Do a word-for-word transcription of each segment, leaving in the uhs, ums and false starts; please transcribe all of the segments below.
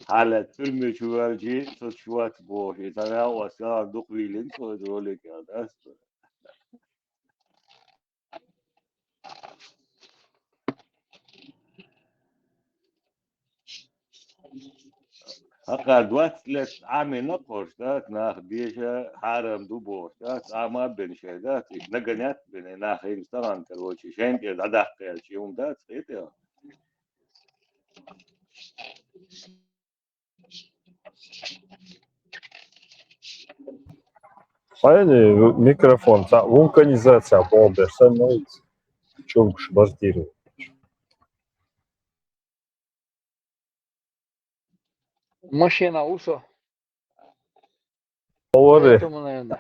Хьалаьццар мича ваьлчи, со чуват бохи. Цхьа ваьгӀа оскала дукха вийлина цо из ролик ял дац. Хьакха двадцать лет Ӏамина кхош дац, нах деша хьарам ду бохуш дац, Ӏама бен шай дац, и нагонять бен, и нах хӀинца тахана, короче, шайн тӀера дӀадаккха аьлча, и хӀума дац, хетий? Хайни микрофон, цхьа вулканизация боху берса, ну, чумкуш базтийра. Машина усо. Говори. Поэтому, наверное.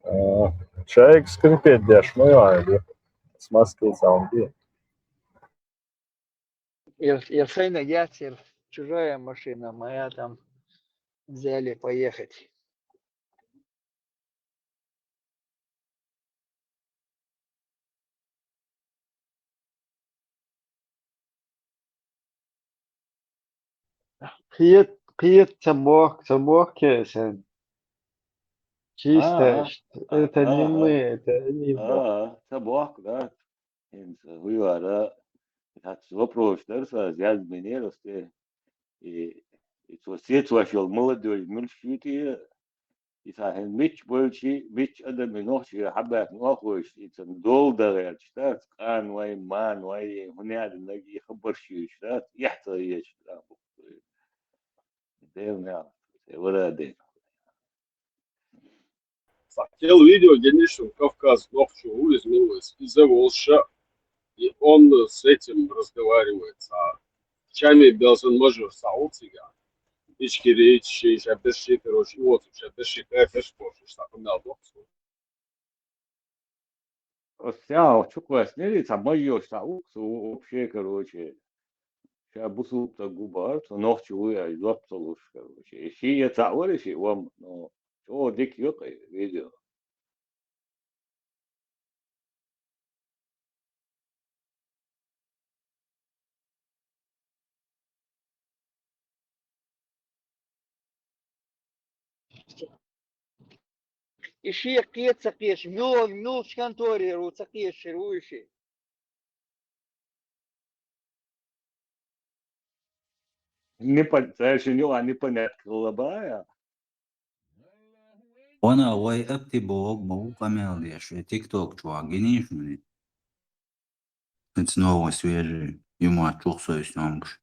А, человек скрипеть дашь, мы, а, с маской сам. Я, я шайна яцер, чужая машина, моя там взяли поехать. Кхет, кхет ца бох, ца бох кесан. Чисто, а, это не мы, это они. А, ца бох, да. ХӀинца хӀуяра, хӀац вопрос дара сан, аз язбинера сте. И, и цо сецваш йол молодёжь муьлш ю те, и ца хӀин мичча болчи, мичча адамий нохчий хьабаьхна охвойтуш, и цан дол дагӀерча дац, къан вай, ман вай, хӀунеда наги хабарш юйчу дац, эхь ца ечу дац. Дел нал, се вара дел. Хотел видео, конечно, Кавказ нохчо вывез, ну, из, из-за волша, и он с этим разговаривает, а чами белзан мажор саулцига. Ичкери, ичши, шаберши, короче, и вот, шаберши, кайфеш, короче, что там дал нохчо. Оццяхьа чу кхоьссинера, цхьа майош цхьа укхаза, вообще, короче, ша бусулба стаг ву бахара, цо нохчо ву аьлла, жоп ца луш, короче. И ши я цхьаъ вара, ши вам, ну, чӀогӀа дика ю-кх и видео. И шен кхета ца кхеташ, муьлхачу, муьлхачу конторера ву ца кхеташ ву и ши. Непон-, цаьршинна юкъахь непонятка хилла бахьа? Вана вай апти боху ма ву къамел деш, вай тикток чохь гинийша вуьнан? Эца новый, свежий, юмачух сой съёмкаш.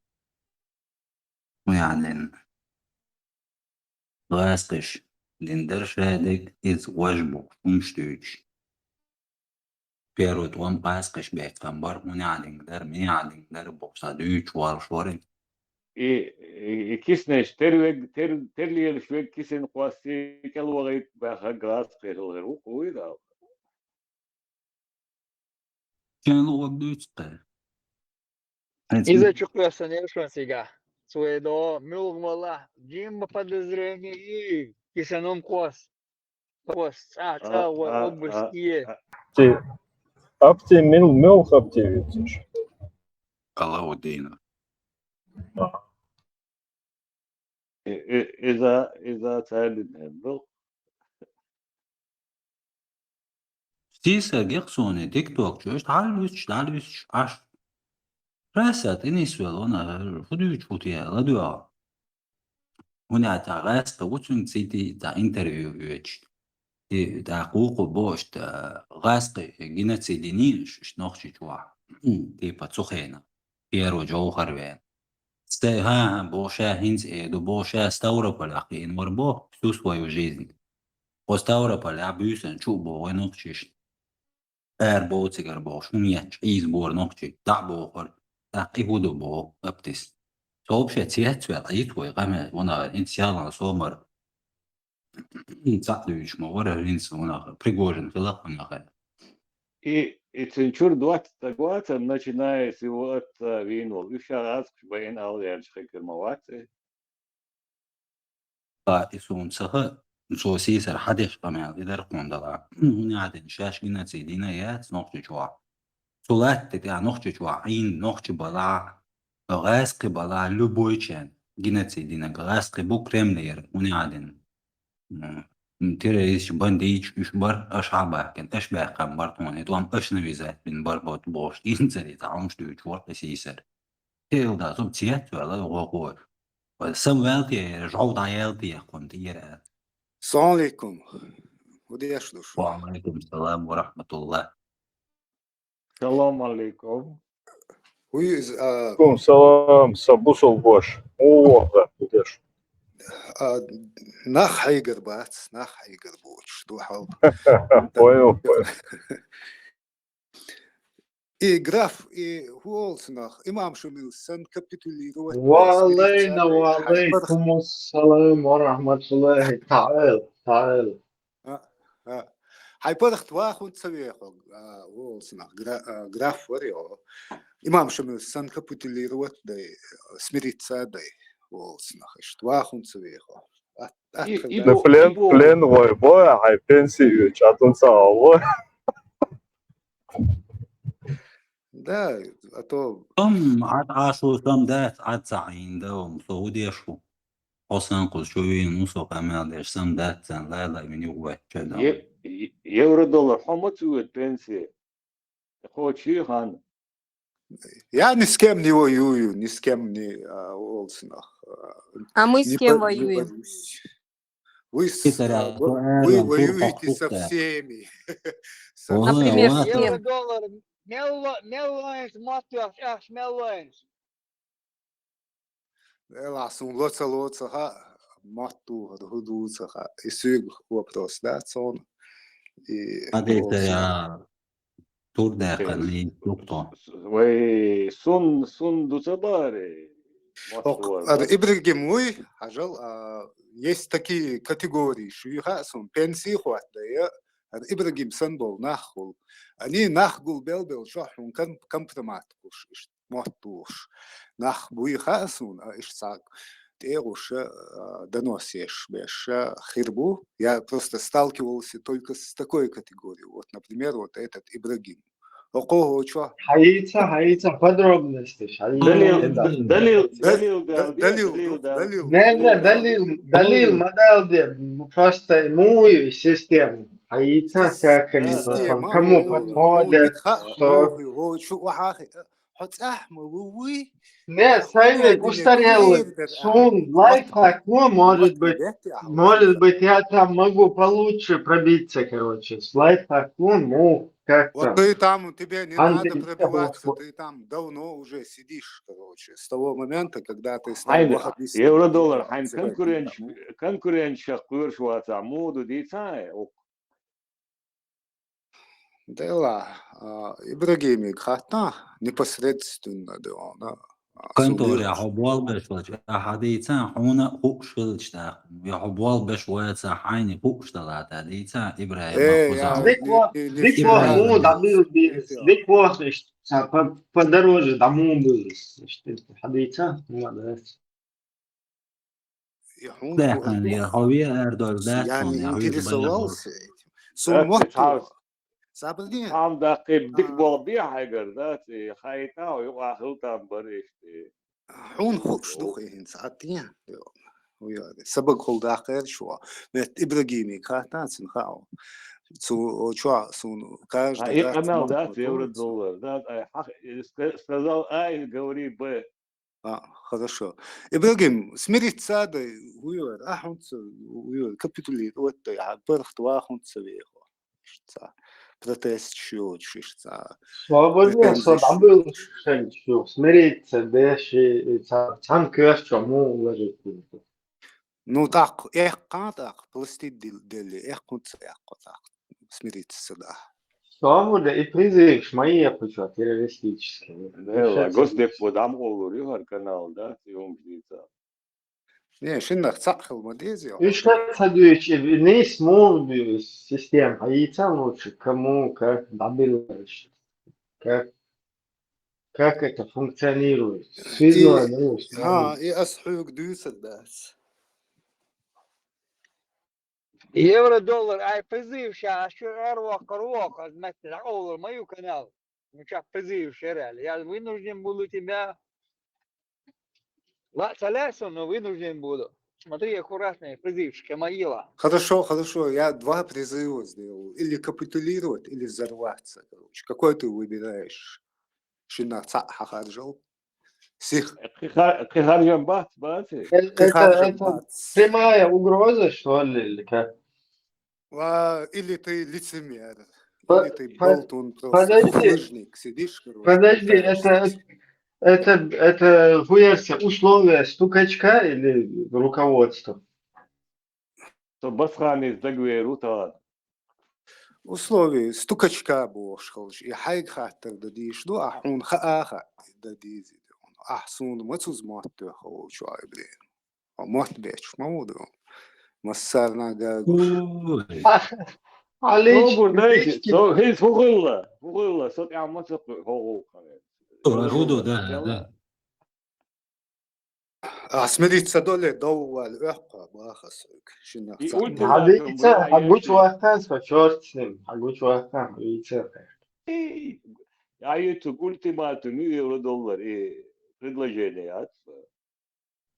Ну, я дин. ГӀаскхиш дин дара шадерг, иза вож бу, хӀумаш дуьйцуш. Первый тӀом гӀаскхиш беттан бара, хӀун яхьа динг дара, мин яхьа динг дара бохуш, цхьа дуьйцуш волуш вара. И, и, и киснаш тер вег-, тер-, тер лелаш вег кисина кхосси кӀел вахийта баьхна гӀаскхи хилла ву-кх вуй дала. Шен луъург дуьйцу-кх. Иза чу кхоьссинера шуна цигахь. Цо и до муьлха валахь, жимма подозрение и кисанум кхосс. Кхосс, цӀа, цӀа, а, вай а, обыск а, е. А. Ти, апти мил-, муьлха апти вициш? Алауддина. А. И, и, иза, иза царна ду. Сийсара гех суна тикток чуьш, дӀалуьстуш, дӀалуьстуш, Ӏаш. Прайса тӀе нисвелла вана, хӀу дуьйцу хӀу те, ладоьгӀа. ХӀунда аьлча гӀаьста ву цуьнга цийти цхьа интервью оьцуш. И тӀаккха вукху бохуш, гӀаьста геноцид йинийша иштта Нохчийчохь. Типа цу хенахь. Первый Джовхар вен. Стай, хӀан-хӀа, боху ша хӀинца э ду, боху ша Ставрополь а кхиъна вара боху, всю свою жизнь. Хьо Ставрополь а буьйсанна чу а боху вай нохчишна. Ара боху цигара бохуш, хӀума етташ, Ӏийза бора нохчий, дӀа а бохура, тӀаккха и хӀу ду боху, аптис. Со вообще цецваьлла, йита вай къамел, ванахар, хӀинца ялан сомар. Цхьаъ дуьйцуш ма вара, хӀинца ванахар, Пригожин хила ванахар. И, и цуьнан чуьра доцца стаг вацара, начиная с его отца вийна волу, уьш ша гӀазкхаш байна ала гӀерташ хир ма вац и. Ткъа и суна ца хаьа, цо сийсара хьан деш къамел и дара кхунна дала. ХӀунда аьлча шаьш геноцид йина яц Нохчийчохь. Цу латта тӀехь Нохчийчохь Ӏийна нохчи балахь, гӀаскхи бала любой чен геноцид динарг гӀаскхи бу Кремлера, уни Ӏадин. М, террористаш, бандиташ уьш бар, аша хьабаьхкина, аша баьккхина бар тхуна, и тӀом аша навязать бина бар хӀота бохуш, дийна ца дийца, хьалмаш дуьйцуш вара кхи сийсара. Тел дац, об цец ваьлла, гӀо-гӀо. Самаваьлла те, жов дӀаяьлла те, хӀунда тӀера аьлла. Салам алейкум. ХӀу деш ду шу? Ва алейкум салам ва рахматуллах. Салам алейкум. ХӀу из, а, Алейкум салам, са бусалба ваша. О, да, хӀу деш. А, нах хьайгар бац, нах хьайгар боцуш ду хьал. Понял, понял. И граф, и хӀу олу цунах, имам Шамил санна капитулировать. Ва алейна, ва алейкум ассалам ва рахматуллахи. Таал, таал. А, а. Хьайн паргӀат вахун ца вехо, а, волцунах, гра-, а, граф вари, о. Имам Шамил санна капитулировать дай, смириться дай, волцунах. Ишт вахун ца вехо. Ат-, ат-, и, и Да бо-, плен, и бо- плен вой, бой, а хьайн пенсию чатун ца вой. Да, а то Ам, Ӏад Ӏашу сам дац, Ӏад ца Ӏийна да, ам, со хӀу деш ву? Хьо сан кхуза чу вийна ву, со къамел деш, сам дац царна, лай-лай вина юхаваьчча а дала. Е-, е-, евро-доллар, хьо ма ца воьду пенсия? Кхочий хан. Я ни с кем не воюю, ни с кем не, а, олцунах, а, А мы с не кем по-, не воюем? борюсь. Вы с-, Итара, а, то вы, вы Эрдоган воюете туртахтух со да. всеми. Со Ой, всеми. Например, ва. С кем? Евро-доллар, мел ло-, мел лоинс, мотт йохчу ахча мел лоинс. Эла, сун лоца, лоца, ха, мотт ду, хӀу ду ца, ха. И суьйга вопрос, да, цунна. И Хьан дийца, олцунах. я, тур даьккхина, Э, и тур тхо. с-, вай, сун, сун ду ца бахара, мотт Ок, ду вара, ар да? Ибрагим вуй, хьажал, а, есть такие категории, шу хаьа сун, пенсии хӀоттадайа, ар Ибрагим санна болу нах хула. Они нах гулбел-бел чохь хьуна ком-, компромат хуш, иштта мотт тухуш. Нах буй хаьа суна, а, иштта цхьа тӀе а гӀуш, а, донос еш беш, а, хир бу. Я просто сталкивался только с такой категорией. Вот, например, вот этот Ибрагим. Окхо чо? Хьаийца, хьаийца подробности, хьаийца. Далил, Да, далил, да, далил, да, далил, далил, да, далил. далил. Не, не, далил, далил, ма далде, просто муй система. Хьаийца, Сис-, всякая система, кому муй, подходит, муй, ха, что. Муй, хӀу чу вахьа хи-, хьо цӀахь ма ву вуй? Не, сайве, устарелый, сун лайфхак, ну, может быть, может быть, я там могу получше пробиться, короче, с лайфхак, ну, ну, как-то. Вот ты там, тебе не надо пробиваться, ты там давно уже сидишь, короче, с того момента, когда ты стал ваххабистом. Евро-доллар, хьайн конкуренч-, конкуренчех кхоьруш вацахь, муха ду дийцахьа, Делахь, а, Ибрагимига хаттахь, непосредственно де вахана, а, Конторе хьо болх беш ваьлча, ахьа дийцахь, хьуна хууш хилча тӀаккха. Я хьо болх беш вацахь, хьайна хууш далахь, тӀаккха дийцахь, Ибрагим, Э, я, Дика вахана, дика вахана, муха дӀабилла беза, дика вахана, иштта, цхьа по-, подороже дӀа муха беза, иштта, хьадийцахь, хӀума дац. И хьуна Беххан, я хьо ве арадовла дац, я хьуна, не я хьо ве интересовался этим. Сун мотт ду. Сабрдин. Хьан даккхий дика болх бе хьайгара, дац, и хьайта, юкъа хила там бара иштта. Хьуна хууш ду хӀинца, а те? Йо, йо, сабаг хул даккхар шу. Мет Ибрагимига хаттахь, цуьнан хаьа. Цу, о, чохь, суна каждый раз. А, и къамел дац, евро-доллар, дац, ай, хьах, и ска-, сказал А, и говори Б. А, хорошо. Ибрагим, смириться дай, вуьйр, а хӀунца вуьйр, капитулировать дай, а паргӀат ван хӀунца вехо. Иштта протест шоьдуш, иштта Свободно, претензии со дӀабуьллуш шен чу, смириться деш, и ца-, цхьана коьртачу муха лажить. Ну, тӀаккха, эккхахьа тӀаккха, пластид дил-, делли, эккхунца эккхо тӀаккха, смириться ца дахь. Свобода и призывш ма ехучо террористический. Дела, госдепо дӀа ма олур ю хӀара канал, да, съёмка дийца. Не, шиннах цхьаъ хила ма деза, я. Уьш ца дуьйцу, и нийса муха ду система, хьаийца лучше, кому, как дӀабилларш. Как, как это функционирует? Связной, ну, а, и ас хьоьга дуьйцур дац. Евро-доллар, ай, призывша, ас чуьра ара воккхур ву, ас метта дӀакъовлур ма ю канал. Ну, ча призывша яра аьлла. Я вынужден буду тебя Ла, ца лаьцна, но вынужден буду. Смотри аккуратно, призывчик, Амаила. Хорошо, хорошо, я два призыва сделаю. Или капитулировать, или взорваться, короче. Какой ты выбираешь? Шиннах цаӀ хьахаржал. Сих. Кхы хар-, кхы харжам бац, бац. Это, Кхы харжам это бац. Прямая угроза, что ли, или как? Ва, или ты лицемер, По- или ты по- болтун, просто подожди. фуфлыжник, сидишь, короче, Подожди, пытаешься. это, это, это хуярся условия стукачка или руководства? Со басханис дагвер утад. Условия стукачка бохуш хилча, и хьайга хаттар дан дийш ду, а хьуна хаа хаа дан дийзи ду. А суна ма цуз мотт тоьху волчу айбре. А мотт бечу ма ву ду. Массарна гагуш. Алич, Собур дайди, со хиз хухилла, хухилла, со тӀехь ма ца ху-, ху-, ху-, Худо, да, да. А смириться доле доввал охха баха сойг. Шиннах И цаӀ. ультиматум Хьабийца, бу, хьагуч а, вахтан, со чёрт с ним, хьагуч вахтан, хьабийца. Эй, а YouTube ультиматум, и евро доллар, и предложение, а?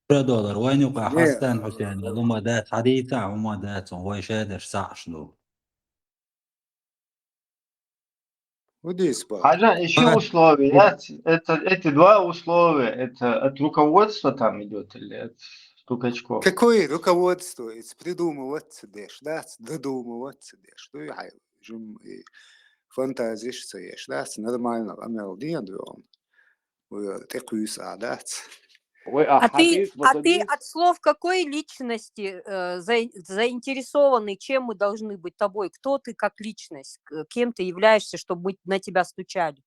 Евро доллар, вайн юкъа Не. Хьастан Хьусен, лума дац, хьадийца, хӀума дац, вай шадаш сахьаш ду. Удис ба. Хьажа, ещё Ага. условия, да? Это, эти два условия, это от руководства там идёт или от стукачков? Какое руководство? Из придумываться деш, да? Додумываться деш. Ну, и хай, жим, и фантазиш ца еш, да? Нормально, амел диан вон. Уй, текуис а, да? Ой, а А ты, хьадис, а ты хьадис. От слов какой личности э, заин- заинтересованы, чем мы должны быть тобой? Кто ты как личность? К- Кем ты являешься, чтобы мы на тебя стучали?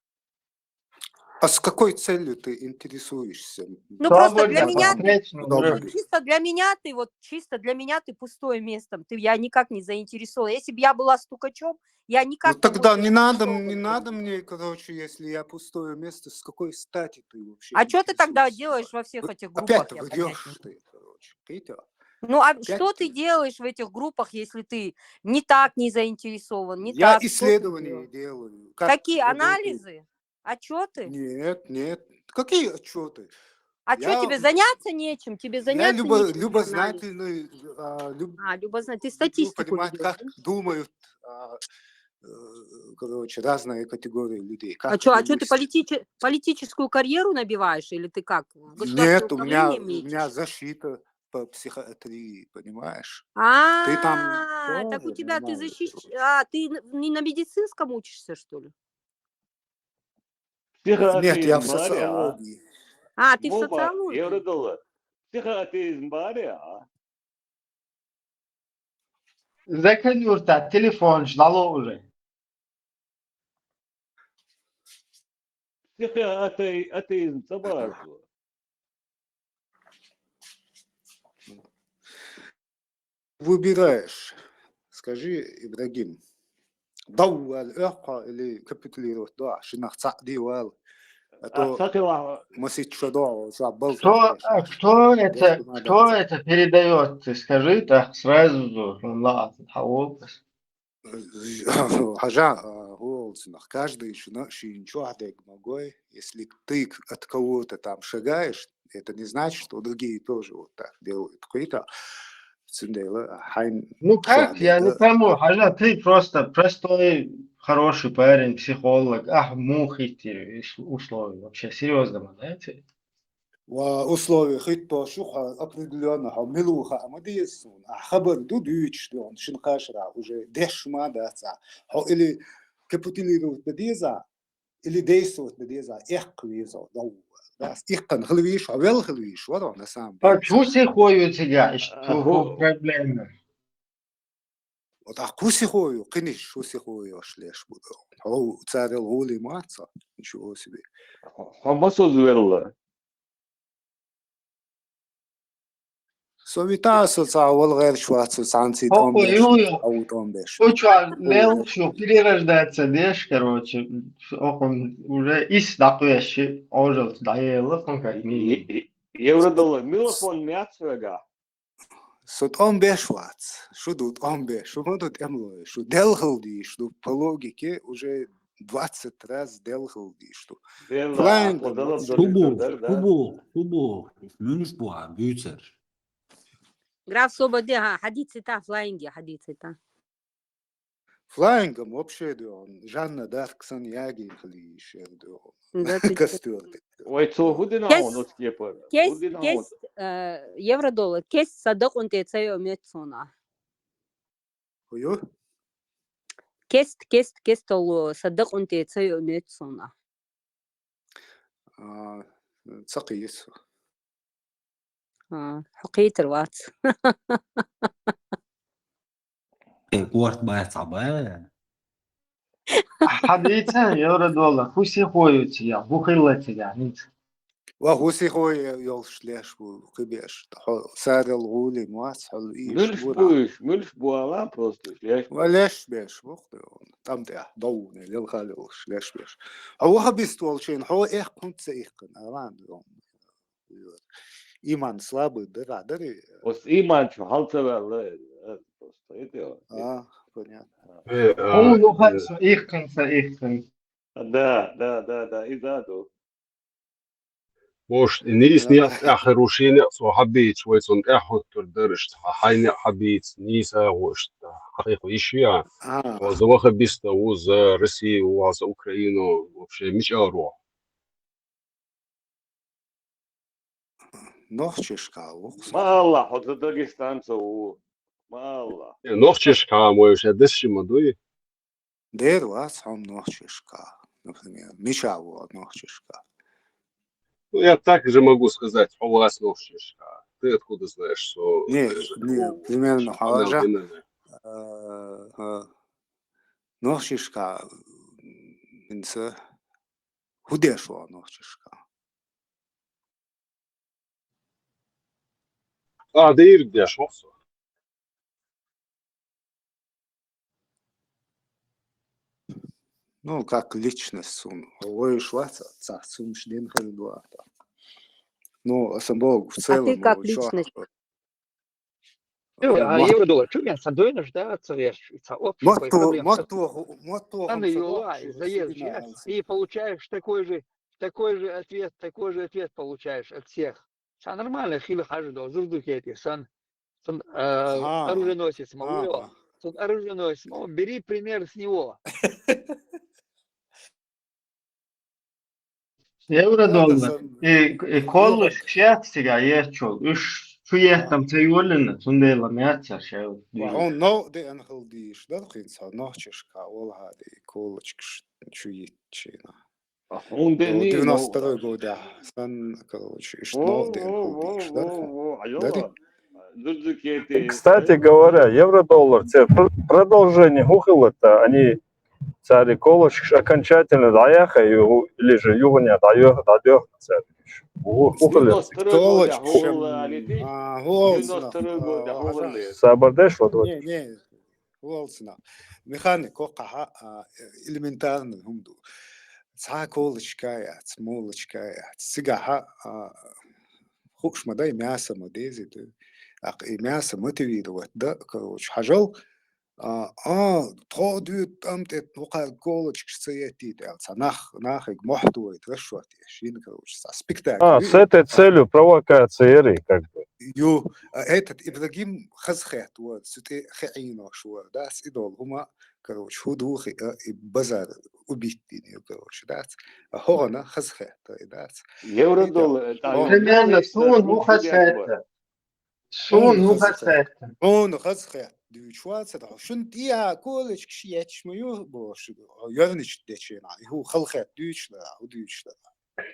А с какой целью ты интересуешься? Ну, просто для Свободно меня, посмотреть, ну, Удобно. вроде. Чисто для меня ты вот, чисто для меня ты пустое место. Ты, я никак не заинтересована. Если бы я была стукачом, я никак Ну тогда буду не надо, заинтересована не в надо этом. Мне, короче, если я пустое место, с какой стати ты вообще А что ты тогда интересуешься? Делаешь во всех этих группах? Опять Я понять врешь не могу. Ты, короче. Видите? Ну а Опять что ты ты. Делаешь в этих группах, если ты не так не заинтересован, не Я так? Что ты исследования делаешь? Делаю. Как Какие работает. Анализы? Отчеты? Нет, нет. Какие отчеты? А что Я тебе заняться нечем? Тебе Я заняться любо, нечем. Любознательный, а, люб, А, любознательный. Ты люблю статистику понимать, ведёшь, как да? Думают, а, э, короче, разные категории людей. Как А что, а что ты есть. Политиче- политическую карьеру набиваешь? Или ты как? В Нет, государственное у меня, управление у меня ищешь? Защита по психиатрии, понимаешь? А, Ты там так у полный, тебя ты понимаешь, защищ... короче. А, ты н- не на медицинском учишься, что ли? Нет, я Психиатризм в бар, а? социологии. А, ты в Мо бар, социологии? Евродоллар. Психиатризм бар, а? Заканюрта, телефон ждало уже. Психиатризм ца бар. Выбираешь. Скажи, Ибрагим, доввал охха или капитулировать да, шинах цаӀ дивал. А А то сахила масит шо да, шо Кто, болтал. а, кто это, Дальше надо кто идти. Это передает? Ты скажи так сразу, ладно, хавопас. Хьажа, а, гӀолцунах. Каждый шуна шин чохь дег могой. Если ты к- от кого-то там шагаешь, это не значит, что другие тоже вот так делают. Кхита, цундела, хайн Ну как, я не чохь дега. Пойму, Хажа, ты просто простой, хороший парень, психолог, а мухи условия вообще серьезно, знаете? Ва условия хӀитто шу хьо определённо хьо мила ву хаа ма деза суна. А хабар ду дуьйцуш ду хьуна шин кхашара уже деш ма дац а. Хьо или капитулировать дан деза, или действовать дан деза, эккха веза, довва. Да, иккхана хила вийш, хьо вел хила вийш, вара на самом А деле. чу сихою цига, А, что хо- проблема? Вот а кху сихою, кхиниш шу сихою аш леш буду. Хьо царел гӀули маца, ничего себе. Хьо масоз велла. Со вита со ца вал гӀерш вац, со цанци Хо- тӀом беш, ю- ю. ау тӀом беш. Уча лел шу перерождаться деш, короче, окон уже ис дакъвеши, ожалц даела, ну как минимум. Евродоллар. Милафон мяц вега. Со тӀом беш вац. Шу ду тӀом беш. Шу ма ду тӀемлой. Шу делхал диш ду по логике уже двадцать раз делхал дийш ду. Делла, Флайнг ахъла далаб вообще. долуш Субу, дар, да? субу, субу. Муьнш бу а буьйцар. Граф Сободи, ха, хьадийци та, флайнги хьадийци та. Флайнгом вообще дугӀун. Жанна Дарк сан яги хлиш ер дугӀун. Да, ты Костюрди. Вай цо хӀу дина Кес- хьуна оцкепа? Кес, ХӀу дина кес, э, евро доллар, кес са дакъунте ца йо мет сона. Хую? Кест, кест, кест олу са дакъунте ца йо мет сона. А, Цакъис. А, хьо кхетар вац. Э, корт бац а бай. Хьадийца, евро доллар, хӀу сихо ю цига, хӀу хилла цига, ниц. Ва хӀу сихо йолуш леш бу, кхибеш. Хьо сарел гӀули мац, хьо и Муьлш шура. бу уьш, муьлш бу ала просто уьш, леш бу. Ва леш беш бу, хьо, там тӀехь довне, лелхал йолуш, леш беш. Хьо ваха бист волчийн, хьо эх кхунца ихкан, алан. Иман слабый, дара, дари. Оц иман чу хьал ца ваьлла, э, просто, это вот. А, понятно. Хьуна ваха со ихкан, со ихкан. Да, да, да, да, и да, да. Может, и нийса некъ тӀехь хир ву шен некъ цо хьабийца, вай цунна тӀехь хӀуттур дара иштта, хьайн некъ хьабийца, нийса а гӀо иштта, хьакхайкхо йиш я. А, Хьо за ваха биста ву, за Россию ву, за Украину, вообще мича а роху. Нохчашка ву. Ма Аллах, хьо за Дагестанца ву. Ма Аллах. Э, нохчашка, мой, ша дасши ма дуй. Дер вац хьо нохчашка, например. Мича ву нохчашка. Ну, я так же могу сказать, хьо вац нохчашка. Ты откуда знаешь, что... Не, ты же не, хьо примерно хьо хьажа. Албина? Э, э, нохчашка, инца, хӀу деш ву нохчашка. А, да ирг деш ву со. Ну, как личность сун. Войш вац, ца сунш дин хир дуата. Ну, асан богу, в А целом, ты как ну, ещё личность? Чё, а Мат- евро доллар, чё меня со дойнаш, да, цареш, ца общий Матту, проблем. матту, матту, Ана юлай, заезжаешь, и получаешь такой же, такой же ответ, такой же ответ получаешь от всех. Ца нормально хили хажу до, зурдукети, сан, сан, э, Ага. Оруженосец, мало, Ага. сан оруженосец, мало, бери пример с него. Евро доллар. Сан- И, и коллаш кшет цига ечул. Уж чу еттам ца юллина, цундела мяца шев. Ва хьо нов де анхал диш, да, хин ца нохчашка, олхади, колочкаш чу йитчина. Хьун де Ну, ни, девяносто ну, второй года, сан, короче, иш нов де анхал диш, да, хин. Дари? Зурдукети. Кстати говоря, евро-доллар, те пр- продолжение хухилата, они цари колочкаш окончательно даяха, или же югня даёха, даёха цари. Ухилат. Девяносто второй года Колочкаш. хьула алити. А, вот, Девяносто второй года а, хьула хажа. ле. Сабардеш вот вот. Не, не, волцна. Механик кокаха, а, элементарный хумду. Ца колочка я, ца молочка я. Цигаха, а, хуш ма дай мясо ма дези, да. Ак и мясо мотивировать, да, короче, хажал. А, а, тхо дют там тет, ну, ка колочкаш ца етти, да, ца нах, нахиг мохтует, расшует, шин, короче, ца спектакль. А, с этой целью провокации, как бы. Ю, а этот Ибрагим хазхет, вот, сути хеино шуар, да, с идол, хума, короче, худухи, а, и базар убить дин, короче, да, а хогана хазхет, да. Евро Ида. доллар, О. Примерно, сун ху хазхет. Сун ху хазхет. Он хазхет, дючваца, да, шун тия колочкаш ячмаю, бош, ёрнич дечена, и ху халхет, дючла, у дючла.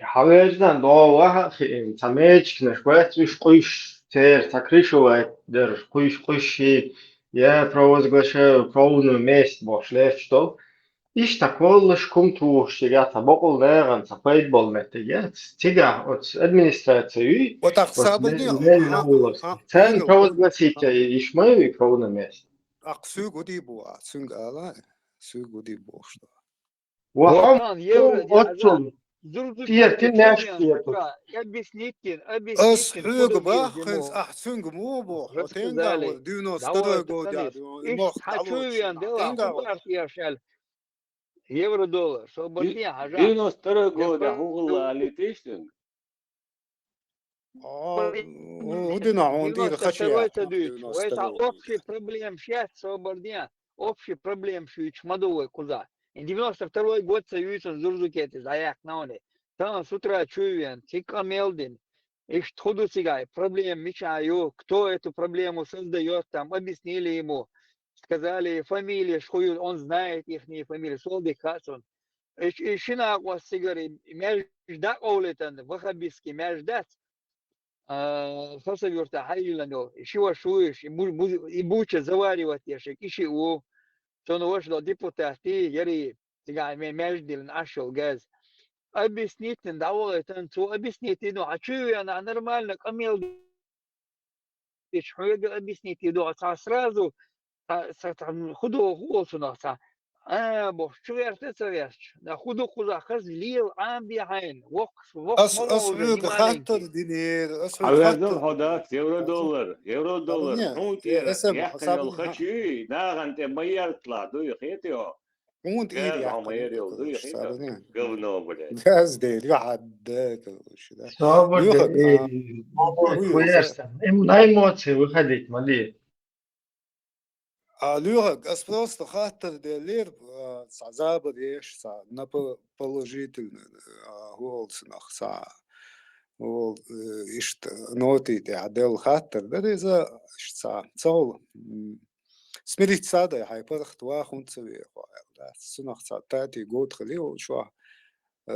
Хавеждан дова хин, ца мечкнаш, вац уж къуш, цер, ца крышевать дер, къуш, къуши, я провозглашаю кровную месть, бош, лечто. Иштта коллаш кум тухуш цига ца бокъул нагӀан ца пайда болу меттиг яц. Цига оцу администрацию Вот так оцу сабади, не- не- а, уловс. а, Царна Игорь, провозгласить ишмаю и кровную месть. Ак сюг уди бу, а, сюг ала, сюг уди бу, что. Вахом Ватан, евро, отцом. Зурдук Тиер, тин чуян, неш тиер тут. Ра, объяснить кин, Ас объяснить кин, хьуга подожди, баххин, Зимов. а, цуьнга му бу, Уже тенга сказали. вар, девяносто Давай, второй год, Титаник. да, Иш мох хачуян талуч, дела, тенга вар. хубар яшал. Евро-доллар, собар де, хьажа. Девяносто второй годехь хӀун хилла аьлла тешнанг? А, хӀун дина хьуна тӀера хача девяносто второй ца дуьйцу. Вай цхьа общий проблема шеца, собар де, общий проблема шуьйцуш ма ду вай кхузахь. И девяносто второй год ца юьйцу зурзукете, дӀаяьккхина хьуна. Тахана с утра чу вен, цига къамел дина. Иштта хӀун ду цигахь, проблема мичахь ю, кто эту проблему создаёт, там, объяснили ему, сказали, фамилияш хӀун ю, он знает ихние фамилии, сол дика хаьа цунна. И, и ши накъост цигара, и маьждиг дӀакъовлийтина, ваххабистский маьждиг дац, а, Хасав-Юртахь хьайиллина йолу, и ши ваша вуйш, и бу-, бу-, и буча заваривать еш, и шиъ ву. Цунна ваша до депутат, и яри, цигахь ме-, маьждиг диллина Ӏаш йолу газ. Объяснить дина дӀавахийтина, цо объяснить дина, хьан чу вена, нормально къамел дича, хьоьга объяснить дина, цхьа сразу, цхьа, цхьа, цхьа, хӀун доху олу цунах цхьа. А, боху, чу гӀерта а ца гӀерташ. Да хӀун ду кхузахь, хаза лела Ӏамабе хьайна. Воккхаш, воккхаш ас, ас хьоьга хаттар динера, ас хьоьга хаттар. Хьо дац, евро-доллар, евро-доллар. Хьуна тӀера яьккхина йолу хачий, нахана тӀе ма яртла, дуй, хетий хьо? Хьуна тӀера яьккхина йолу дуй, хетий хьо? Говно, блядь. Газ дерг хьадда, короче, да. Собар де, э, на эмоции выходить ма де. А, лоьхург, ас просто хаттар деллера, а, цхьа забар еш, цхьа на по-, положительный, а, хӀун олу цунах, цхьа, хӀун олу, э, иштта ноти тӀехь делла хаттар дара иза, иштта цхьа, цхьа хӀума, м, смириться дай, хьайн паргӀат ван хӀунда ца вехо аьлла дац. Цунах цхьа тати гӀод хилий волчохь, э,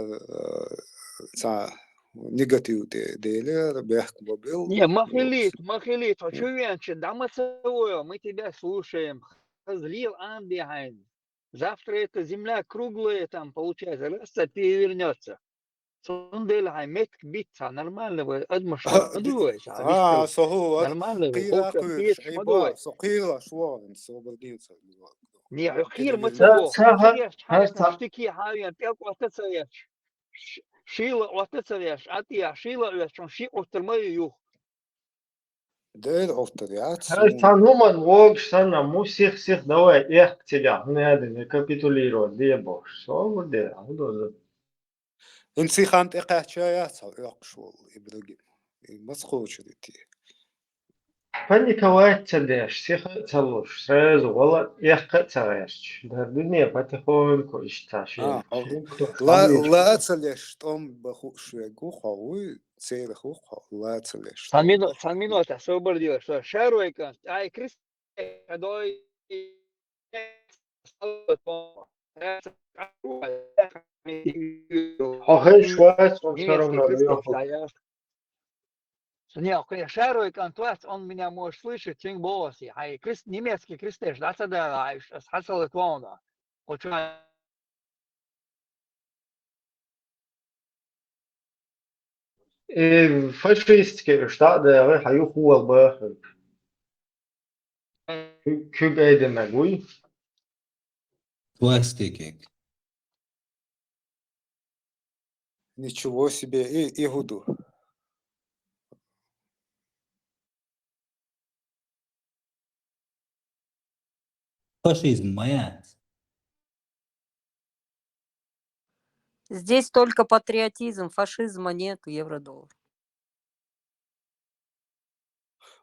цхьа негатив де-, делира, бехк бабил. Не, ма хилийта, ма хилийта, хьо чу веанча, дӀа ма ца войо, мы тебя слушаем. Хаза лела Ӏамабе хьайна. Завтра эта земля круглая, там, получается, раз ца перевернётся. Цундела хьайн меттиг бицца, нормально вай, адамаш ма ду вай, а, виштал. Со хӀу, нормально вай, кхийра кхуьйруш, ма ду вай. Со кхийраш вогӀу, собар дийца. Не, хьо кхийра ма ца вогӀу. Ца, ца, ца, ца. Штики хьан вен, пӀелг Ӏотта ца веш. Ш-, шийла Ӏотта ца веш, ӀатӀехь шийла Ӏоьттича, ши Ӏуттар ма ю юха. Дера Ӏуттар яц. Хьай цхьана хӀуманна вогуш санна, му сих-сих, давай, эккха цигахь, хӀунда аьлла, капитулировать де бохуш. Собар де, хӀун дозу? ХӀинца и хан тӀекхаьчча яц хьо оьккхуш волу, Ибрагим. И маца кхочур ю те? Паниковать ца деш, сиха а ца луш, сразу гӀала а, эккха а ца гӀерташ. Дар дуьне потихоньку иштта шен. А, хьо шен ла-, ла а ца леш, тӀом бан хууш верг ву хьо, вуй, церах ву хьо, ла а ца леш. Цхьана мину-, цхьана минута, собар де, со шарой кӀант, ай, Крис-, Хьо хезаш вац, он всё равно лоьху. Не, кхе, шарой кӀант вац, он меня может слышать, цуьнга боху ас, хьай, крис-, немецкий крестеш, дӀа ца дагӀа, ас хьан ца лата вовна. Кху чу Э, фашистский уьш дӀа а дагӀе, хьан юхавала бахарг. Куьг айдинарг вуй? Пластикик. Ничего себе, и, и хӀун ду? Фашизм ма яц. Здесь только патриотизм, фашизма нету, евро-доллар.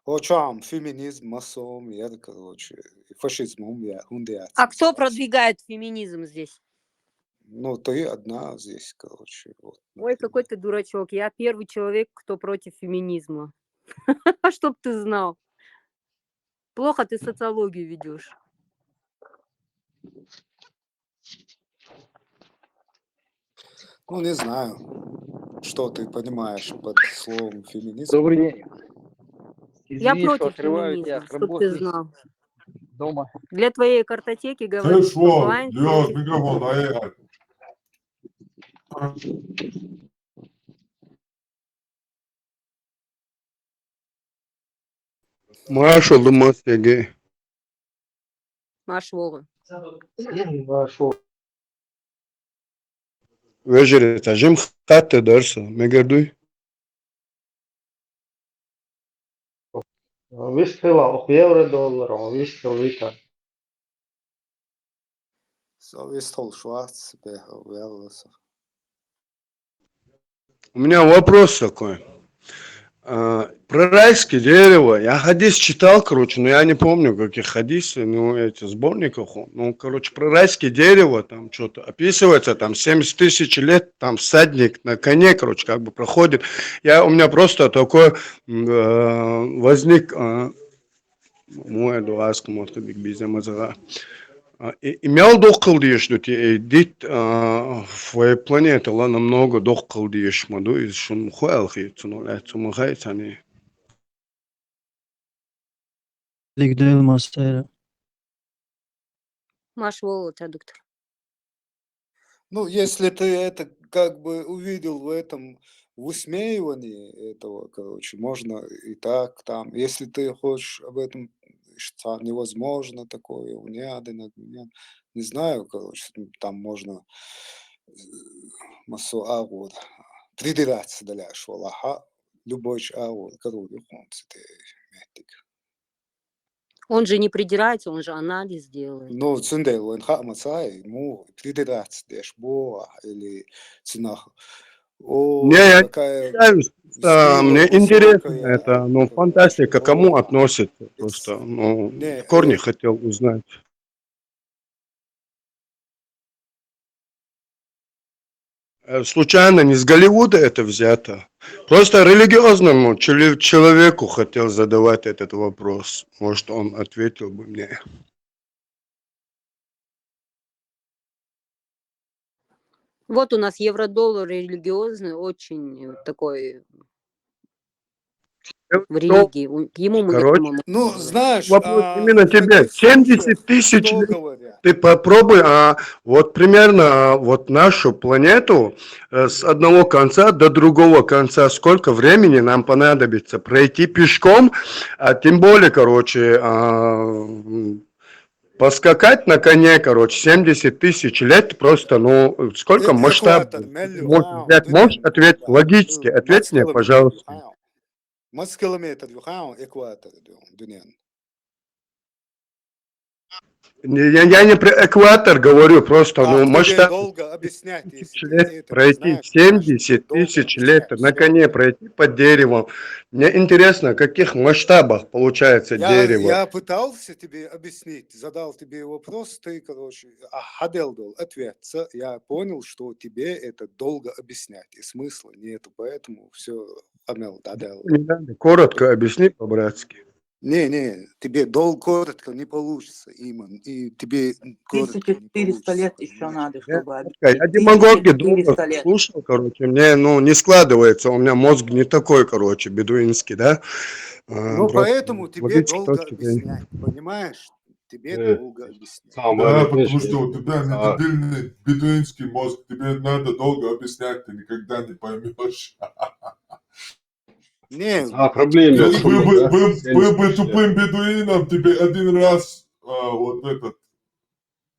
О чём, феминизм, массовом яр, короче, фашизм, ум я, ум я. А кто продвигает феминизм здесь? Ну, ты одна здесь, короче, вот, например. Ой, какой ты дурачок. Я первый человек, кто против феминизма. Чтоб ты знал. Плохо ты социологию ведёшь. Ну, не знаю, что ты понимаешь под словом феминизм. Добрый день. Я против феминизма, чтоб ты знал. Извини, что отрываю тебя от работы. Дома. Для твоей картотеки говорю, что по-английски. Слышь, вон, лёг, микрофон, ай, ай. Маршал ду массаьрга. Маршал вогӀу. Маршал. Вежарий, цхьа жима хаттар дара сан, мегар дуй? Вистхила, оха евро-доллар, оха вистхила вита. So, вистхулаш вац, бе, вялласа. У меня вопрос такой. А, про райское дерево. Я хадис читал, короче, но я не помню, каких хадисов, ну, эти сборников. Ну, короче, про райское дерево, там что-то описывается, там семьдесят тысяч лет, там всадник на коне, короче, как бы проходит. Я, у меня просто такой м, э, возник, э, мой дуаском вот бик бизем азага. А, и- Имел дохкыл деш дути эдит, а, фуэ планетала намного дохкыл деш маду из шун хуэлхи цунуля цумахай цани. Лигдел масера. Маш волу традуктор. Ну, если ты это как бы увидел в этом, высмеивании этого, короче, можно и так там. Если ты хочешь об этом, что невозможно такое, не надо, не, не знаю, короче, там можно э, массо агур придираться, да, ляш, валаха, любой ч агур, короче, хунците метик. Он же не придирается, он же анализ делает. Ну, цундел, вайн хама цай, му, придираться деш, боа, или цунах. О, Не, я какая Нравится, да, мне сила интересно высокая, это, ну, короче, фантастика, кому о, относится это просто, с- ну, не, в корне э, хотел узнать. Э, Случайно не с Голливуда это взято? Просто религиозному челе- человеку хотел задавать этот вопрос. Может, он ответил бы мне. Вот у нас евро-доллар религиозный, очень такой в религии. У- Ему мы не Короче, поможем. Ну, знаешь, вопрос а, именно в тебе. таких случаях семьдесят тысяч что лет. Говорят? Ты попробуй, а вот примерно а, вот нашу планету э, с одного конца до другого конца, сколько времени нам понадобится пройти пешком, а тем более, короче, а, м, поскакать на коне, короче, семьдесят тысяч лет просто, ну, сколько Э- масштаб экватор, меллю, может а, взять? Можешь дунен, ответить да, логически? э, Ответь мне, мас километр, пожалуйста. а, мас километр, ю, а, экватор, ю, дунен. Не, Я, я не про экватор говорю, просто, А ну, тебе масштаб долго объяснять, тысяч если ты лет это не пройти, знаешь, понимаешь, тебе семьдесят долго тысяч лет объяснять на всё коне это. Пройти по деревам. Мне интересно, в каких масштабах получается Я, дерево. я пытался тебе объяснить, задал тебе вопрос, ты, короче, а, хадел дол, ответ. Ц- Я понял, что тебе это долго объяснять, и смысла нету, поэтому все, амел, дадел. Не надо, коротко объясни по-братски. Не, не, тебе дол коротко не получится, Иман, и тебе коротко не 1400 лет получится, еще понимаешь? надо, Я, чтобы об- я демагогию долго 1400 лет. Слушал, короче, мне, ну, не складывается, у меня мозг не такой, короче, бедуинский, да? А, Ну, просто поэтому тебе логической долго точки зрения. Объяснять, понимаешь? Тебе Э, долго объяснять. Самое Да, логичное. потому что у тебя А, дебильный бедуинский мозг, тебе надо долго объяснять, ты никогда не поймешь. Не, а, проблема Был в бы, том, бы- да, был, был бы семьдесят лет. Тупым бедуином, тебе один раз а, вот этот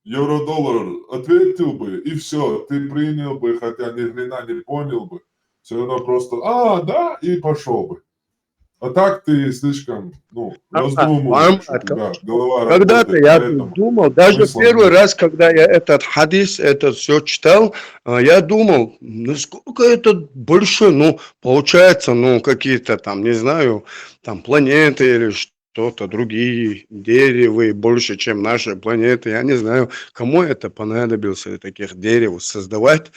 евро-доллар ответил бы, и все, ты принял бы, хотя ни хрена не понял бы. Все равно просто, а, да, и пошел бы. А так ты слишком, ну, А, раздумываешь, у а, тебя голова Когда-то работает, я поэтому думал, даже смысла первый нет. Раз, когда я этот хадис, этот все читал, а, я думал, насколько это большой, ну, получается, ну, какие-то там, не знаю, там планеты или что-то, другие деревы больше, чем наша планета. Я не знаю, кому это понадобился, таких деревьев создавать.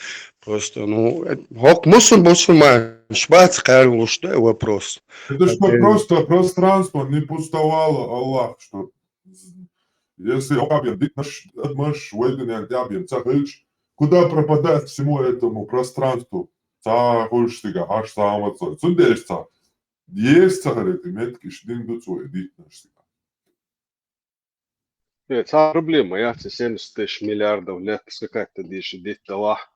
Просто, ну, э, хок мусульман, мусульман, шбац, Карлу, что вопрос? Это что, Окей. Просто пространство не пустовало, Аллах, что если объем, дик наш, отмаш, войден, объем, цахыльч, куда пропадать всему этому пространству? Цахыльч тига, аш самаца, цундеш ца. Есть цахарит, и метки, шдин дуцу, и дик наш тига. Нет, самая проблема, я тебе семьдесят тысяч миллиардов лет поскакать-то дальше, деть Аллах.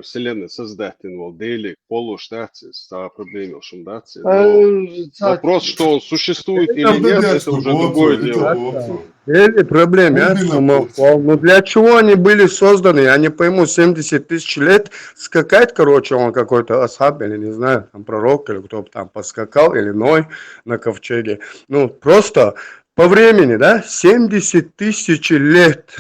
Вселенная создать, ну, дели, полуштаци, самая проблема, шум даци. Но Э, ца- вопрос, что он существует или Это нет, дядя это уже Бобцу, другое это дело. Бобцу. Или проблем, я Именно думал, Бобцу. ну для чего они были созданы, я не пойму, семьдесят тысяч лет скакать, короче, он какой-то асхаб, или не знаю, там пророк, или кто бы там поскакал, или Ной на ковчеге. Ну, просто по времени, да, семьдесят тысяч лет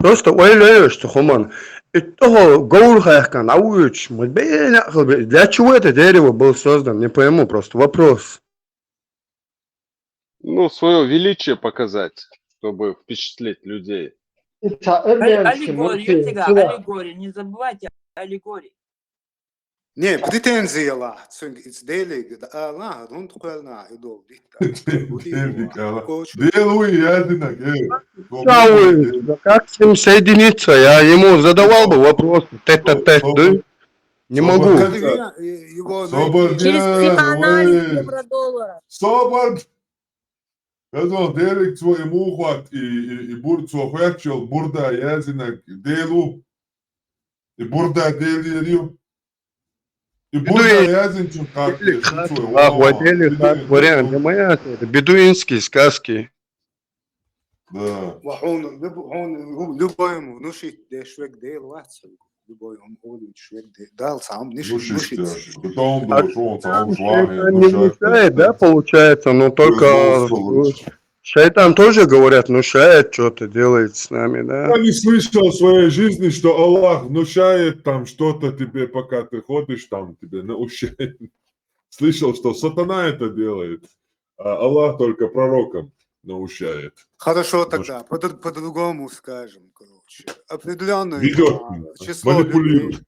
Просто ойла йолуш цу хӀуманна. И тӀехула говр хьаькхна, дӀавуьйцуш, ма бен а хила бе-, для чего это дерево было создано? Не пойму просто. Вопрос. Ну, свое величие показать, чтобы впечатлить людей. Ца Алле- эрмянский Аллегория, мультфильм, Ютига, цула. Аллегория, не забывайте аллегории. Не, претензия ла, цунг из делига, да, ала, рунд кхуэлна, и дол, дитта. Делига, ала. Коч. Дел вуй, яздинаг, э. Чавы, да как с ним соединиться? Я ему задавал бы вопрос, тет-а-тет, да? Не могу. Собор- Кривя, э, его Собор- Через Э, психоанализ ой. евро-доллара. Собор. Газон делик цо и мухват, и, и, и бур цо хуячил, бурда яздинаг, делу. И бурда делирю. И бурда Бедуин. яздин цо как Ахва, дели, как вариант, не моя, это бедуинские сказки. Да. Ва хьуна, люб-, хьуна, любой ему внушить, да, швек дел вац, любой ему говорит, швек дел, дал сам, ниш Внушить, внушить. да, что там А было, что он сам Там шла, шайтан не внушает, да, получается, но только Безусловно. шайтан тоже, говорят, внушает, что-то делает с нами, да. Я не слышал в своей жизни, что Аллах внушает там что-то тебе, пока ты ходишь, там тебе наущает. Слышал, что сатана это делает, а Аллах только пророкам наущает. Хорошо Потому тогда, по- по-другому скажем, короче. Определенное Ведёт, а, число манипулирует. людей.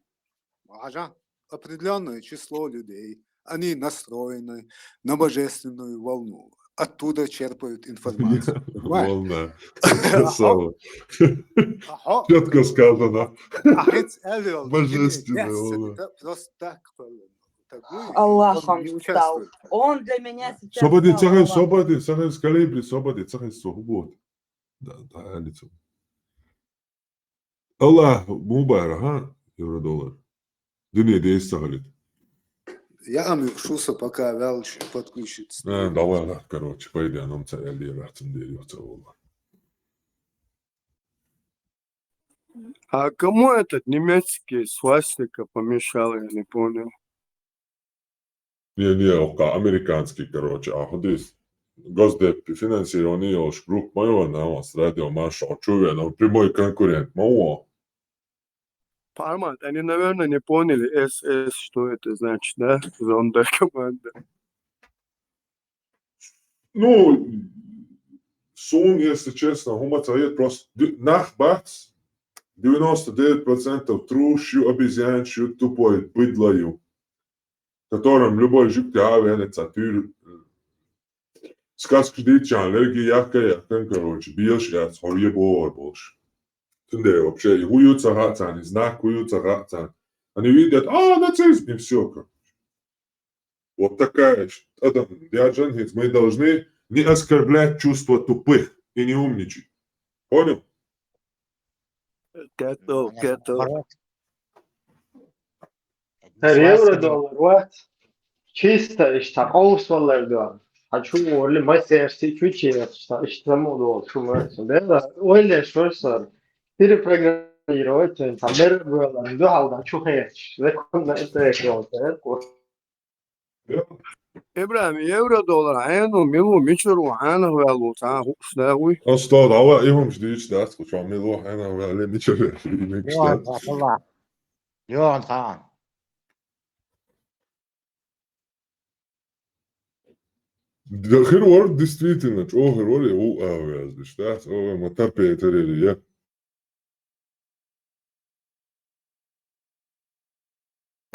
Ага. Определенное число людей, они настроены на божественную волну. Оттуда черпают информацию. Понимаешь? Волна. Ага. Красава. Ага. Четко сказано. А ведь, Элиол, Божественная это волна. это просто так, так, ну, Аллах он вам не стал. участвует. Он для меня сейчас Собади, стал цахай, Аллах. собади, цахай, скалибри, собади, цахай, сухубот. Да, да, лицо. Аллах мубарак, а, евро-доллар. Дуьне деза ца хилийта. Я ам шуса пока вялча подключиться. Э, давай, ладно, короче, пойди, а нам ца элли рахтам дери, ца волла. А кому этот немецкий свастика помешал, я не понял. Не, не, ока американский, короче, а ходи. Госдеп финансирование йолуш группа ма йоьллу, а радио Маршо, чувен, он прямой конкурент, ма он. Пармат, они, наверное, не поняли эс эс, что это значит, да? Зондеркоманда. Ну, сун, если честно, хӀума ца хет, просто ди- нах бац, девяносто девять процентов труш ю, обезьянш ю, тупой быдло ю, которым любой жуьгти а венец а туьр. Сказкаш дийцча лерги яхка яхкан, короче, бийлаш яц, хьо ве бовар болуш. Цундела вообще, и хӀу ю ца хаьа царна, и знак хӀу ю ца хаьа царна. Они видят, а, нацизм, и все, короче. Вот такая ж-, адам, я джан хиц, мы должны не оскорблять чувства тупых и не умничать. Понял? Кето, кето. ХӀара евро-доллар вац. Чисто иштта къовсавалар ду. Хьан чу орли масерси чу чех, иштта, иштта ма долу шу ма. Бела, ойла еш вара сара. Перепрограммировать, там, мер вала, ду хьалдан чу хеш. Законно это это это. Ибрахим, евро-доллар, хьенан мила ву, мичара ву, хьенан ваьлла ву, цхьа хууш да вуй? Астагъ, давай, и хӀумаш дийцаш дац, кху чохь мила ву, хьенан ваьлла, мичара ваьлла, и хӀумаш дац. Йохан, Йохан. Да, хир вара, действительно, чӀогӀа хир вара, и ву а ваьзаш, дац, о, ма тапе терери, я.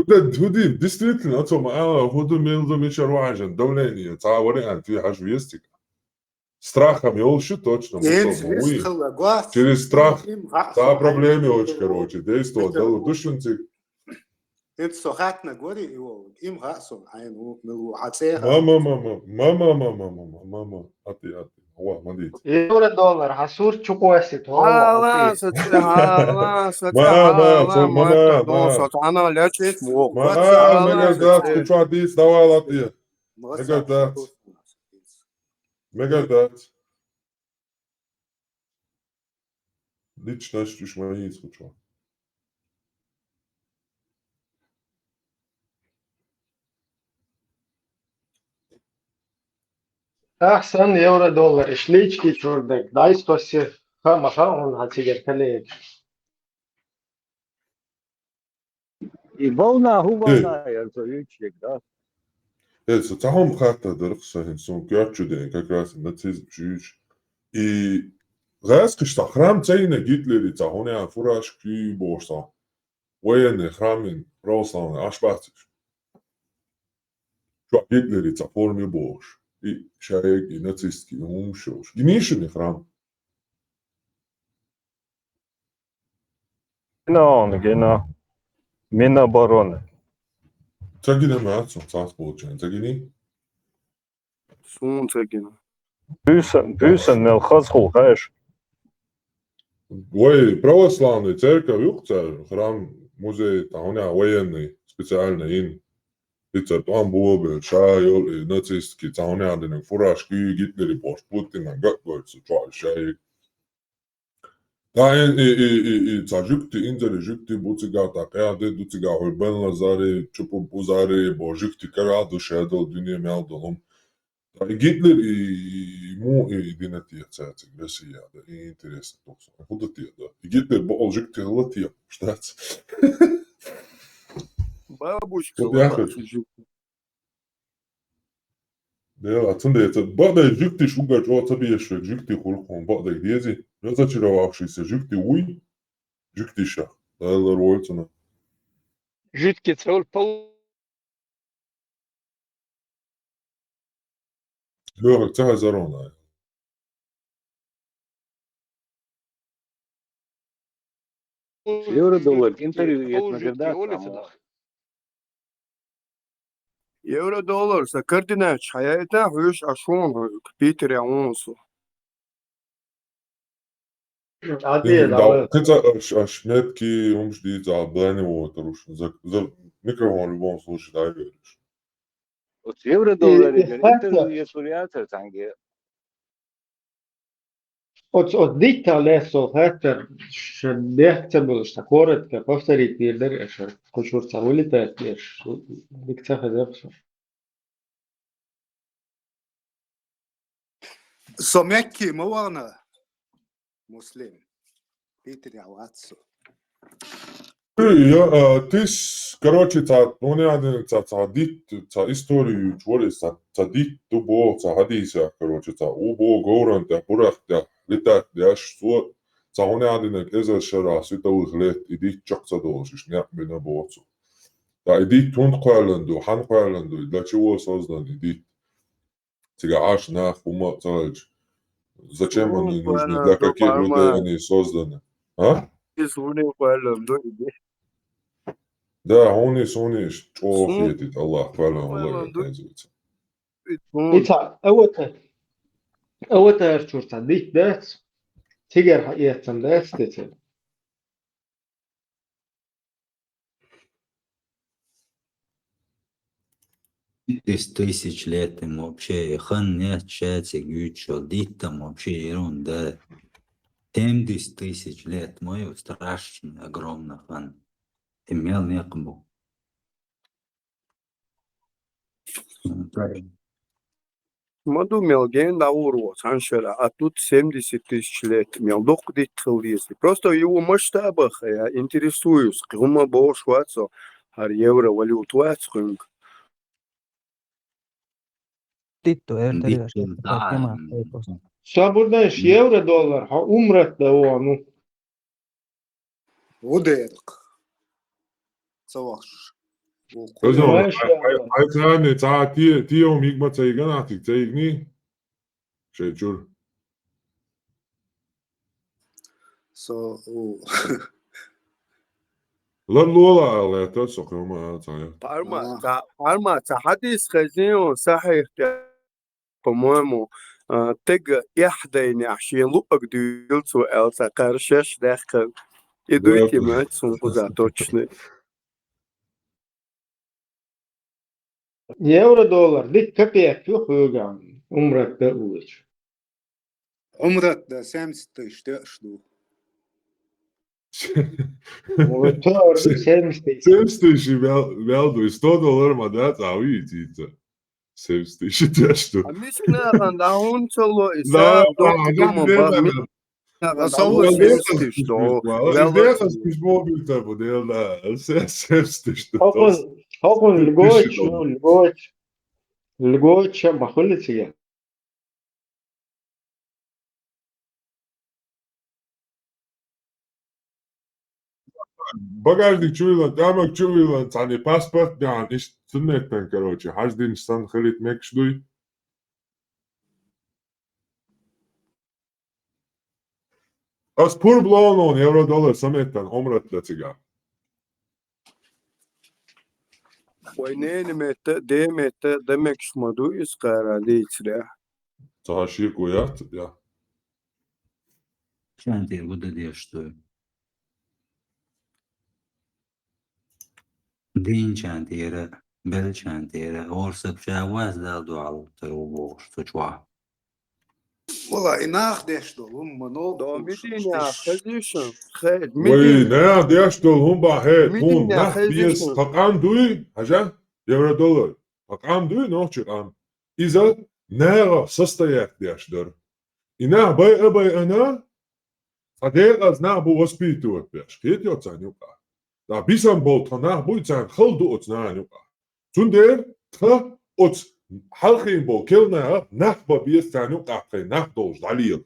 Да, хӀу ди, действительно, ацо ма ала, хӀу ду мел ду мичара ву хьажан, давление, цхьа вариант, и хьажа вестик. Страхом йолуш ю точно, Эм муха ма вуй. хала гвас. Через страх. Им ха- Цхьа проблема йолчу, короче, действовать Мичара дала ву? душинциг. Эм со хатна гори и ву. Им ха со, айн ву, мил ву, хьан цӀе ха. Мама, мама, мама, мама, мама, мама, ати, ати. Ва, ма дийца. Евро-доллар, хьан сурт чу къосит, хьо, Хьала, ати. саца, хьала, саца, Ма, ма, хьала, цо, ма, ма, ма, дон, ма. со, хьана лечит, мо. Ма, Хьала, мегар дац, саца. кху чохь дийца, давай, латте. Маса Мегар дац. Мегар дац. Личность уьш ма йийца кху чохь. Ахсан евро-доллар, иш лички чуьра дерг. Дай сто се-, Ма сан хьуна хьан цигара коллега. И волна, хӀун волна яра со юьйцург, да? Э, со цхьа хӀума хаттар дара-кх, со хӀинца сона коьрта чу деана, как раз нацизм чу юьйцуш. И гӀаьскхаша цхьа храм ца йина Гитлера, цхьа хӀуна ян фуражка юй бохуш цхьа военный храм йина православный Ӏаш бац уьш? Чохь Гитлера цхьа форма ю бохуш. И шайга, и нацистский, и хӀумаш йолуш. Гиний шуна и храм? Гина, гина. Минобороны. Ца гина ма аьлла, цхьацца болчарна ца гиний? Суна ца гина. Буьйсан, буьйсан мел хазахула хаьаш. Вай православный церковь ю-кх цара, храм, музей, цхьа хӀуна военный, специально йина. И цара тӀом бобелла, ша йолу и нацистский, цхьа хӀуна динарг фуражка юй Гитлера бохуш, Путина ган а гойту со чохь шайга. ТӀаккха и, и, и, и, и цхьа жуьгти, инзаре жуьгти бу цигахь, тӀаккха къаьхьа де ду цигахь, хӀой Бен Лазари, Чупу Пузари боху жуьгти карахь ду шадолу дуьне мел долу хӀума. ТӀаккха и Гитлер, и, и, и му, и, и дина те цаьрца Россия, да, и интересно, тоху со. ХӀун ду те, да? И Гитлер бакъал жуьгти хилла те, уьш дац? Бабушка, вот яхаш. Бабушка жуьгти. Дела, цундела ца бакъдерг жуьгтиш уггар чӀогӀа ца безаш верг жуьгти хуьлу хьуна бакъдерг дезий? Разочаровавшийся жуьгти вуй? Жуьгтиша. Дала лар войла цунах. Жуьгти цул пол- Лёха, ца хьажарона. Евро-доллар интервью есть, наградацию. Евро-доллар, сан координаташ хьаяйта, хьуьйш а шуна хьуьга, Питере вон со. М, а де, да, давай. Кхин цкъа аш, аш метки, хӀумаш дийца, а, блани вотар уж. За, за микрофон в любом случае, да, веришь? Оцу евро-долларигара интервью еш вариант цхьаьнгге. Оцу, оцу диттах лаьцна хаттар, ша бехк ца болуш, сан коротко повторить дийр дара аша, кху чуьра ца вылетать деш, дика ца хезара со. Со Мекке ма вахана, Муслим. Питерехь вац со. Я, а, тис, короче, цхьа, ну, не один, цхьа, цхьа дитт, цхьа историю чуьра, цхьа, цхьа дитт ду боху, цхьа хьадийсех, короче, цхьа у боху говран тӀехь, бурах тӀехь, летать деш, цо, цхьа хӀун яхьа динарг эзар шарахь световых лет, и дитт чекх ца долуш, иштта некъ бина боху цо. Ткъа и дитт хӀунда кхоьллина ду, хьан кхоьллина ду, и для чего создан и дитт? Цигахь Ӏаш нах хӀумма а ца хилча, зачем они нужны, для каких людей они созданы? А? Иза хӀуне кхоьллина ду и дитт. Да, хӀуне, хӀуне чӀогӀа хетийта, Аллах кхоьллина хӀума оказывается. И цхьа аватар, аватар чуьра цхьа дитт дац, цигара хьан эцам дац те церан? Семьдесят тысяч лет им вообще, и хан нет, ща цига юьйцуш йолу дитт-м вообще ерунда. Семьдесят тысяч лет, ма ю страшный, огромный хан. И мел некъ бу. Ма ду мел ген дӀагӀур ву цхьана шарахь, а тут семьдесят тысяч лет, мел дукха дитт хила деза. Просто его масштабах я интересуюсь, кхин хӀумма бохуш вац со, хӀара евро валюта вац кхуьнга. Дитт ду, эртареш, дитт ду, эртареш, да. Тема, м, тайпа. Сабурдаш, евро-доллар, хьо умрат да вон, ну. ГӀудеракх. Ца вахчуш. Вукху. Хай, хай, хай, царни, ца, ти, ти йом йиг ма ца йиган ахтиг, ца йигни? Шай чур. Со, у. Лар лола алета, со кема, а, ца я. Парма, ца, парма, ца хадис хазин, сахих, по-моему, а, тега эхь дайнехь шен луъаг дуьйла цо аьлла, цхьа кхара шаьш даьккха. И дуйти ма цунна кхуза точно. Евро-доллар, дика капек ю хьоьгахь, умрат дан уллачу. Умрат дан семьдесят тысяч теш ду. Вот то, семьдесят тысяч. Семьдесят тысяч вял, вял ду, и сто доллар ма дац, а уйти ца. Семьдесят тысяч теш ду. А мискинахана дӀа хӀунда ца ло, и да, сагӀа доккха дума бан. Аса ву сестиш до. Вела сестиш бо билта бу дела. Сестиш до. Хокон, хокон льгоч, ну, льгоч. Льгоч, бахулиция. Багажник чуйлан, тямак чуйлан, цани паспорт, ян, иш суннеттан, короче, хаждин сан халит мекш дуй. Ас пур блоунон евро доллар саметтан омрат ла цига. Вай нени метта, де метта, да мекш маду из кара дицря. Цаха ширку яхт, я. Чан те гуда де что? Дин чан тера, бел чан тера, орсап ча ваз дал дуал тару бош, то чва. Вала, и нах деш долу, мано. Да, мидиня, хазишн, хед, вай, мидиня. Нах деш долу, хум ба хед, хум, нах деш, хакъан дуй, хажа, евро доллар. Хакъан дуй, нох чи къан. Иза нера состоять деш дар. И нах бай, а бай, ана, а де аз нах бу воспитывать деш. Хет йо цан юкъа. Да, бисан бол та нах буй цан хал ду оц нан юкъа. Цундер тха оц хьалхин бол келна нах ба биес цан юкъа тхай нах долж далил.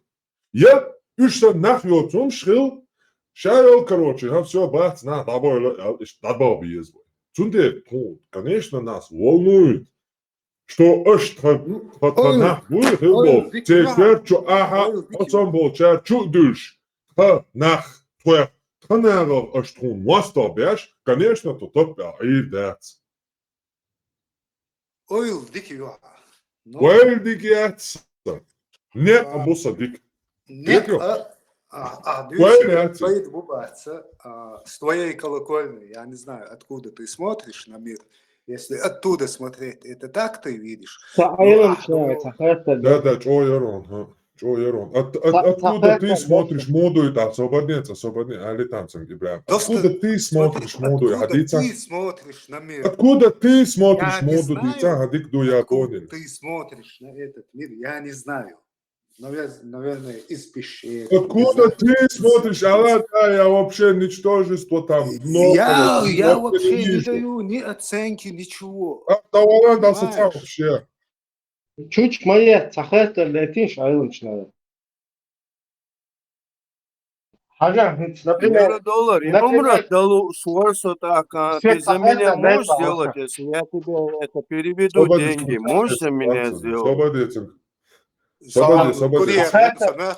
Я, уж сан нах йоцум шхил, ша йол, короче, ха, всё, бац, нах дабойла, ял, иш дабо биес бой. Цундер тху, конечно, нас волнует, что аш тха, тха, тха нах буй хил бол, те чар чу аха, оцом бол чар чу дюш, тха нах, тха, тха нагов аш тхун мосто беш, конечно, то топ, а, и дац. Ойл дик юа. Ну. Ойл дик яц. Нет, а, а буса дик. Нет, дик ю. А, а, а, ойл яц. Стоит бубаться, а, с твоей колокольни. Я не знаю, откуда ты смотришь на мир. Если оттуда смотреть, это так ты видишь. Да, ну, а, ну, да, да, чо ярон, ха. Чо ярон? От-, от-, откуда ты смотришь моду и там, свободнее, свободнее, али там сам, Ибрахим. Откуда ты смотришь моду и хадица? Откуда ты смотришь на мир? Откуда ты смотришь моду, дица, хадик ду я понял. Ты смотришь на этот мир, я не знаю. Навер-, наверное, из пещеры. Откуда ты смотришь? Алла, да, я вообще ничтожество там. Я, я вообще не даю ни оценки, ничего. А, да, Алла, да, вообще. Чуч мае цахатта летиш айлымчнара. Хажа, например, евро доллар, например, имамрат далу швар сотака, ты за меня можешь сделать, если я тебе это переведу деньги, можешь за меня сделать? Свободец. Свободец, свободец.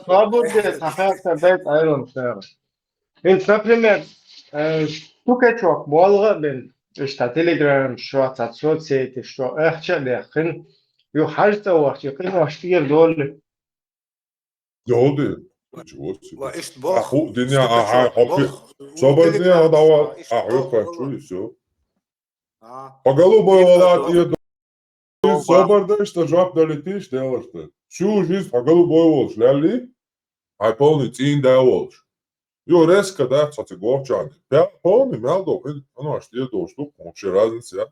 Свободец, айлымчнара. Ин, например, э, штукачок, болга бен, ишта Telegram, шо, соцсети, шо, эхча лехин, ю хажта вахчи, кин вахчи гер доли. Доли. Ничего себе. Ва, ишт бох. Аху, диня, аха, хопи. Собар диня, дава, аху, хочу, и всё. А. По голубой валат, и Собар да, что жоп долетиш, дело что. Всю жизнь по голубой волш, ляли, а полный цин да волш. Ё, резко, да, цацы горчан. Пя-, полный мял дохин, оно аж тебе дошли, вообще разница, я.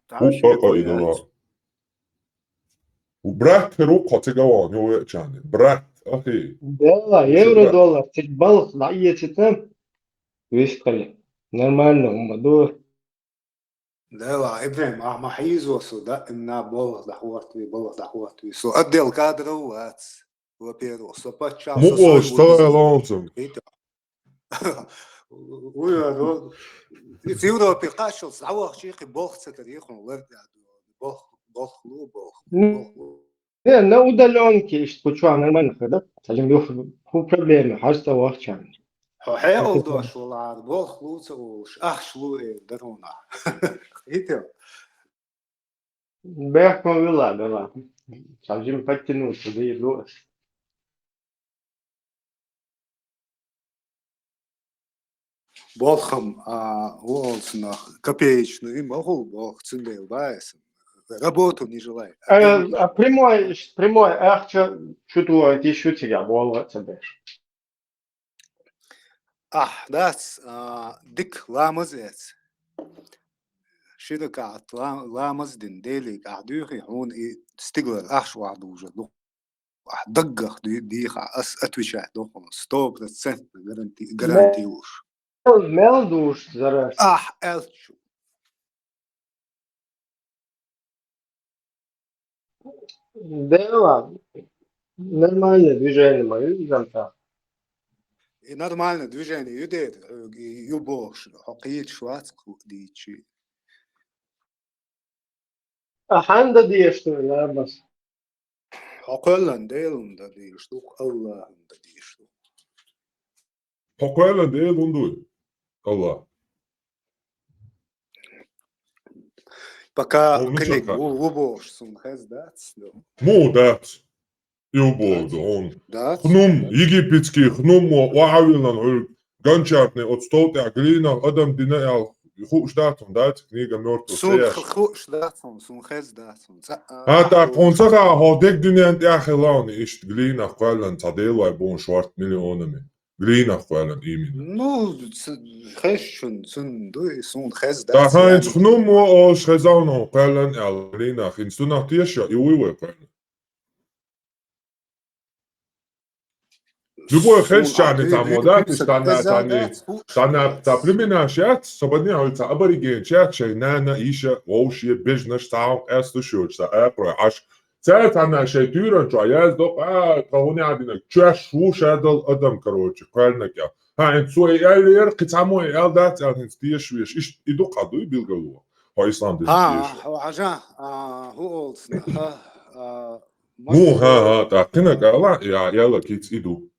Там у, ещё а, а, и это давай. У брат, руку цыгавал, не увечаны. Брат, ахи. Дела, евро, доллар, цик балх, да, и эти там. Вискали. Нормально, умбаду. Дела, Ибрахим, а, ма хьийзо со, да, инна болх дахвартви, болх дахвартви. Со отдел кадров вац, во-первых, со паччахь, со мукъол сой стой лонцум. Ит-, уй, а, ну, из Европе кашал, завах чихи болх цакар ехун, лар, болх, болх лу, болх, болх лу. Э, на удалёнке ишт кучуа нормально, да? Сажим юх, ху проблема, хажта вахчан. Хо хе олдош валар, болх луца улш, ахш лу э даруна. Итё. Бехко вила, да ладно. Сажим подтянуться, да и луш. Болхам, а, уолсунах копеечный, махул болх, цундел байсам. Работу не желает. Э, а прямой, прямой, ахча, чутуа, ти шутига, болга, цабеш. А, дац, а, дик ламаз эц. Ширакат ла-, ламаз дин, делик, а, дюхи, хун и стиглар, ахш ваду уже, ну. Ахь даггах ди-, дийхьа, ас отвечать дохуна, сто процентов гаранти-, гарантируешь. Мел, мел душ зараш. Ахь, элчу. Дела, нормальное движение моё, изам та. И нормальное движение юдет, э, ю бохш, хоккеет швац дичи. Аханда дешта лабас. Хьо кхоьллан Делан да дийш ду, Аллахьан да дийш ду. Хьо кхоьллан Делан дуй? Аллахь. Пока хьо мича кхиниг ха- ву, ву бохш сун хез дац, ду. Му дац. Ю боху ду, он. Дац. Хнум, египетский хнум, ва-, ваавилан, гончарный от стол тя глина, адам дина ял, хууш дац, он дац, книга мёртвых. Сун хууш дац, он, сун хез дац, он. Ца-, а, та, а, хун ца ха, хьо дег дуьнен тя хилан, ишт глина кхоьллан, ца делай бон шварт миллионами. Глина кхоьллан именно. Ну, ц-, хеш чун, цун дуй, сун хез дац. Та ханц хнум, о, о, хезавно, кхоьллан, ял, глина, хин сунах теша, и уй вай кхоьллан. Любой хеш чарни там, да, ты штана тани, штана та племена шат, сободни улица абориген шат, шай нана, иша, вовши, бежнаш, саам, эсту шуч, са, э, про, аш. Ца тана шай тюран, чо, я сдох, а, кого не один, чаш, вуш, адал, адам, короче, кхоьллан, я. Ха, эн цой, я, я, кицамой, я, да, ца, эн стеш, веш, иш, иду, каду, и билгалу. Хо ислам дин. Ха, стеш. Хо, ажа, а, ху олсна, ха, а, Ну, ха, ха, та, кхина кала, я, яла киц иду.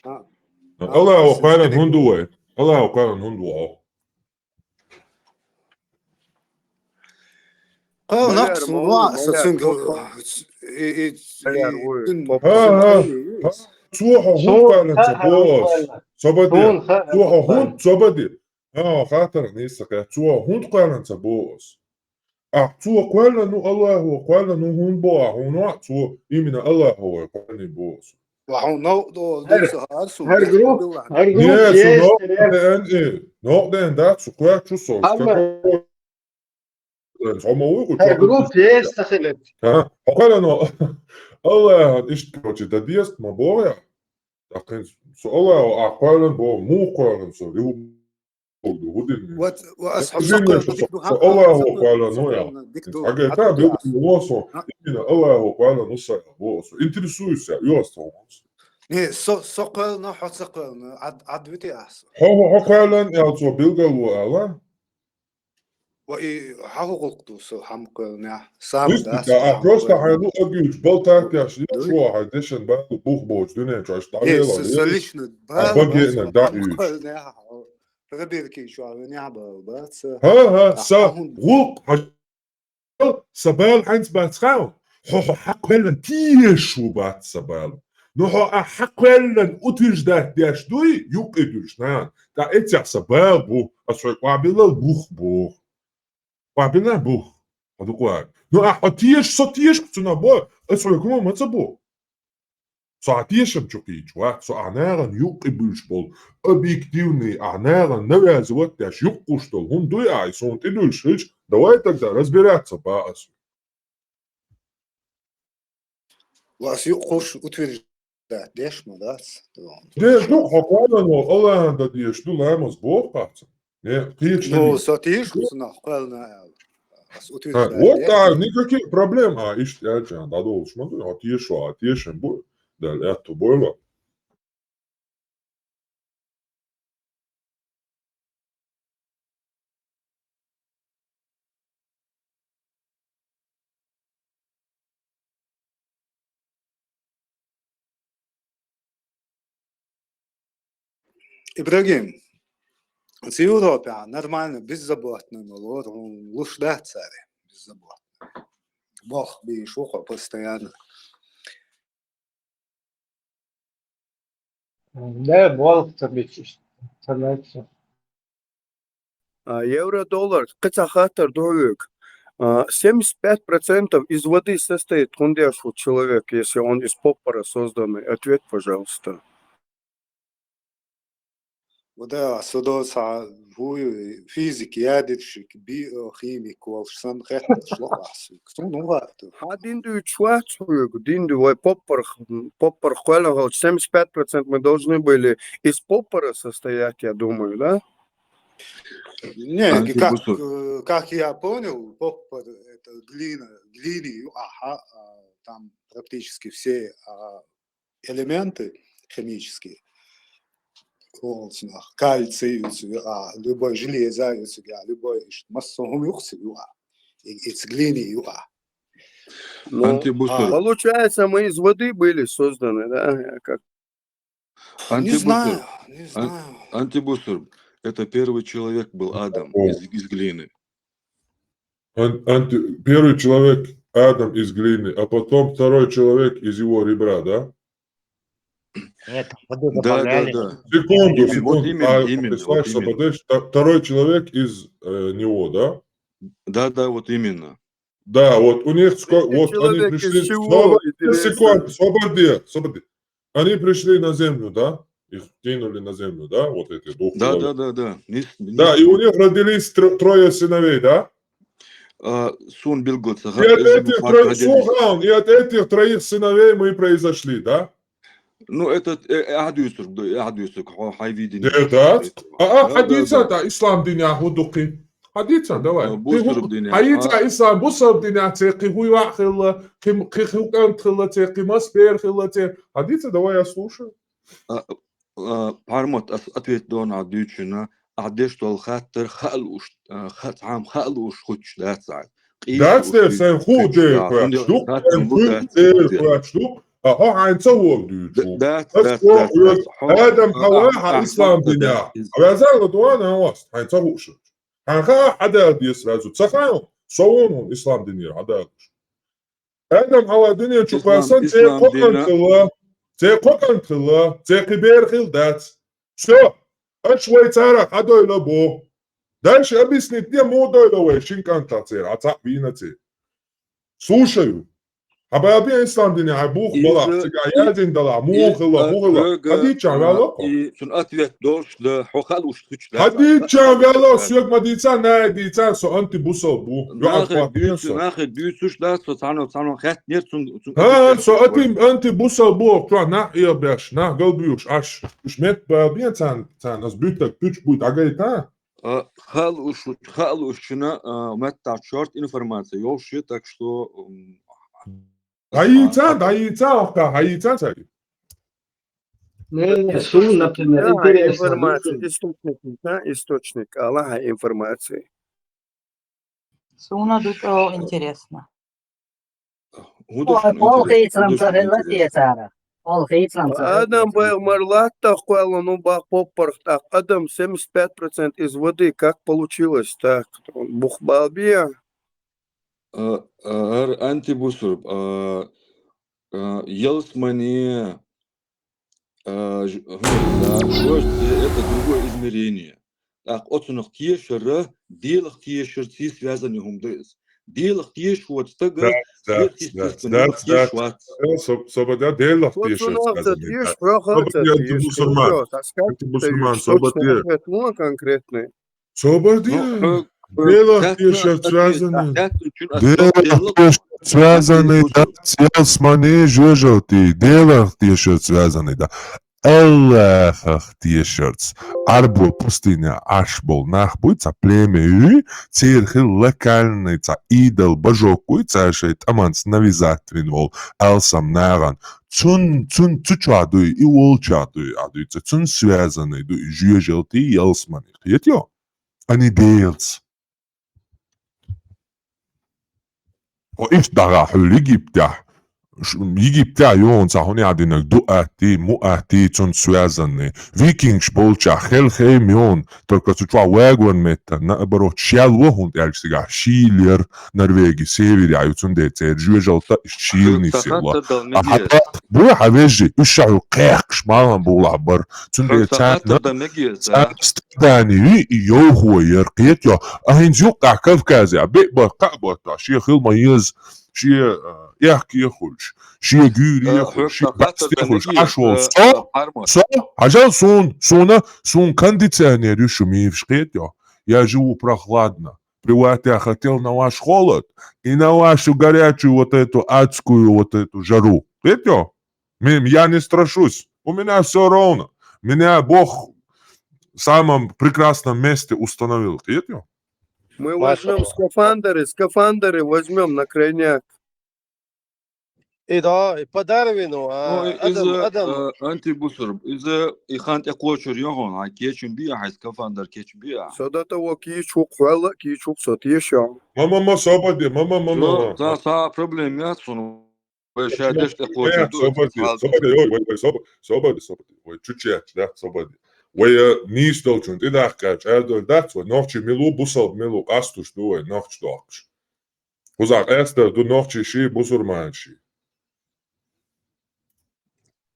Ха. Аллахьо кхоьллан хӀунда вай? Аллахьо кхоьллан хӀунда вай? Кхоьллан нах сун ва, са цуьнга, и, и, Ха, ха, ха. Цо хьо хӀунда кхоьллан ца бо ас? Собади. Цо хьо хӀунда, собади. Ха, хаттар нийса кхе. Цо хӀунда кхоьллан ца бо ас? Ахь цо кхоьллан ву, Аллахьо кхоьллан ву, хӀунда бо ахь хьуна, цо именно Аллахьо вай кхоьллан бо ас? Ва хьуна новкъа долу дуьйцу хӀара сун. ХӀара групп, хӀара групп. Не, цу новкъа деан и, новкъа деан дац, цу кхоьллачу со. Амма какой хьо ма вуй, хӀара групп есть, ца хилира. Ага, хьо кхоьллан ву. Аллахьан иштта, короче, дан деза ма боху я. ТӀаккха со Аллахьо ахь кхоьллан боху, муха кхоьллан со, ю. Ва, ва ас хьо со кхоьллан, со Аллахьо кхоьллан ву я. Хьагайта, билгало со, именно Аллахьо кхоьллан ву со, бо со. Интересуюсь я, ю ас тхо. Не, со, со кхоьллан, хьо ца кхоьллан, ад, ад вити ас. Хьо, хьо кхоьллан, ял цо билгало ала. Ва и хьан хӀу гӀуллакх ду со хьан кхоьллан? Сам дац, а просто хьан ду агуьйчу, болтаркеш, шо хьан дешан баьлла бух боцу дуьнен чу, аш дӀавелла, са лично а багена дӀа уьйчу. Пробирки чу а винехь бала бац. Ха, ха, са гӀуллакх хьан, са бала хьанца бац хаьа? Хьо, хьо хьан кхоьллан тешаш ву бац са бала. Ну хьо а хьан кхоьллан утверждать деш дуй, юккъе дуьллуш, нана. ТӀаккха эццехь са бала бу, ас хьой къобаллал бух боху. Къобаллал бух. Хьо ду къоби. Ну а хьо тешаш, со тешаш цунах бо, ас хьой хӀума ма ца бо. Со ахь тешам чу кхийча вац, со ахь нахана юккъе буьллуш болу, объективный, ахь нахана навязывать деш юккъуш долу хӀума дуй ахь, и суна тӀедуьллуш хилча, давай тогда разбираться бац ас. Вас юккъуш утверждать деш ма дац. Деш ду, хьо кхоьллан ву, Аллахьан дан дезаш ду, ламаз боху кхаца. Не, кхечу. Ну, со тешаш ву цунах кхоьллан аьлла. Ас утверждать деш. Вот, а, никаких проблем, а, иштта аьлча, дӀадолуш ма ду, хьо тешаш ву, а, тешам бу, Дала аьтту бойла. Ибрагим, цу Европехь нормально, беззаботно ма лору, хьуна луш дац цара беззаботно. Болх бийш ву хьо постоянно. Да, болх ца бича, ца лаьцна. А, евро-доллар, кхин цхьа хаттар ду хьоьга. А, семьдесят пять процентов из воды состоит, хӀунда аьлча ву человек, если он из поппара созданный? Ответь, пожалуйста. Ва да, со доса хӀу физик, ядерщик, биохимик волуш санна хетташ ло ахь соьга. Суна хӀун хаттар? Хьан дин дуьйцуш вац хьоьга? Дин ду вай поппарх, поппарх кхоьллина хилча, семьдесят пять процент мы должны были из поппара состоять, я думаю, да? Не, как, э, как я понял, поппар — это глина, глине ю ахь, а, там практически все, а, элементы химические. Кальций ю цигахь, любой железо ю цигахь, любой иш-, массо хӀума ю цигахь. И, из глине ю. Ну, получается, мы из воды были созданы, да? Я как... Не знаю, не знаю. Антибусур, это первый человек был Адам из, из глины. Ан-, анти-, первый человек Адам из глины, а потом второй человек из его ребра, да? Нет, воду добавляли. Да, да, да. Секунду, секунду. Вот именно, а, именно, ты слышишь, вот именно. Подожди, вто-, второй человек из, э, него, да? Да, да, вот именно. Да, вот у них ско-, вот они пришли. Секунду, секунду, свободи, свободи. Они пришли на землю, да? Их кинули на землю, да? Вот эти двух человек. Да, да, да, да. Да, и у них родились тр-, трое сыновей, да? А, суна билггал ца хаьа, и от этих троих, слушай, и от этих троих сыновей мы произошли, да? Ну, это, э, ахь дуьйцург ду, ахь дуьйцург, хьо, хьайн видение. Э, да? А, а, да, хьан дийца, да, ислам динехь хӀун ду кхин? Хьан дийца, давай. Бусалба динехь. Хьан дийца, ислам, бусалба динехь церан кхин хӀун йоӀ хилла, кхин, кхин хӀун кӀант хилла, церан кхин мас бер хилла, церан. Хьан дийца, давай, я слушаю. А, а, Пармот, ас ответ дона ахь дуьйцучунна, ахь деш долу хаттар хаа лууш, а, ха-, цхьамма хаа лууш хуьттуш дац ахь. Дац дера, сайн хӀу дера хоьттуш ду, сайн хӀу дера хоьттуш ду, а хьо хьайна ца хӀора дуьйцу. Дац, дац, дац, дац. Адам, Хьава, хьан ислам динехь. Хьан везар ла дуьйна, хьайна ца хууш. Хьайна хаа хьан Дала деза сразу. Ца хаьа, со вон вон ислам динера хьан Дала. Адам, Хьава дуьнен чу кхоьссина, церан кхо кӀант хилла, церан кхо кӀант хилла, церан кхин бер хилла дац. Всё. Аша вай царах хьан дойла бу. Дальше объяснить де, муха дойла вай шина кӀантах церан, хьан цхьаъ вийна церан. Слушаю. Хьан бабе ислам динехь, хьайн бух балахь, цигахь яздина далахь, муха хилла, хӀун хилла. Хьан дийцча ваьлла кхо? И цунна ответ долуш да, хьо хаа лууш хуьттуш дац. Хьан дийцча ваьлла, соьга ма дийца, нахе дийца, со антибусалба ву. Нахе дуьйцу-, нахе дуьйцуш дац, со цхьанна, цхьанна хаьттинера цунна, цунна. Хьа, со анти-, антибусалба ву, чохь нах Ӏехабеш, нах галбуьйлуш Ӏаш. Уьш метта бабе царна, царна ас буьттаг пуьчу буй дӀагайта? А, хаа лууш, хаа луучунна, а, меттахь чорта информация йолуш ю, так что, м, дӀайийца, дӀайийца, хӀокху хьайийца цаьрга. Не, суна, например, интересно. Информация, источник, да, источник, ала хьайн информация. Суна ду чӀогӀа интересно. ХӀун ду шуна интересно? Олхийцам ца хилла те цара? Олхийцам ца хилла? Адам пайхамар латтах кхоьллина ву бах поппарх, тӀаккха Адам семьдесят пять процент из воды, как получилось так? Бух балбе? А, а, ар антибусурб, а, а, ялсмане, а, ж-, хӀун, да, жожте — это другое измерение. ТӀаккха оцунах тешар, Делах тешарций связанный хӀума ду иза. Делах тешачу стага сверхъестественный хӀума тешаш вац. Э, со-, собада Делах тешарца связанный, да. Собада я бусурман. Собада я. Конкретный. Собар де. Ну, э, Делах тешарца связанный. Делах тешарца связанный, да, ялсмане, жожалте, Делах тешарца связанный, да. Аллахах тешарца. Ӏарбо пустыне Ӏаш болу нах буй, цхьа племя юй, церан хилла локальный цхьа идол, божок вуй, цара шайн тӀаманца навязать вина волу алсам нахана. Цун, цун цу чохь дуй, и волчохь дуй, а дуьйцу, цун связанный дуй, жожалте, ялсмане. Кхетий? Ани Делаца. О, иштта дӀагӀа хьуьлла Египтехь. Ш-, Египтехь юханца хӀунда динарг ду атти, му атти, цунца связанный. Викингаш болчохь хелхейма юхана, только цу чохь вагон метта, наоборот, шел ву хӀунда аьлча цигахь шийла яра, Норвеги северехь ю, цундела церан жожалта иштта шийла нисъелла. А хьан бу хьан вежарий, уьш ша хьуьлла кхехкаш малхбулахь бара. Цундела царна, царна страдани вий, и йовхо яра, кхетий? А хӀинца юккъехь Кавказехь беъ бара, кхаъ бара, шен хила ма еза. шен, э, эхь кехалуш, шен гуьйре Э, хьоьга хуьлуш, шен хаттар басте дан хуьлуш, нагий, Ӏаш волу э, со, э, Парма. Со, хьажал суна, суна, суна кондиционер ю шу мийваш кхетайо. Я живу прохладно. При вас я хотел на ваш холод и на вашу горячую вот эту адскую вот эту жару. Кхетайо? Ме-, я не страшусь. У меня всё ровно. Меня Бог в самом прекрасном месте установил. Кхетайо? Мы возьмём скафандры, скафандры возьмём на крайняк. И да, и подарок вину, а, Ну, и-, адам, иза, адам. э, Антибусур, иза и хан тӀекхочур йогӀун, хьан кечам биа, хьан скафандр кечам биа. Со до того кийчу хьук, хьуэлла кийчу хьук, со тешал. Ма, ма, ма, собаде, ма, ма, ма, ма, Ну, ма. Са, са проблема яц хьуна. Вай ша деш тӀекхочур Э, ду, собаде, хьал собаде, ой, вай, вай, соба-, собаде, собаде. Вай чучеч, да, собаде. Вай, э, нийса долчун тӀедахкача, аьрдойла дац, вай нохчий мила ву, бусалба мила ву, къастуш ду вай, нохчий дохкуш. Кхузахь къаьстар ду нохчий ший, бусурманаш ший.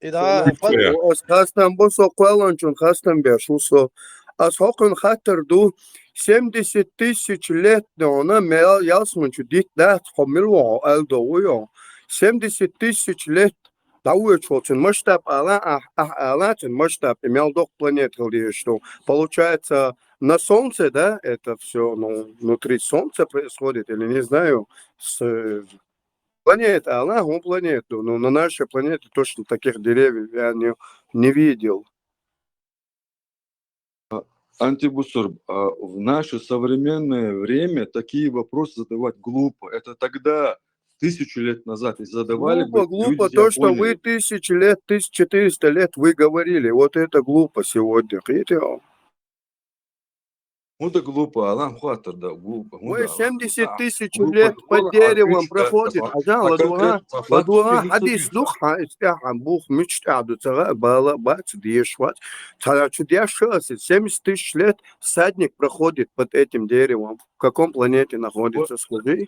И да, Со нохчий. Ас хастам бу со кхоьллинчун, хастам беш ву со. Ас хӀокхуьнан хаттар ду, семьдесят тысяч лет дона, мел ялсманчу дитт дац, хьо мила ву хьо аьлла догӀу йо. Семьдесят тысяч лет дӀавоьдуш волчун масштаб ала, ахь, ахь ала, цун масштаб, и мел доккха планета хила дезаш ду. Получается, на Солнце, да, это всё, ну, внутри Солнца происходит, или не знаю, с, э, планета ала, хӀун планета ду, ну, на нашей планете точно таких деревьев я не, не видел. А, Антибусур, а, в наше современное время такие вопросы задавать глупо. Это тогда, тысячу лет назад, и задавали бы, Глупо, глупо люди тебя то, что вы поняли. Тысячи лет, тысяча четыреста лет вы говорили. Вот это глупо сегодня. Видите? Ну да глупо, Алан Хуатер, да, глупо. Ну Ой, да, семьдесят да, тысяч глупо, лет под глупо, деревом отлично, проходит. Ага, ладугӀа, ладугӀа, хьадис дух, хьан, истяхьан бух, мичтӀа ду, цара, бала, бац, деш, вац. Цара чу деш, семьдесят тысяч лет всадник проходит под этим деревом. В каком планете находится, скажи?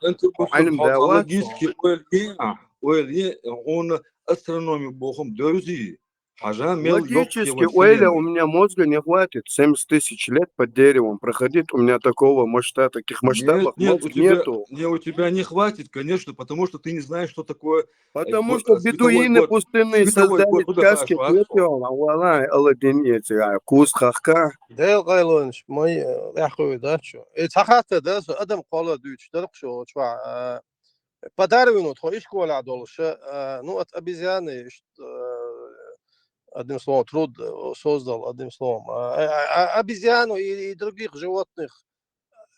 Алим да, вац. Логически, ой, не, ой, не, он астрономию бохом дерзи. Хьажа, мел йоккхе Логически, вай ойла, вселенная. У меня мозга не хватит. Семьдесят тысяч лет под деревом проходить. У меня такого масштаба, таких масштабов мозг нету. Нет, нет, у тебя, не, у тебя не хватит, конечно, потому что ты не знаешь, что такое, э, Потому что бедуины пустынные создали сказки, кхетий хьо, валлахӀи, Аладдин эци, а, куз хахка. Дел къайлонаш, май, э, лаьхкъуьй дац шу. Э, цхьа хатта да, со адам кхолла дуьйцуш, дарх шо, чуа, э, По Дарвину тхо ишколехь долуш, а, ну, от обезьяны, ш-, а, одним словом, труд, э, создал, одним словом. А, а, а, обезьяну и, и других животных,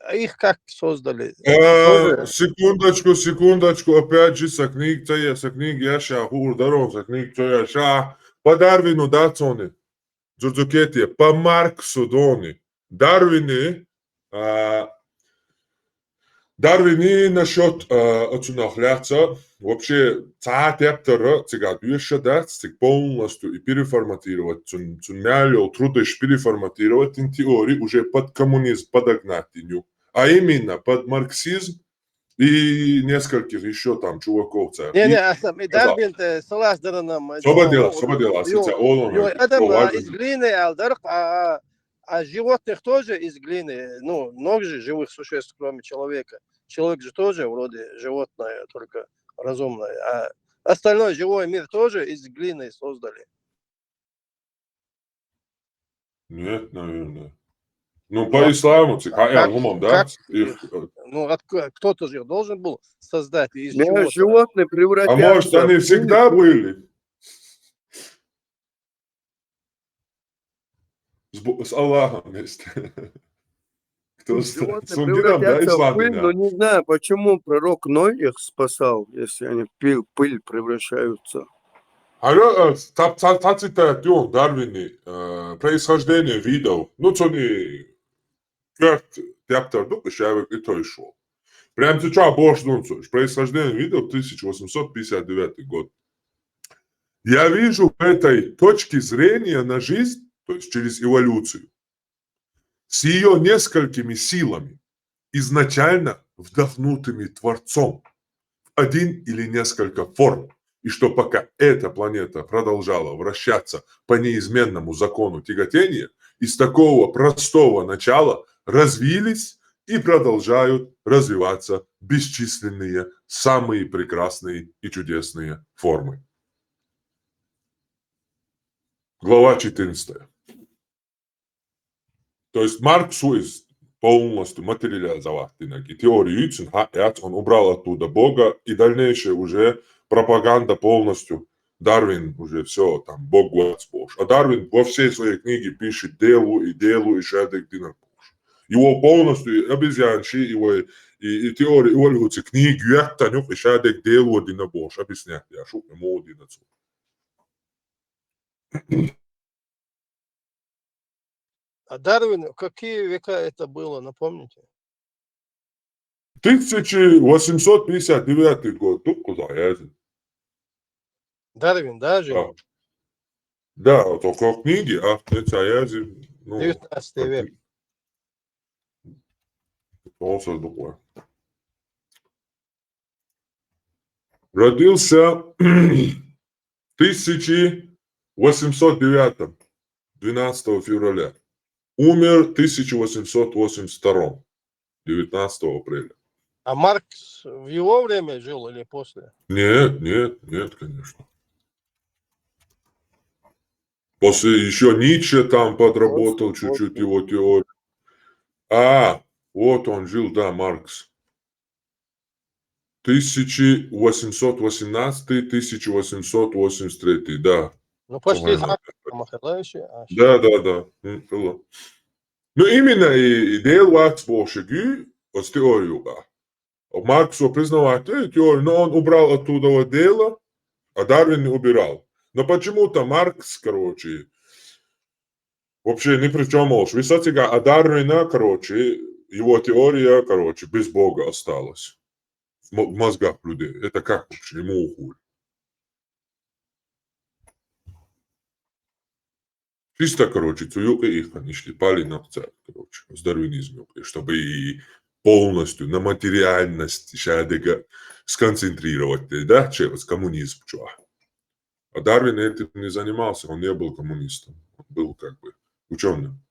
а их как создали? Э, секундочку, секундочку, опять же, са книга ца я, са книга я ша, хуур даро, са книга ца я ша. По Дарвину, да, цуни? Дзурдзукетия, по Марксу дони. Дарвини, а, Дарвини насчёт, а, оцунах лаьца, вообще, цхьа тептара цига доьша дац, цига полностью и переформатировать, цун, цун мел йолу трудаш переформатировать, ин теории уже под коммунизм подогнать дин ю. А именно под марксизм, и нескольких ещё там чуваков цара. Не, не, а сам, и Дарвин-то салас даранам, собадела, собадела, сица олон, ой, Адам, а, из глины, ал, дарх, а, а, а животных тоже из глины, ну, много же живых существ, кроме человека. Человек же тоже вроде животное, только разумное. А остальной живой мир тоже из глины создали. Нет, наверное. Ну, по исламу, ци-, а, а, ну, мам, да? Их, э, ну, от-, кто-то же их должен был создать из чего-то. Животные превратятся в... А может, они всегда были? С Бо-, с Аллахом вместе. Кто знает? Животные превратятся в пыль, но не знаю, почему пророк Ной их спасал, если они в пыль, пыль превращаются. Алло, э, ца-, ца-, ца-, цитат ю Дарвини, э, «Происхождение видов». Ну, цуни кёрт тептар ду, шавик и той шо. Прям сейчас борш дунцуш. «Происхождение видов», тысяча восемьсот пятьдесят девятый год. Я вижу в этой точке зрения на жизнь, то есть через эволюцию, с её несколькими силами, изначально вдохнутыми Творцом в один или несколько форм, и что пока эта планета продолжала вращаться по неизменному закону тяготения, из такого простого начала развились и продолжают развиваться бесчисленные, самые прекрасные и чудесные формы. Глава четырнадцатая. То есть Маркс из полностью материализовать динаг. И теорию цун хьаяц, он убрал оттуда Бога, и дальнейшее уже пропаганда полностью. Дарвин уже все, там, Бог вац бохуш. А Дарвин во всей своей книге пишет: делу и делу и шадек динаг бохуш. Его полностью и обезьянши, его и, и теория эволюции книги яттанюк и шадек делу дина бохуш. Объяснять я, шу ему дина цу. А Дарвин, какие века это было, напомните? Тысяча восемьсот пятьдесят девятый год, тут куда я? Дарвин, да, жил? Да. Да, только книги, а это я, ну, девятнадцатый век. Он создал. Родился в тысяча восемьсот девятом, двенадцатого февраля. Умер в тысяча восемьсот восемьдесят втором, девятнадцатого апреля. А Маркс в его время жил или после? Нет, нет, нет, конечно. После еще Ницше там подработал чуть-чуть его теорию. А, вот он жил, да, Маркс. Тысяча восемьсот восемнадцатый, тысяча восемьсот восемьдесят третий, да. Ну, почти Ага. так, Махалайши, а Да, да, да. М, было. Ну, именно и, и дел вац бохуш, оцу теорию, да. Маркс его признавать, э, теорию, но он убрал оттуда вот дело, а Дарвин не убирал. Но почему-то Маркс, короче, вообще ни при чем уж. Высоцкий, а Дарвина, короче, его теория, короче, без Бога осталась в мо- в мозгах людей. Это как вообще? Ему ухуль. Чисто, короче, цу юкъе их, конечно, пали на царь, короче, с дарвинизм юкъе, чтобы и полностью на материальность шадега сконцентрировать, да, через коммунизм, чё. А Дарвин этим не занимался, он не был коммунистом, он был как бы ученым.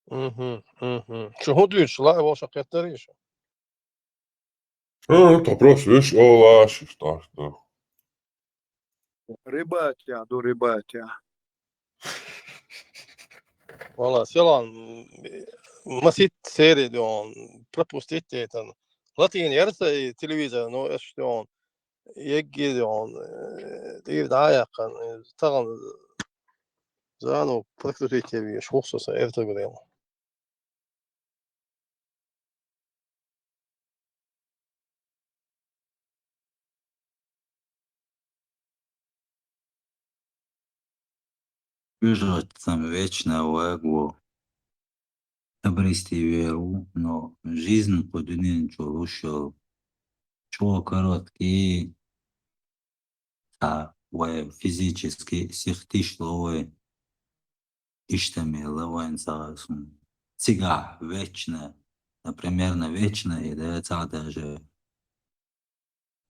Мгм, мгм. Шу хӀун дуьйцуш, лаа вовшах кхеттарий шу? А, то просто, видишь, о, лаш, что, что. Ребята, до ребята. Вала, селан, масит серия, он пропустить это. Латин ярса и телевизор, но это что он. Егги он, э, див да якан, э, таган зану прокрутить я веш, хухсуса, это говорил. Выживать там вечно вагло. Обрести веру, но жизнь по дунен чулушал. Чего короткий, а вай физически сихтиш ловой. Иштта мела вайн сагӀа сун. Цигахь вечно, например, на вечно и да цхьа даже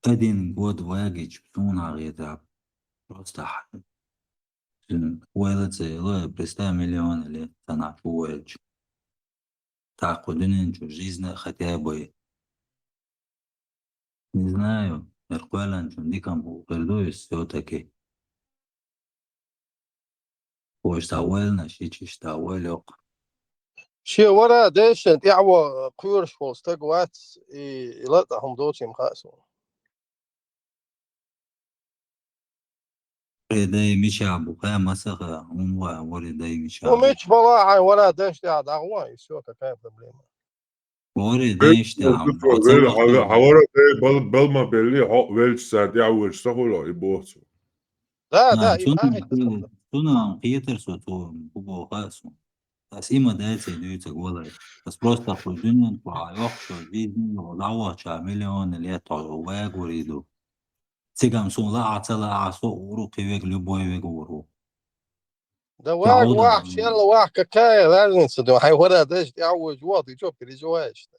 один год вагич суна гӀеда. Просто х-, сун вайла ца ела, представь, миллион лет цхьана чу вайча. Так, кху дуьнен чу жизнь хотя бы. Не знаю, эркъвелланчун дикан бу хир ду иза всё-таки. Вуьш ца ваьлла, шичиш ца ваьлла йоккха. Шен вара дайшна тӀаьхьо кхоьруш волу стаг вац, и, и латта хӀума доцийла хаьа суна. Вари дай мичахь бу, кхаьа масаха, хӀунда ваьа вари дай мичахь бу? Ну, мича бала хьайн вара дайшна тӀехь дӀагӀо, и всё, какая проблема? Вари дайшна тӀехь, хьо ца вахтина. Хьан вара дай бал-, бал ма белли, хьо велча цара тӀехь велча ца хуьлу, и боху цо. Да, да, и цунна, цунна кхетар со, цо хӀун боху хаьа суна. Ас и ма дац и дуьйцург валай. Ас просто кху дуьнен тӀехь йоккхуш йолу бизнес дӀавахча миллионы лет хьо вагавар и ду. Цигахь суна лаахь а ца лаахь а, со а вур ву, кхин верг, любой верг вур ву. Да ваг вахь, шелла вахь, какая разница, да, хьайн вара дайшна тӀехь а вуьйцуш ву, ты чё переживаешь-то?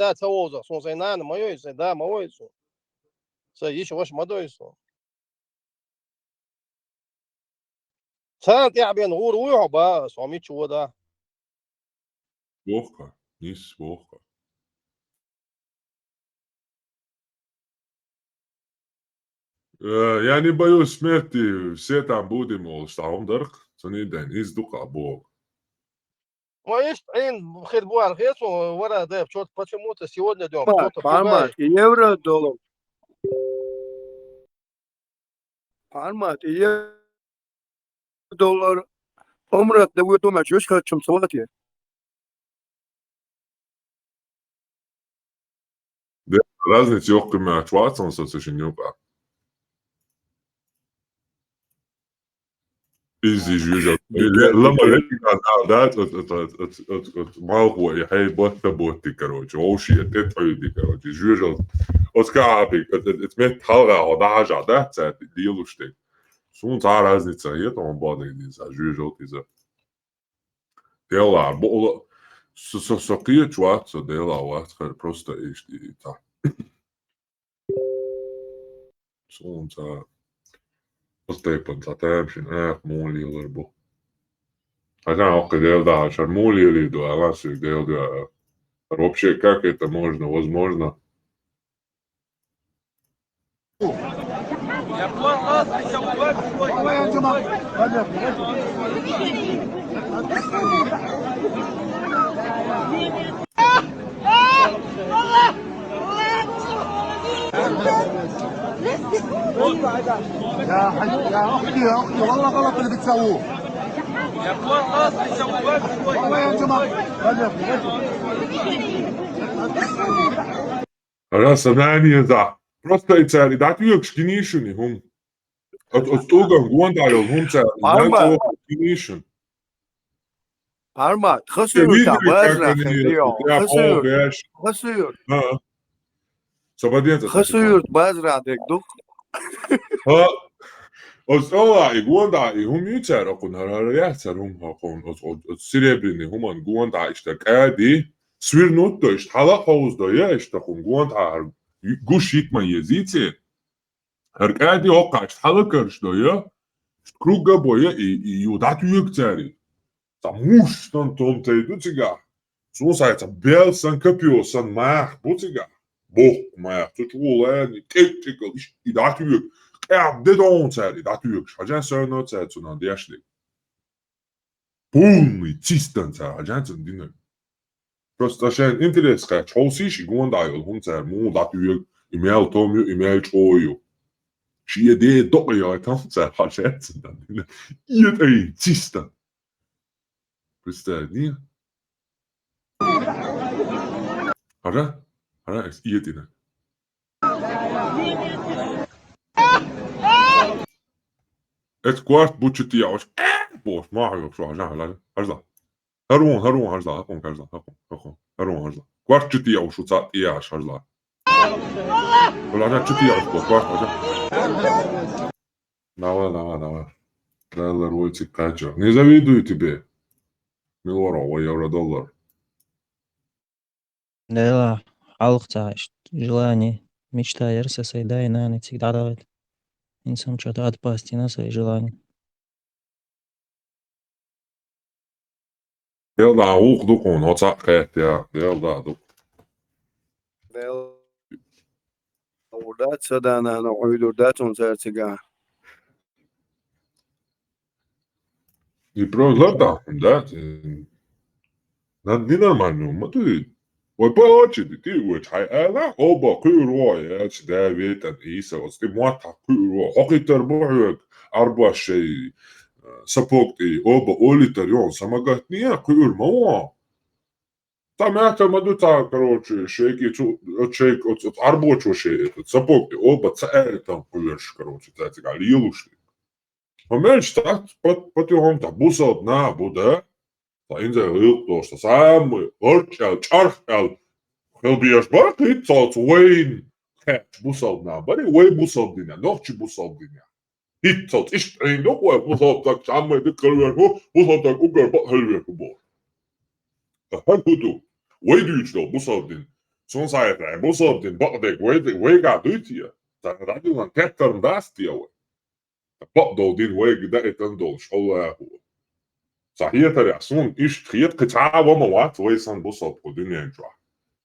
да ца вовза, суна сайн нана ма йой, сайн да ма вой суна. Сайн йиша ваша ма дой суна. Царна тӀехьа бен гӀур вуй хьо ба, со мича вода? Вохка, нис, вохка. Э, я не боюсь смерти, все там будем, олуш, цхьа хӀума дарх, цунийден, иза дукха боху. Ой, иштта Ӏийна хир бу аьлла хета суна, вара да, чё-то почему-то сегодня днём кто-то пугает. Евро доллар. Пармат, и е доллар омрат да вуй тумач, веш хачум салат е. Де, разница йоккхуьмаьгӀча вацахьан со ца шин юкъа. Иза жоьжал. Лама векина да, да, малхо и хьей ботта ботти, короче, вовши тӀе тӀойди, короче, жоьжал. Оцка апик, эт мет халга хо да хажа, да, цаьрти лелуш тек. Суна цхьа разница, е тон бодай дин са жоьжал иза. Дела, бо-, со, со, со кхечу вац, со дела вац, хар просто ишт и та. Суна ца, оцу тайпана ца тамашийна, эх, муха лелар бу. Хьажа, оккхи дела да, шар муха лелий ду, ала сиг дела да. Вообще, как это можно? Возможно? يا حي، يا أختي، يا أختي، والله غلط اللي بتسووه. والله يا جماعة. Раса нани да. Просто и цаьрга дӀатоьгуш гинийшуни хӀума. Оц, оц тӀулган гонда йолу хӀума цаьрга. Пармат. Гинийшун. Пармат, хасуьрта базра хир ю. Хасуьр. Хасуьр. А. Со баден ца хасуьрта базра дек ду. Ха. Оц ола и гонда и хӀума ю цаьрга кхуна, хӀара яц цаьрга хӀума хӀокхуна. Оц, оц, оц серебряный хӀуман гонда иштта кӀади. Свернуть, то есть, хьала хьовзадо я, иштта хӀума гонда хӀара гуш йитма езийце. ХӀара кӀади оккхачу хьала карш до я, круга бо я, и, и ю дӀатоьгу цаьрий. Ца муш сан том тей ду цигахь. Сун сай ца бел сан капио сан мах бу цигахь. Бохку мах, цу чугӀулани, тӀекӀ-тӀекӀал, иш, и дӀатоьгу. КӀаьд де догӀун цаьрий, дӀатоьгуш. Хьажа сойно цаьрца цунан дешли. Полный чистан цара хьажанцан динарг. Просто шайн интерес кхаьчча, хьовсийша и гонда йолу хӀума цара муха дӀатоьгу, и мел том ю, и мел чӀо ю. Шен де докъа йой там цара хьажанцан дан динарг. И тӀай чистан. Представь, не? Хьажа? Хьажа, экс, и тӀина. Эц корт бу чу тӀе уьш, э, бохуш, ма хьоьгуш ву, хьажа, хьажа, хьажа. ХӀара вон, хӀара вон, хьажа, хӀокхунга хьажа, хӀокхунга, хӀокхунга, хӀара вон, хьажа. Корт чу тӀе уьш ву, цхьаъ тӀе яш, хьажа. Хьажа, чу тӀе уьш бу, корт, хьажа. Давай, давай, давай. Доллар войцик кхача. Не завидую тебе. Милора, вай евро доллар. Дела, хьалха ца иштта желание, мечта яра сан сай дай нана цига дӀадахийта. ХӀинца ам чо-то отпасть йина сай желание. Дела да гӀуллакх ду хьуна, хьо цхьаъ кхетта, я, Дела да ду. Дела, ур дац сан да нана, Ӏуьйдур дац хьуна цара цигахь. И прозор да, да? Надо ненормально, ма ты. Вай по очереди, ты вай чай, а, да? Оба кхуьур вай, я, чи да, ветан, Иса, вот ты мотт кхуьур вай. Хокхитар бу хьоьга, арбаш шай, э, сапог ты, оба олитар, ё, самогат не, кхуьур ма вон. Там это ма ду цар, короче, шейки цу, шейк, оц, оц, арбочо шей, этот, сапог, оба ца это там кулерш, короче, ца цигали елушли. А менш так, пот, потом та бусалб на бу, да? Та инзе гылтош, та самый, орчал, чархал, хелбияш бар, ты цоц вейн, кэч бусалб на, бари вей бусалб диня, нохчи бусалб диня. Хит цоц, ишт айн док вай, бусалб так самый, ды калвер ху, бусалб так угар ба хелвер ху бо. Та хар худу, вей дюч дол, бусалб дин. Сон сайта, бусалб дин, бак дек, вей, вей га дуйтия. Та радилан кэттарн дастия вай. Бакъдолдин вайга даэтан долуш, Аллаху. Ца хетарехь, суна иштта хета, кхин цхьа а ва ма вац вай санна бусалба кху дуьнен чохь.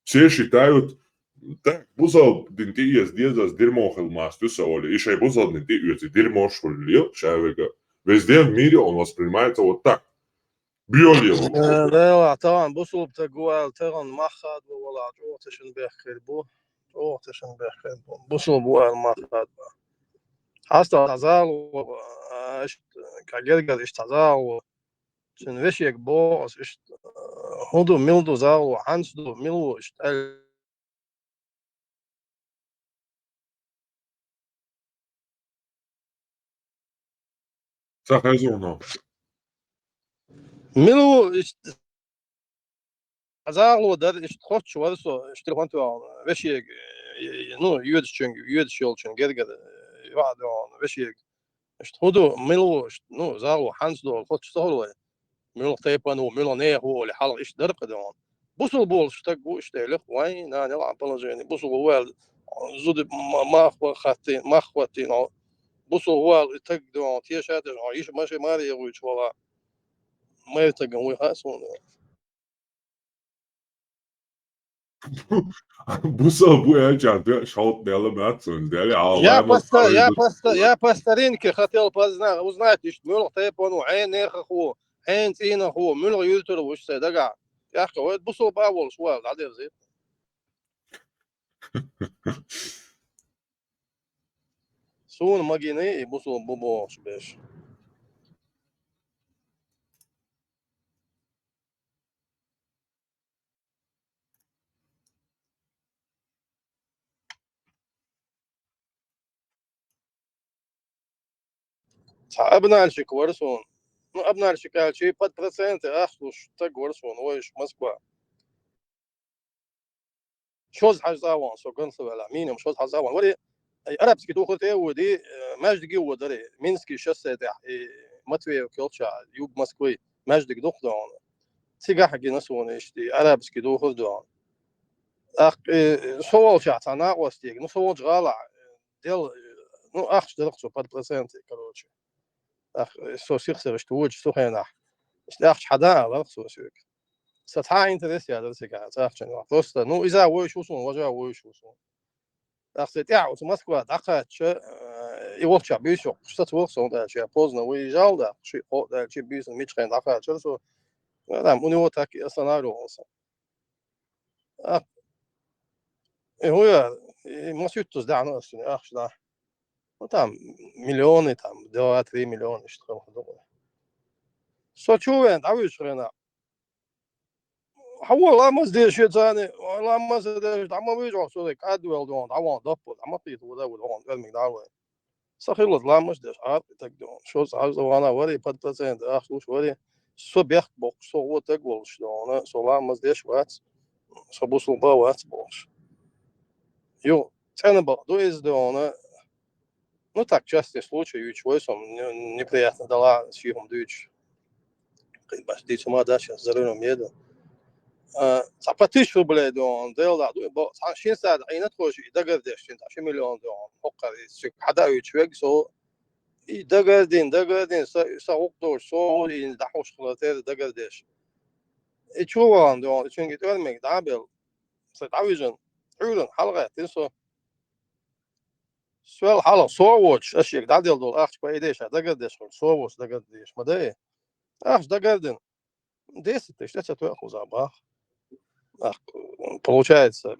Все считают, так, бусалба дин тӀеэца деза, аса дирмо хила маста ю сан олий, и шайн бусалба дин тӀеэца дирмош хуьлу лела ша вега. Везде в мире он воспринимается вот так. Биоле. Э, Дела, тахана бусалба стаг ву аьлла, тахана мах хадо вала, чӀогӀа тешан бехкийр бу. ЧӀогӀа тешан бехкийр бу. Бусалба ву аьлла мах хадо. Хьастал дӀа зала ву, а, иштта, ка гергара иштта дӀа зала ву. Цуьнан вешега боху аса иштта, а, хӀун ду, мила ду зала ву, хьанца ду, мила ву иштта аьлла. Ца хеза хьуна. Мила ву иштта? Ӏа загӀало дара, иштта хоттуш вара со, иштта телефон тоьхна, вешега, э, ну, йоьдучуьнга, йоьдуш йолчун гергара, э, юьхь а доьхна, вешега. Иштта хӀун ду, мила ву, иштта, ну, загӀало хьанца ду, хоттуш ца хуьлу вай? Муьлха тайпана ву, муьлха нехан ву, олий, хьалха иштта дара-кх, доьхна. Бусалба волуш стаг ву, иштта элира, вайн, нана, ла, положение, бусалба ву аьлла, зуда ма-, мах хаттийна, мах хаттийна, бусалба ву аьлла, и стаг, доьхна, теша а теша, йиша машин маре гӀуьйтуш вала. Майра стагана вуй хаьа суна. Бусалба ву аьлча, де, шалт мела мац цунна, дели, а Я вайна поста-, я поста-, я по старинке хотел позна-, узнать, иштта муьлха тайпана ву, хьенан нехах ву, хьенан цӀийнах ву, муьлха юьртара ву, уьш сайн дагахь. ТӀаккха вай бусалба а волуш ву аьлла, дӀадерзийта. Суна магийна и бусалба бу бохуш берш. Цхьа обнальщик вара суна. Ну, обнальщик аьлча, под проценты ахча луш стаг вара суна, вайша Москва. Шозза хьажа цӀа вахана, со гансаваьлла, минимум шозза хьажа цӀа вахана. Вари, ай, арабский духар тӀе а води, э, маьждиге а водари, Минский шоссе тӀехь, и Матвеевка йолчохь, юг Москвы, маьждиг дукха доьхна. Цигахь а гина суна иштта, и арабский духар доьхна. ТӀаккха, э, со волчохь цхьа накъостега, ну, со волчу гӀалахь, э, дел, э, ну, ахча дара-кх цо под проценты, короче. ТӀаккха, э, со сих-сиха иштта вочу цу хенахь. Иштта ахча хьан дан алара-кх со соьга. Сан цхьа а интерес яцара цигахь, цу ахчанна. Просто, ну, иза вуьйш ву суна, важа вуьйш ву суна. ТӀаккха сан тӀаьхьа оцу Москва дӀакхаьчча, э, и волчохь буьйса йоккхуш саца вара-кх со, хӀунда аьлча я поздно выезжал, да, шиъ-кхоъ даьлча буьйсанна мичахь дӀакхачара со. Адам, у него так и останавливался. А, и хӀун яра, и масуьттаза даьхьна аса цуьнан ахча дӀа. Ну, там миллионы, там два-три миллиона иштта хила ду. Со чу вен дӀавуьйцу хенахь. Хьан вон ламаз деш ю царна, ламаз деш, дӀа ма вуьйцу хьо, со дерг кӀадвелла дона, дӀа вон доппа, дӀа ма кхета, ву да, ву да, вон, эрмиг дӀа а вай. Сан хиллалц ламаз деш, Ӏаркъи таг ду хьуна. Шозза хьажа вахана вари, под проценты ахча луш вари. Со бехк боккхуш, со гӀо таг волуш ду хьуна, со ламаз деш вац, со бусалба вац бохуш. Ю, цӀена бакъ ду иза ду хьуна. Ну, так, частный случай, юьйцуш вай со, м-, неприятно дала, ши хӀума дуьйцуш. Кхин баш дийцу ма дац, сейчас за рулём еду. А, цхьа по тысяче рублей ду хьуна, Дела дӀа ду, бо-, цхьа шин сада Ӏийна тхо ши дагардеш, шин цхьа ши миллион ду хьуна, хӀокхара иза ши хьада а вуьйцуш вега со, и дагардина, дагардина, са, са гӀукъ долуш, со гӀо йина дӀахьуш хилла тера дагардеш. И чу вахана ду хьуна, и цуьнга и тӀормиг дӀа а белла, са дӀавижина, Ӏуьйранна хьалагӀаьттина со. Соьл хьалха со а воцуш, аш шега дӀаделла долу ахча, по идее, ша дагардеш хуьлу, со а воцуш дагардеш, ма дай. Ахча дагардина. Десять тысяч тӀе ца тоьа кхузахь баха. Ах, получается,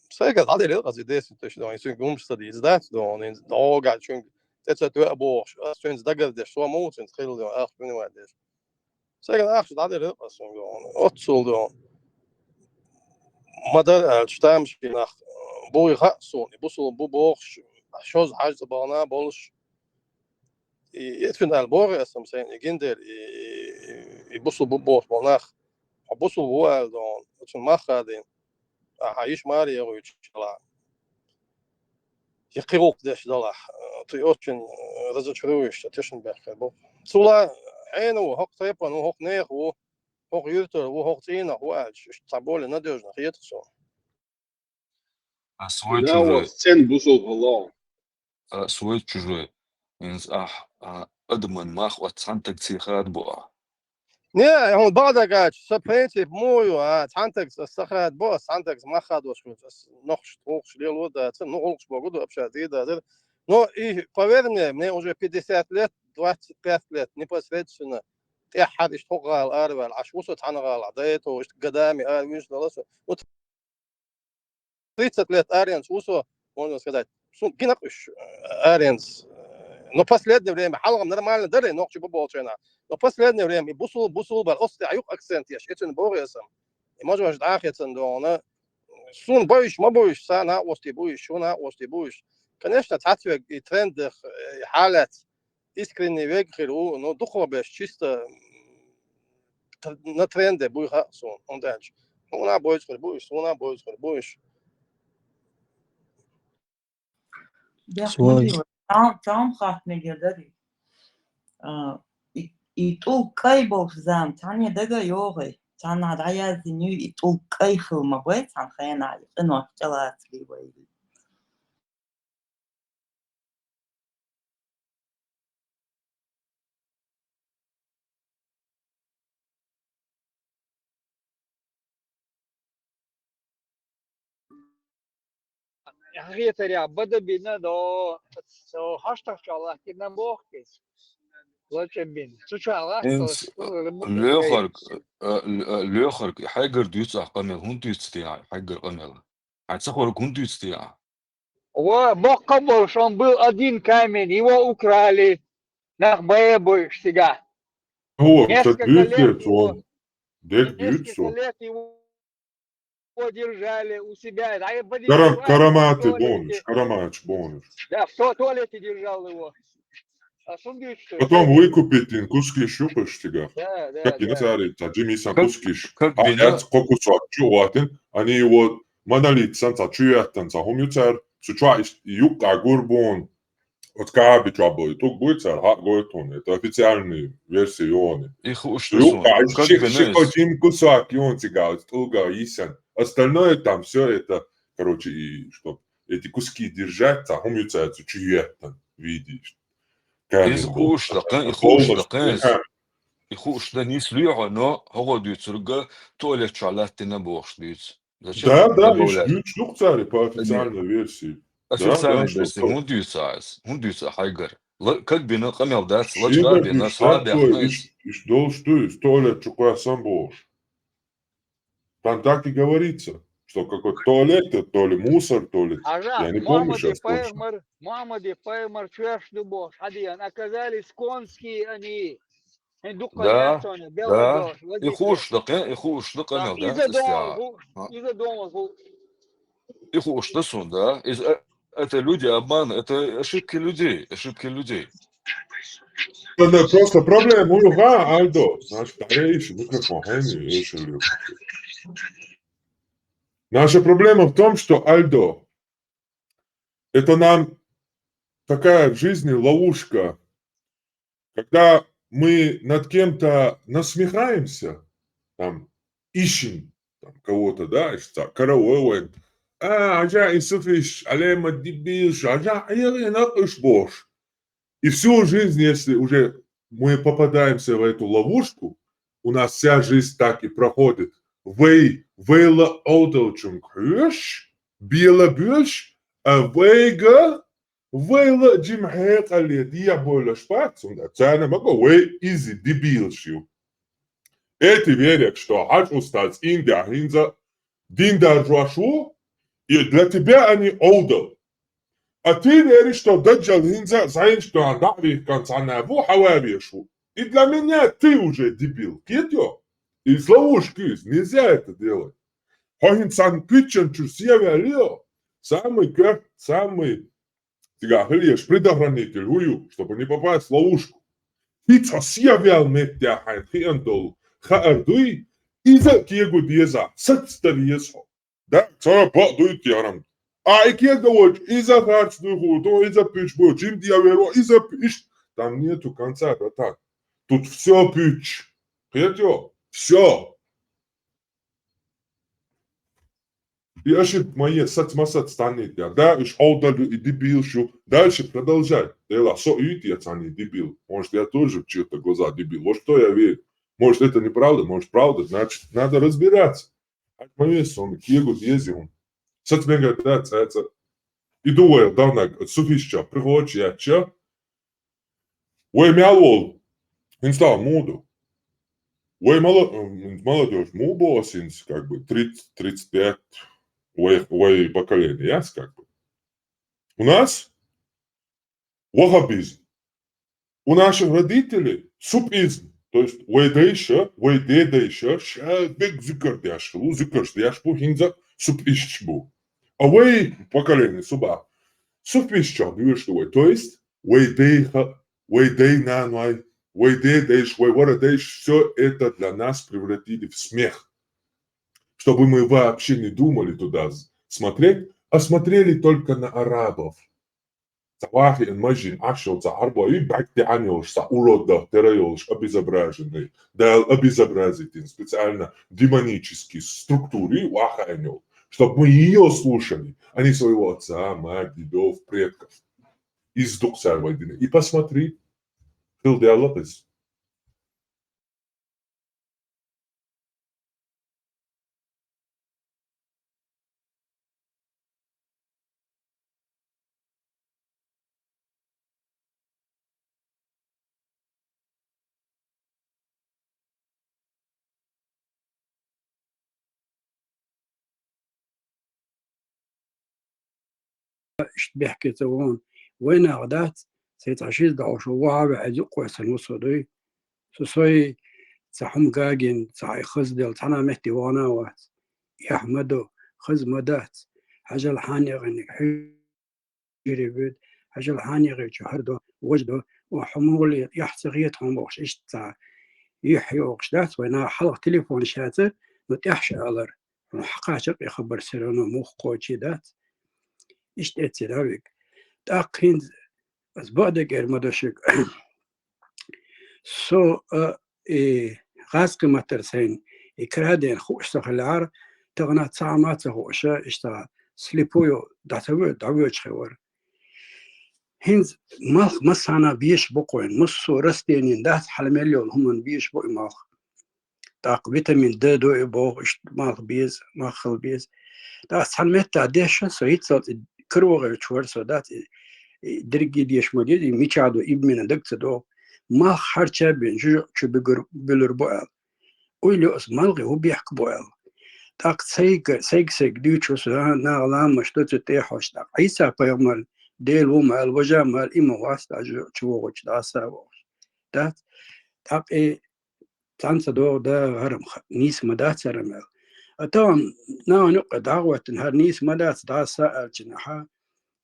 сайгара дӀаделира аса и десять тысяч, но и цуьнга гумаш ца дийца дац, но и догӀа цуьнга тӀе ца тоьа бохуш, ас цуьнца дагардеш, со ма ву цуьнца хилла, ахча понимать деш. Сайгара ахча дӀаделира аса цуьнга, оццул ду. ма дар аьлча, тамашийна нах буй хаьа суна, и бусулба бу бохуш, шозза хьажа цӀа бахана болуш. И, и цуьнан аьлла боху аса-м сайна, и гиндер, и, и, и бусулба бу бохуш болу нах, хьо бусулба ву аьлла догӀу, цуьнан мах хадийна, ахьа йиш маре яхуьйтуш хилахь, я кхин гӀуллакх деш далахь, тхо оццуьнан разочаруешься тешнабехкар бу. Цула хьенан ву, хӀокху тайпана ву, хӀокху нехан ву, хӀокху юьртара ву, хӀокху цӀийнах ву аьлча, иштта цхьа более надежно хета суна. А свой чужой. Сцен бусулба ло. А свой чужой. Инс ахь, а, адаман мах оцу цхьаьнатагций хада бу ахь. Не, хьуна бакъдагача, сан принцип муха ю, а, цхьаьнатагца аса ца хада бу, аса цхьаьнатагца мах хадош хуьлу, аса нохчаш, гӀуллакхаш лело дацара, ну, гӀуллакхаш бохург ду, общаться дийр дацара. Но и, поверь мне, мне уже пятьдесят лет, двадцать пять лет непосредственно тӀаьххьара иштта хӀокху гӀала араваьлла, Ӏаш ву со цхьана гӀалахь, до этого иштта годами аравуьйцуш дала со. Ну, тридцать лет аренца ву со, можно сказать. Суна гина уьш, э, аренца. Но последнее время, хьалха нормально дара, нохчий бу болчу хенахь. Но последнее время и бусул-, бусулба бара, оцу тӀехь юкъа акцент еш, эцуьнан боху аса-м. И мажош дӀахецна догӀуна. Суна бу уьш, ма бу уьш, сан накъостий бу уьш, шун накъостий бу уьш. Конечно, цхьаьнатоьга и трендах, э, и хьалаца искренний вега хир ву, но дукхахберш чисто, м, тр-, на тренде буй хаьа суна, хӀунда аьлча хьуна а боьза хир бу уьш, суна а боьза хир бу уьш. Дехна Свой. Ма дийла, цхьа-, цхьа хӀума хатта мегар дара. А, и, и тӀулг кӀай болуш зама цхьанне дага а йогӀий, цхьаннахьа дӀаяздина ю, и тӀулг кӀай хила ма бай, цхьана хенахь и къинойх чӀалацале вай. Хьан хетарехь, бада бина до, со хьаштагӀчохь латтийна боху иза. Лача бина. Цу чохь латтийна. Лоьхарг, а, а, лоьхарг, хьайгара дуьйцу ахь къамел, хӀунда дуьйцу те ахь, хьайгара къамел? Хьайн ца хуьлург хӀунда дуьйцу те ахь? Ва, боккха а болуш, он был один камень, его украли, нах бай а бойуш цигахь. О, ца Несколько лет дуьйцу его, вон. Дерг несколько дуьйцу. Лет его держали у себя. Да, я подивился, Кара-, в туалете. Карамати бонуш, караматаш бонуш. Да, в ту-, туалете держал его. А сон дуьйцу, что Потом выкупить ин куски шукаш цигахь. Да, да, как да. Цари, цхьа жимисан Как, кускиш. Как А бина? Яц кхо кусок чу ватин, они его монолит сан цхьа чу яттан цхьа хӀума ю цара, цу чохь иш-, юккъа гур бун. Оцу каби чохь бой, тӀулг буй цара, хьа гойтун, это официальный версия юни. И хууш Цу юккъа тесун. Как ши-, бина ши-, кхо жим кусок юн цигахь, оцу тӀулга йисан. Остальное там всё это, короче, и чтоб эти куски держать, цхьа хӀума ю цара цу чу яттан, видишь. Иза хууш даккхин, и хууш даккхин иза. И хууш дан нийса лоьхьо, но хӀокхо дуьйцург туалет чохь латтина бохуш дуьйцу. Зачем добавлять? Да, да, иш дуьйцуш ду-кх цара по официальной версии. Официальной версии хӀунда дуьйцу ахь иза? ХӀунда дуьйцу ахь хьайгара? Ла-, как бина къамел дац, лачкъа а бина, схьа а баьхна иза. Иш долуш ду иза, туалет чу кхоьссан бохуш. Там так и говорится, что какой-то туалет, то ли мусор, то ли, я не помню щас точно. Мухьаммаде пайхамар чоьш ду бохуш, хьадеана, оказались конские они. ХӀин дуккха Да, яц хьуна, белла да. Долуш, И хууш ду, кхин, и хууш ду къамел, да, иза дома ху-, иза дома ху-. И хууш ду суна, да. Иза, э, это люди обман, это ошибки людей, ошибки людей. Да, да, просто проблема у Юха, Альдо. Значит, дӀаейша микрофон, хьайна, ейша лю. Наша проблема в том, что, Альдо, это нам такая в жизни ловушка, когда мы над кем-то насмехаемся, там, ищем там, кого-то, да, ищем, караоевой, а, ажа и суфиш, алема дебилш, ажа, а я, я, нахуй бош. И всю жизнь, если уже мы попадаемся в эту ловушку, у нас вся жизнь так и проходит. Вай, вайла олдалчунг хьоьш, бела боьлш, а вайга, вайла жим хьекъале дехьа бойлаш бац, цунда царна ма го, вай изи дебилш ю. Эти верят, что хьач устаз инде хьинза дин даржош ву, и для тебя они олдал. А ты веришь, что даджал хӀинца зӀенаш тӀехь дӀа а вихкан цхьанна ву, хьаван веш ву. И для меня ты уже дебил. Кхетайо? Из ловушка из, нельзя это делать. Хьо хӀинца цхьан пуьччан чуьра севаьлла йо, самый кер-, самый цигахь хила езаш предохранитель хӀун ю, чтобы не попасть в ловушку. ХӀинца хьо севаьлла меттехь хьайна хиъна долу хаар дуй, иза а кего деза, сацдар еза хьо. Да, цара бакъ дуй те хьарам. А и кега волчу иза харц дуй хӀу, то иза пуьч бу, жим диаверо, иза пуьч. Там нету конца, братан. Тут всё пуьч. Кхетё? Всё. И ошибка моя, сац ма сац станет я. Да, уьш хьовдалю и дебил шу. Дальше продолжай. Дела, со и я цани дебил. Может, я тоже в чьи-то глаза дебил. Вот что я верю. Может, это неправда, может, правда. Значит, надо разбираться. Хьаьжа ма веза суна, кегу деза хьуна. Сац мегар дац, цӀа-цӀа. И ду вай, давнаг, суфистча, прихочу яьчча. Вай мел волу? ХӀинца муха ду? Вай мала-, м, молодёжь муха боху ас хӀинца, как бы, тридцать, тридцать пять, вай, вай поколение, яц, как бы. У нас ваххабизм. У наших родителей супизм. То есть вай дайша, вай дедайша, ша бег зикар деш хилла, зикарш деш бу, хӀинца суписташ бу. А вай поколение, суба, суфистча буьйш ду вай. То есть вай дайха, вай дай наной, вай дедайш, вай вара дайш, всё это для нас превратили в смех. Чтобы мы вообще не думали туда з-, смотреть, а смотрели только на арабов. Цхьа вахиъна мажин Ӏаш йолу цхьа Ӏарбой, баьгтеӀан йолуш, цхьа уродах тера йолуш, обезображенный, Дала обезобразить, специально демонические структуры вахаьна йолу, чтобы мы её слушали, а не своего отца, мать, дедов, предков. Иза дукха цара вай дина. И посмотри, хила даьлла иза. Иштта бехке ца вон, вайнах дац, сайн цхьа шиз долуш ву, ваха вехьа зуькъой сан ву со дуй. Со сой цхьа хӀума гагина, цхьа и хазделла, цхьана метте вахана а вац. Эхь ма ду, хаза ма дац. Хьажал хьан яханиг хьуьжаре воьду, хьажал хьан яхичу хӀара до, важа до, ва хьо мугӀале эхь ца хета хьуна бохуш, иштта цхьа юьхь йохуш дац, вай наха хьалха телефонаш яцара, ну тӀехь ша алара. Хьуна хьакхачар и хабар, всё равно муха кхочий дац. Иштта эццера виг. ТӀаккха хӀинца ас бакъдерг эр ма до шуьга. Со, а, и гӀазкхи маттара сайна и крадена хууш ца хилахьара, тахана цхьа а ма ца хууша, иштта слепую дӀа ца воь-, дӀавоьдуш хир вара. ХӀинца малх массарна безаш бу-кх вайн, массо а растенин дац, хьала мел йолу хӀуманна безаш бу и малх. ТӀаккха витамин Д ду и боху, иштта малх беза, малх хила беза. ТӀаккха цхьана меттехь дешша со хӀинццалц и каро гӀевча вара со дац, и, и дерриге деша ма деза, и мичахь ду, именно дага ца догӀу. Малх хьарча бен, жуьжуӀ чу буьгур-, буьлур бу аьлла. Ойла йо ас, малхе хӀун бехк бу аьлла. ТӀаккха сайга, сайга-сайга дуьйцу со, а, наха ламаш ду цу тӀехьош, тӀаккха Ӏийса-пайхамар Дела ву ма аьлла, важа ма аьлла, и ма вац, тӀаккха жуьжуӀ чу вогӀучу дӀаса а вогӀуш. Дац? ТӀаккха и цхьаьна ца догӀу, да, хӀара-м ха-, нийса ма дац хӀара-м аьлла. А тахана нахана юккъе дӀа а гӀоьттина, хӀара нийса ма дац, дӀаса аьллачунахьа,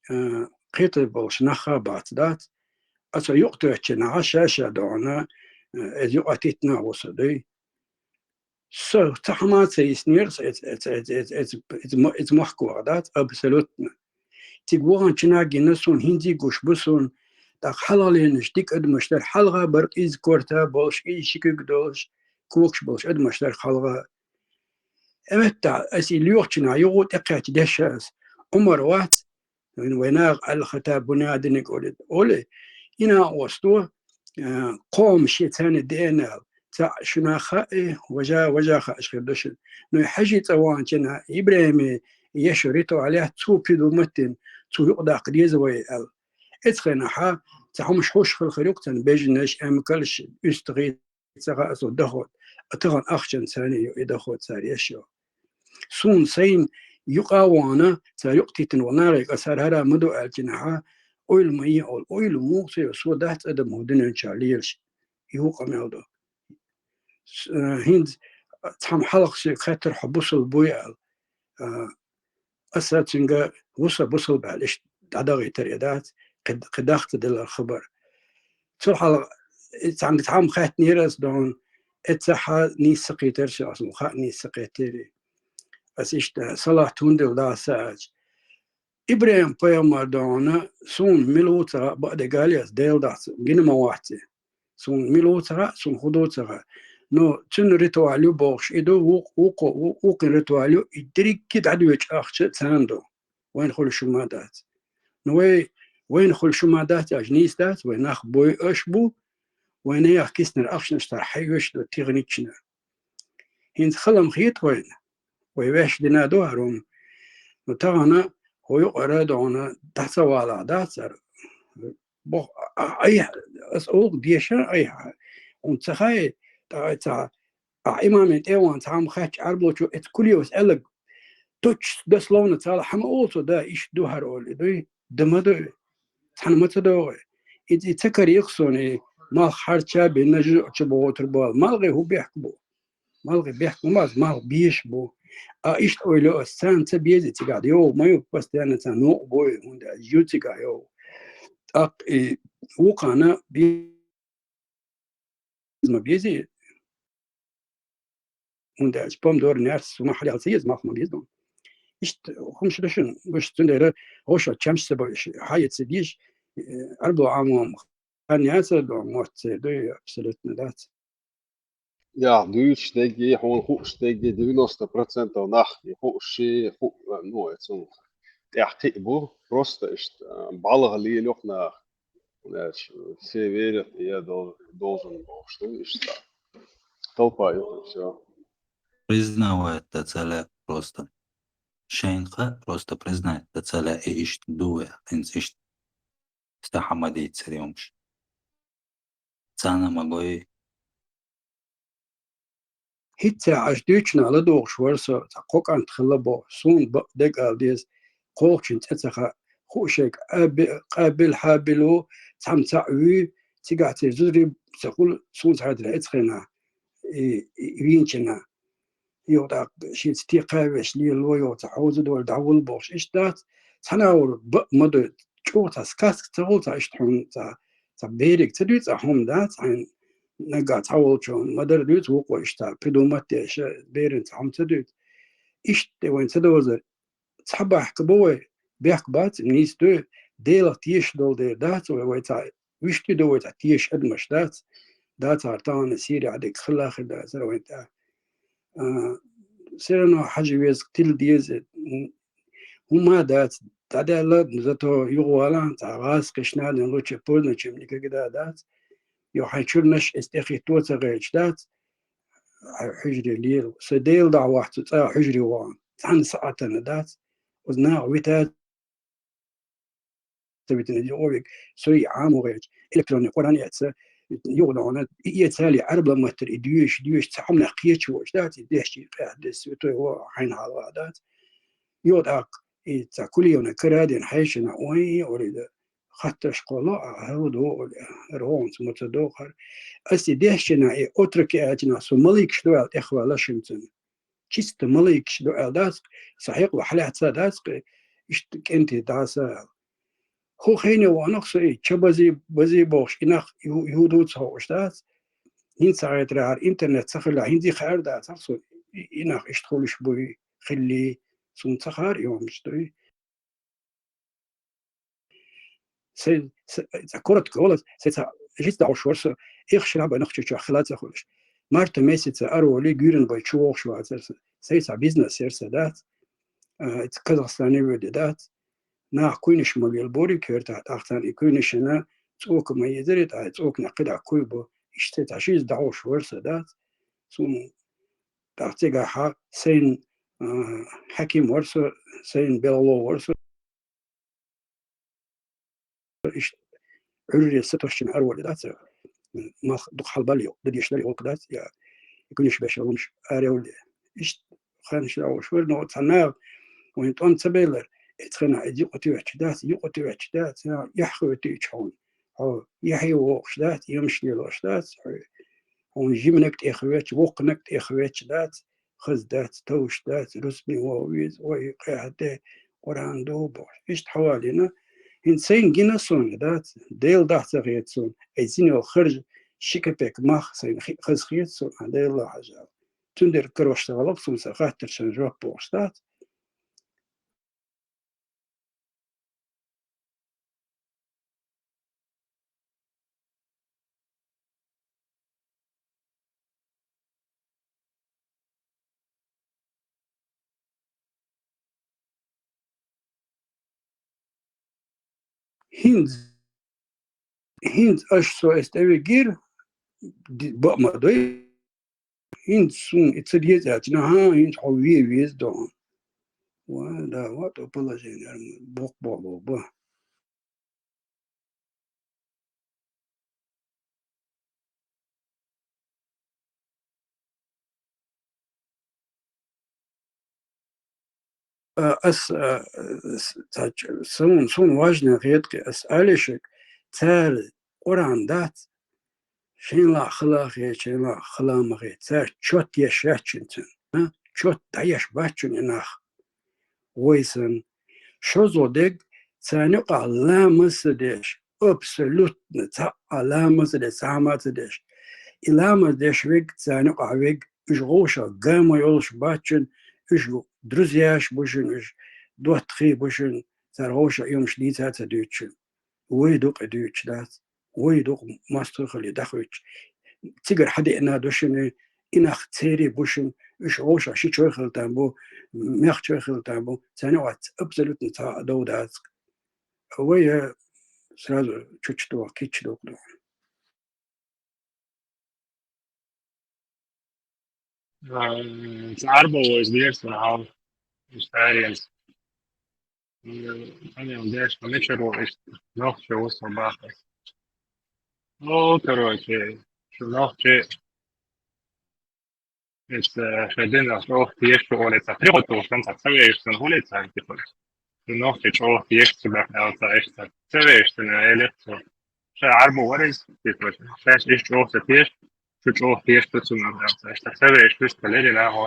а, кхетар болуш нах а бац, дац? А со юкъатоьттучунахьа ша-ша догӀана, а, иза юкъатиттина а ву со дуй. Со цхьа хӀума а ца йиснера, со эц-, эц-, эц-, эц-, эц-, эц-, мо-, эц мохк ваха дац, абсолютно. Цига ваханчунахь гина суна, хӀинца а гуш бу суна, тӀаккха хьалхалернаш дика адамаш дара, хьалха бара къиза корта болуш, къиза ши куьг долуш, когаш болуш адамаш дара хьалха. Эветтахь, аса и лоьхучунахь юха тӀекхаьчча дешша аса: Ӏумар вац, вайн вайнах аль-Хаттаб бунадиниг олий, олий, и накъосто, а, кхо хӀума шен царна деана аьлла, цхьаъ шуна хаьа, важа, важа хаьаш хир ду шуна. Ну, и хьаьжи цӀа ваханчунна, ИбрахӀиме еш ритуал яц, цо пидал маттина, цо юкъадаккха деза вай аьлла. Эцу хенахьа цхьа хӀумаш хьуш хила хир ю-кх царна, бежанаш, эмкалш, уьстагӀий, ца хаьа суна доход, а тахана ахчанца царна ю и доход цара еш йолу. Суна сайна юкъа а вахана, цара юкъатиттина волу нахе аса хӀара хӀара ма ду аьллачунахьа, ойла ма е олу. Ойла муха ца йо, со дац адам хӀун дуьнен чохь лелаш. И хӀун къамел ду? С-, э, хӀинца цхьамма хьалха соьга хаьттира, хьо бусалба буй аьлла. А, аса цуьнга вуса бусалба аьлла, иштта дӀадахийтар и дац, кхи-, кхидӀа даха ца делар хабар. Цул хьалха, э, цхьанга цхьамма хаьттинера ас дона, эццахьа нийса ца кхийтар со, аса хаа нийса ца кхетийра. Ас иштта салат хӀунда дилла дӀа аса аьлча. ИбрахӀим-пайхамар дона, суна мила ву ца хаьа, бакъдерг аьлча, ас Дела дахьа гина ма вац. Суна мила ву ца хаьа, суна хӀун ду ца хаьа. Но цуьнан ритуал ю бохуш, и ду, вукх-, вукхо-, ву-, вукхун ритуал ю, и дерриге дӀадоьдучу ахча царна ду. Вайна хуьлуш хӀума дац. Но вай, вайна хуьлуш хӀума дац аьлча, нийса дац, вай нах буй, аш бу, вайна яха киснара ахчанаш цара хьаоьшуш ду тиханиччана. ХӀинца хала-м хета вайна. Вай ваьш дина ду хӀара хӀума. Но тахана хӀокху юкъара дона дӀа ца валахь дац хӀара. Боху, а, а, айхьа, ас оха дешан айхьа. Хьуна ца хаьа, тӀаккха ца, а, имамийн тӀе а вахана цхьамма хаьттича Ӏарбочо, эцу Кулиевс аьлларг, точно дословно цхьа хӀума олу цо, да, иштта ду хӀара олий, дуй? Да ма ду. Цхьаьна ма ца догӀу. Иза и ца карийра суна, и малх хьарча а бина, жуьжу чу бохуьйтур бу. Малхе хӀун бехк бу? Малхе бехк ма бац, малх безаш бу. А иштта ойла ас, царна ца безий цигахь, йогӀу ма ю, постоянно царна новкъа бой, хӀунда аьлча ю цигахь йогӀу. ТӀаккха и вукхана беза ма безий. ХӀунда аьлча помидор, нерс, хӀума хьалел ца еза, малх ма беза дона. Иштта хӀумаш ду шуна, гуш, цундела гӀоша чамаш ца бойуш, хьан а ца дийш, э, Ӏарбо Ӏамо хан яцара дона, мотт ца дуй, абсолютно дац. Яха дуьйцуш дерг, хьуна хууш дерг, девяносто процентов нах и хууш, и ху-, ну, э, цунах тӀехь кхиъ бу, просто иштта, а, бӀалгӀа лелайо-кх наха. Значит, все верят, и я дол-, должен бохуш ду, иштта. Толпа ю, всё. Признавать дац аьлла просто. Шайна хаьа, просто признать дац аьлла, и иштта ду вай, хӀинца иштта. Стаха ма дийцаре хӀумаш. Царна ма гой. ХӀинца Ӏаш дуьйцучунах ладугӀуш вара со, цхьа кхо кӀант хилла боху, суна бакъдерг ала деза, кхочун цӀе ца хаьа, хууш ерг къаби-, къабил хьабил ву, цхьамма цхьаъ вуьй, цигахь церан зударий ца хуьлу, суна ца хетарехь, эцу хенахь, и, и, и вийначу хенахь. Юха тӀаккха шеца текхавеш лелало, юха цхьа хьовза долу дӀавулла бохуш, иштта дац, цхьана а вур бакъ ма ду, чӀогӀа цхьа сказка ца хуьлу, цхьа иштта хьуна, цхьа, цхьа бериг ца дуьйцу, цхьа хӀума дац, хьайн наггахь цхьаволчо ма-дарра дуьйцу, вукхо иштта придумать деш, берана цхьа хӀума ца дуьйцу. Иштта тӀе вайн ца довзар, цхьа бахька бу вай, бехк бац, нийса ду, Делах тешаш долу дела дац вай, вай цхьа вуьшта ду вай, цхьа тешаш адамаш дац, дацахьара тахана Сирехь дерг хилла хир дацара вайн тӀехь. А, все равно хьажа веза, тила деза, м, хӀума дац, дӀадаьлла, зато юхавала, цхьа гӀазкхича надо лучше поздно, чем никогда дац. Йо, хьайн чуьрнаш эс тӀехӀитто ца гӀерташ дац, хьайн хьуьжаре лела. Со Дела дӀа вахча цу цӀа хьуьжаре вахана, цхьана сахьтана дац, оцу наха витац, ца витина юкъа виг, со и Ӏамо гӀерташ, электронный Къуръан эцна, юкъа догӀна, и эцале Ӏарбла маттара и доьшуш, доьшуш, цхьа хьуманах кхеча воцуш дац, и дешчий къаьхьа деза, святой во хьайна хьалха дац. Юкъа тӀаккха и цхьа Кулиевна кара а дина хьешана, ой, олий дан, хаттарш кхолло, а хӀара хӀун ду, олий, хӀара хӀунца ма ца догӀу хӀара. Ас и дешчина, и отрок аьлча, со маликаш ду аьлла тӀехваьлла шимцана. Чисто малайкаш ду аьлла дац, сан хьекъал хьалаьцна дац, иштта кӀентий дӀаса аьлла. ХӀокху хене вахана-кх со и ча бази, бази бохуш, и нах ю-, юху ду ца хууш дац. ХӀинца хетарехь, хӀара интернет ца хилла, хӀинца и хаьар дац, со и, и нах иштта хуьлуш буй, хиллий, суна ца хаьара и хӀуманаш дуй. Сайн, с-, цхьа коротко волу, сайн цхьа жиц дӀахьош вара со, эхь шарахь бан Нохчийчохь хила ца хуьлуш. Марта месяца араволий, гуьйрана бай чу вогӀуш вацара со. Сайн цхьа бизнес яра сан дац. А, иза Казахстане воьду дац. Наха куйнаш ма вела бора коьртахь, тӀаккха царна и куйнашна цӀока ма езара, тӀаккха цӀоканах кхидӀа куй бу. Иштта сайн цхьа жиц дӀахьош вара со дац. Суна тӀаккха цигахь сайн, а, хьаким вара со, сайн белхало вара со. Иштта Ӏуьрре сатосчина араволу дац, малх дукха хьалабалле, дан деш дара гӀуллакх дац, я куьнаш беш ломаш аревлле. Иштта ханаш лавуш вара, но цхьа нагӀа вайн тӀом ца беллара, эцхана иза юкъа тоьттуш дац, юкъа тоьттуш дац, я яхь хӀоьттуьйтуш хьуна. Хьо яхье вогӀуш дац, емаш лелош дац, хьо, хьуна жиманаг тӀехвечча, воккханаг тӀехвечча дац, хаза дац, товш дац, рузбан вогӀа веза, ой, къаьхьа де, Къуръан ду бохуш. Иштта хьавалийна, хӀинца сайна гина суна, дац, Дела даха ца хета суна, ай зина йолу харжа ши капек мах сайна хи-, хаза хета суна, Дела хьажал. Цундела карош ца гӀалахь суна сан хаттаршна жоп бохуш, дац. ХӀинца, хӀинца аша со эс тӀевигира, ди-, бакъ ма дой. ХӀинца суна и ца деза аьлча, наха, хӀинца хьо ве веза ду хьуна. Ва, да, вот положение, боккха болу ба. А, ас, а, с-, ца ч-, суна, суна важное хетахь, ас алий шуьга, цара Къуръан дац, шайн лахь хала хе, шайн лахь хала ма хе, цара чот еш яц шуна цуьнан, а? Чот дӀаеш бац шуна и нах. Вай санна, шозлагӀа дерг царна юкъахь ламаз ца деш, абсолютно цхьа а ламаз ца деш, цхьа а ма ца деш. И ламаз деш верг, царна юкъахь верг, уьш вовшах гамма йолуш бац шуна, уьш друзьяш бу шуна, уьш доттагӀий бу шуна, цара вовшах и хӀумаш дийца а ца дуьйцу шуна. Вай ду-кх и дуьйцуш дац. Вай ду-кх мостагӀий хилий дӀахуьттуш. Цигара хьадеана ду шуна, и нах церий бу шуна, уьш вовшах ши чой хила там бу, мех чой хила там бу, царна юкъахь абсолютно цхьа а дов дац-кх. Вай, э, сразу чучу доху, кийча доху. А, цхьа Ӏарбо вайца дешна хьал, иштта аренца. М, хьанна дешна, мичара ву иштта, нохчо ву со бахар. О, короче, шу нохчи, иштта, ша динах чӀогӀа теша шу олий цхьа, приготовлен цхьа, ца вешан хӀун ле цхьа, типа. Шу нохчи чӀогӀа теша шу бахар аьлла цхьа, иштта, ца вешан, элира цо. Ша Ӏарбо вара иза, типа, шаьш иштта чӀогӀа ца теша, шу чӀогӀа теша ду цунах аьлла цхьа, иштта, ца вешан, иштта, лерина хьо.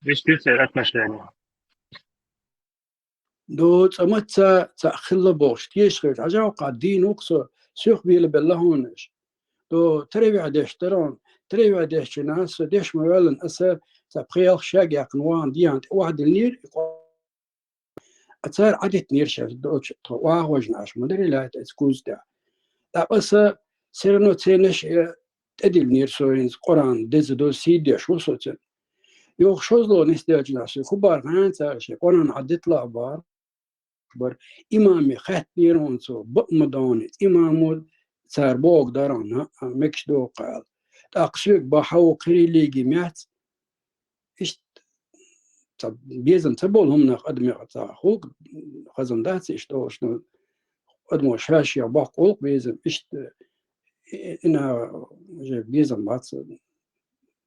Иштта ю церан отношения. До цӀа маца цхьаъ хилла бохуш, теша хилча, хьажа воккхахь дийна ву-кх со, соьх белабелла хьуна аша. До таравихь деш дара хьуна, таравихь деш чина аса деш ма ваьллина, аса цхьа пхи-ялх шаг яьккхина вахана дехьана тӀе охьадиллинера и къо-, а цара Ӏадитинера шаьш, до тхо охьахожна аша ма дарий лаьтта эца куз тӀехь. ТӀаккха аса все равно цернаш, э, тӀедиллинера со хӀинца Къуръан деза до сий деш ву со цуьнан. Юха шозлагӀа нисделча нах ши хӀун бара хьан цара ши Къуръан Ӏадиталахь бара. Бара. Имаме хаьттинера хьуна цо, бакъ ма догӀу, имамо цара бохург дара хьуна, а, мегаш догӀу-кх аьлла. ТӀаккха соьга бахьа ву кхерий лиги мец. Иштта ца, безам ца болу хӀуманах адамех ца гӀуллакх хазан дац иштта олуш, ну, адамо ша-шех боккха гӀуллакх безам, иштта и, и, ина уже безам бац,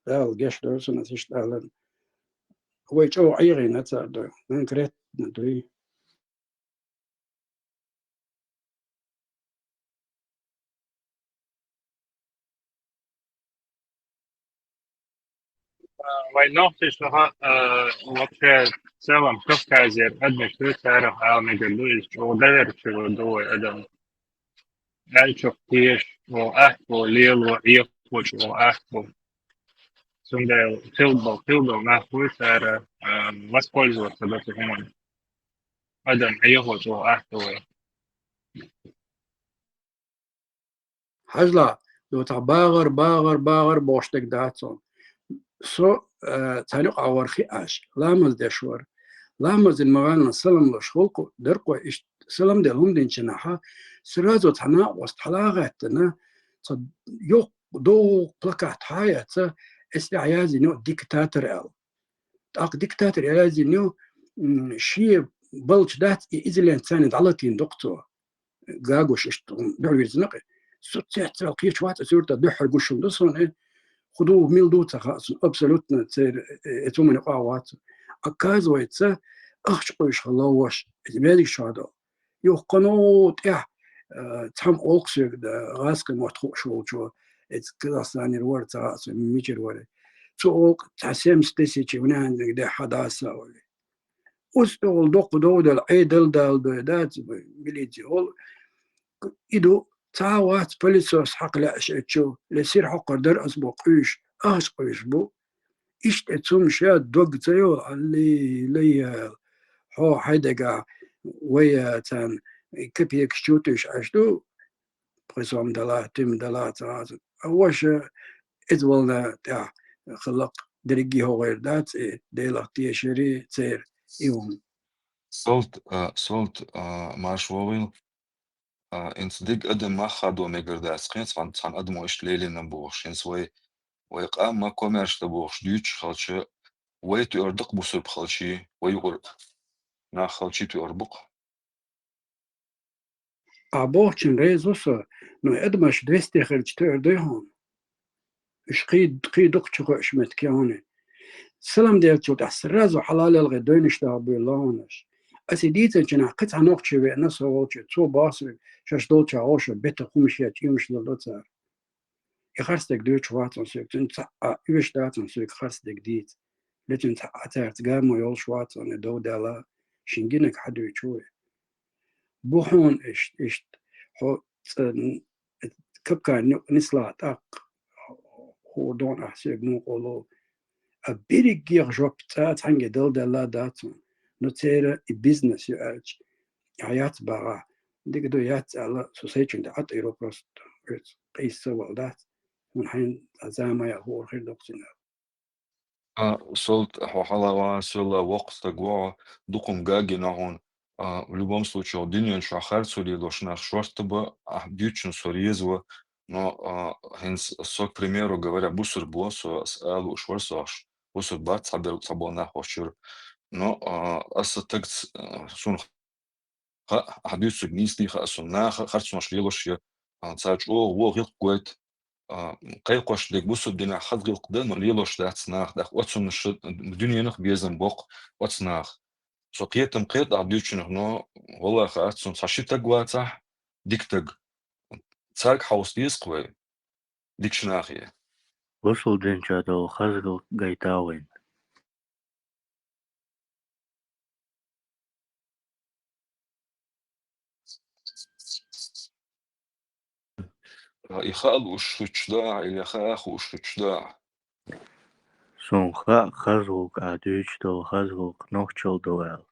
Дала гечдойла шуна аса иштта аларна. Вай чӀогӀа Ӏехийна цара ду, конкретно дуй. Вай нохчий шаха, э, вообще в целом Кавказера адамаш ду, царах ала мегар ду, иза чӀогӀа доверчивый ду вай адам. Аьллачух теша ву, ахь ву, лело, Ӏехочух ву, ахь ву. Цундела хилбал, хилбал нах вуй цара, э, воспользоваться до цу хӀуманна. Адам Ӏехочух ву, ахь ву вай. Хьажал, ду цхьа багӀар, багӀар, багӀар бохуш дерг дац хьуна. Со, э, царна юкъахь вара хиъаш, ламаз деш вара. Ламазан ма ваьллина салам луш гӀуллакх дара-кх вай, иштта салам делла хӀума динчу нахьа, сразу цхьа накъост хьала а гӀаьттина, цхьа йоккха догӀу плакат хьа а эцна, эцу тӀехь яздина ю диктатор аьлла. ТӀаккха диктатор яздина ю, м, шен балча дац и иза лаьцна царна дӀалатийна ду-кх цо. Гагуш иштта дуьхьавирзина-кх. Со цецваьлла кхечу вац, аса юьртахь дуьххьара гуш хӀума ду суна, хӀун ду, мила ду ца хаьа суна, абсолютно церан, э, э, цу хӀуманна юкъахь вац. Оказывается, ахча къуьйсуш хилла ваша, иза маьждиг чохь долу. Юха кхано тӀехь, э, цхьамма олу-кх соьга, да, гӀазкхийн мотт хууш волчо, иза Казахстанера вара, ца хаьа суна, мичара вара. цу гӀулакх цхьа семьдесят тысяч ваьнниг де хьадаса вай. Уж тӀехула доккха дов дала, Ӏедал дала дой дац вай, милици гӀолла. И ду, цхьа вац пылесос хьакха лаьаш эчу, ле сир хьокхар дар ас бу къуьйш, ахча къуьйш бу. Иштта цум ша дог ца йолу, алли, лайял. Хьо хьайдага вай царна копейкаш чу туьйш Ӏаш ду, пхи сом дала, туьма дала ца хаза. А ваша иза волна тӀехь хиллакх дерриге хӀогӀер дац, и Делах тешари церан и ву. Солт, а, солт, а, марш вогӀийла. А, инца диг адам мах хадо мегар дац, кхин цхьана, цхьана адамо иштта лелийна бохуш, инца вай, вай къам ма комаьрша дан бохуш дуьйцуш хилча, вай туьар дакх бусурба хилчий, вай юкъара нах хилчий туьар бу-кх. А бохучун реза ву со, но адамаш двести хилча туьар дай хьуна. Уьш кхий, кхий дукха чу хоуьш меттиг ю хьуна. Салам деллачул тӀаьхьа сразу хьалалелгӀе дойнаш даха буьйлу хьуна уьш. Ас и дийцинчу нах кхин цхьа нохчи веана со волчу, цо боху соьга, шаьш долчохь гӀо шо бетах хӀумаш ечу, иймаш лело цара. И харцдерг дуьйцуш вац хьуна соьга, цуьнан цхьа а оьшуш дац хьуна соьга харцдерг дийца. Ле цуьнан цхьа а цаьрца гамо йолуш вац хьуна и дов даьлла, шен гинарг хьан дуьйцу вай. Бу хьуна иштта, иштта, хьо цӀа-, капкан юкъа нислахь тӀаккха, хӀора догӀна ахь соьга мукъа ло. А берриггех жоп цкъа цхьаьнгге дала делла дац хьуна. Но церан и бизнес ю аьлча, ахь яц багӀахь, дика ду, яц аьлла, со сайчунна тӀе ӀатӀийро просто, оьцу къийса ца вала дац, хьуна хьайна цхьа зама яа хӀора хир ду-кх цуьнан. А, сол хьо хьала ван, соьла воккха стаг ву хьо, дукха-м гагина хьуна. А, в любом случае, хьо дуьнен чохь харцо лелош нах шортта бу, ахь дуьйцучунна со реза ву, но, а, хӀинца со, к примеру говоря, бусурба ву, со ас ала лууш вара со ахь, бусурба бац цхьаберг, цхьаболу нах хӀокху чуьра. Но, а, аса тагц-, а, суна Хаьа, ахь дуьйцург нийса дийха аса, наха харцонаш лелош я, а, цара чӀогӀа вон гӀиллакх гойту, а, кхайкхош дерг бусурба динехь хаза гӀиллакх дан, но лелош дац наха, тӀаккха оцунна ша дуьненах безам боккху оцу наха. Со кхетам кхета ахь дуьйцучунах, но гӀалла хаьа цунна, цхьа ши таг вацахь, дика таг. Цаьрга хьовса деза-кх вай, дикачу нахе. Бусулба динчохь долу хаза гӀиллакх гайта вайна. И хаа лууш хӀуттуш да ахь, или хаа хууш хӀуттуш да ахь? Суна хаьа хаза гӀуллакх, ахь дуьйцуш долу хаза гӀуллакх нохчалла ду аьлла.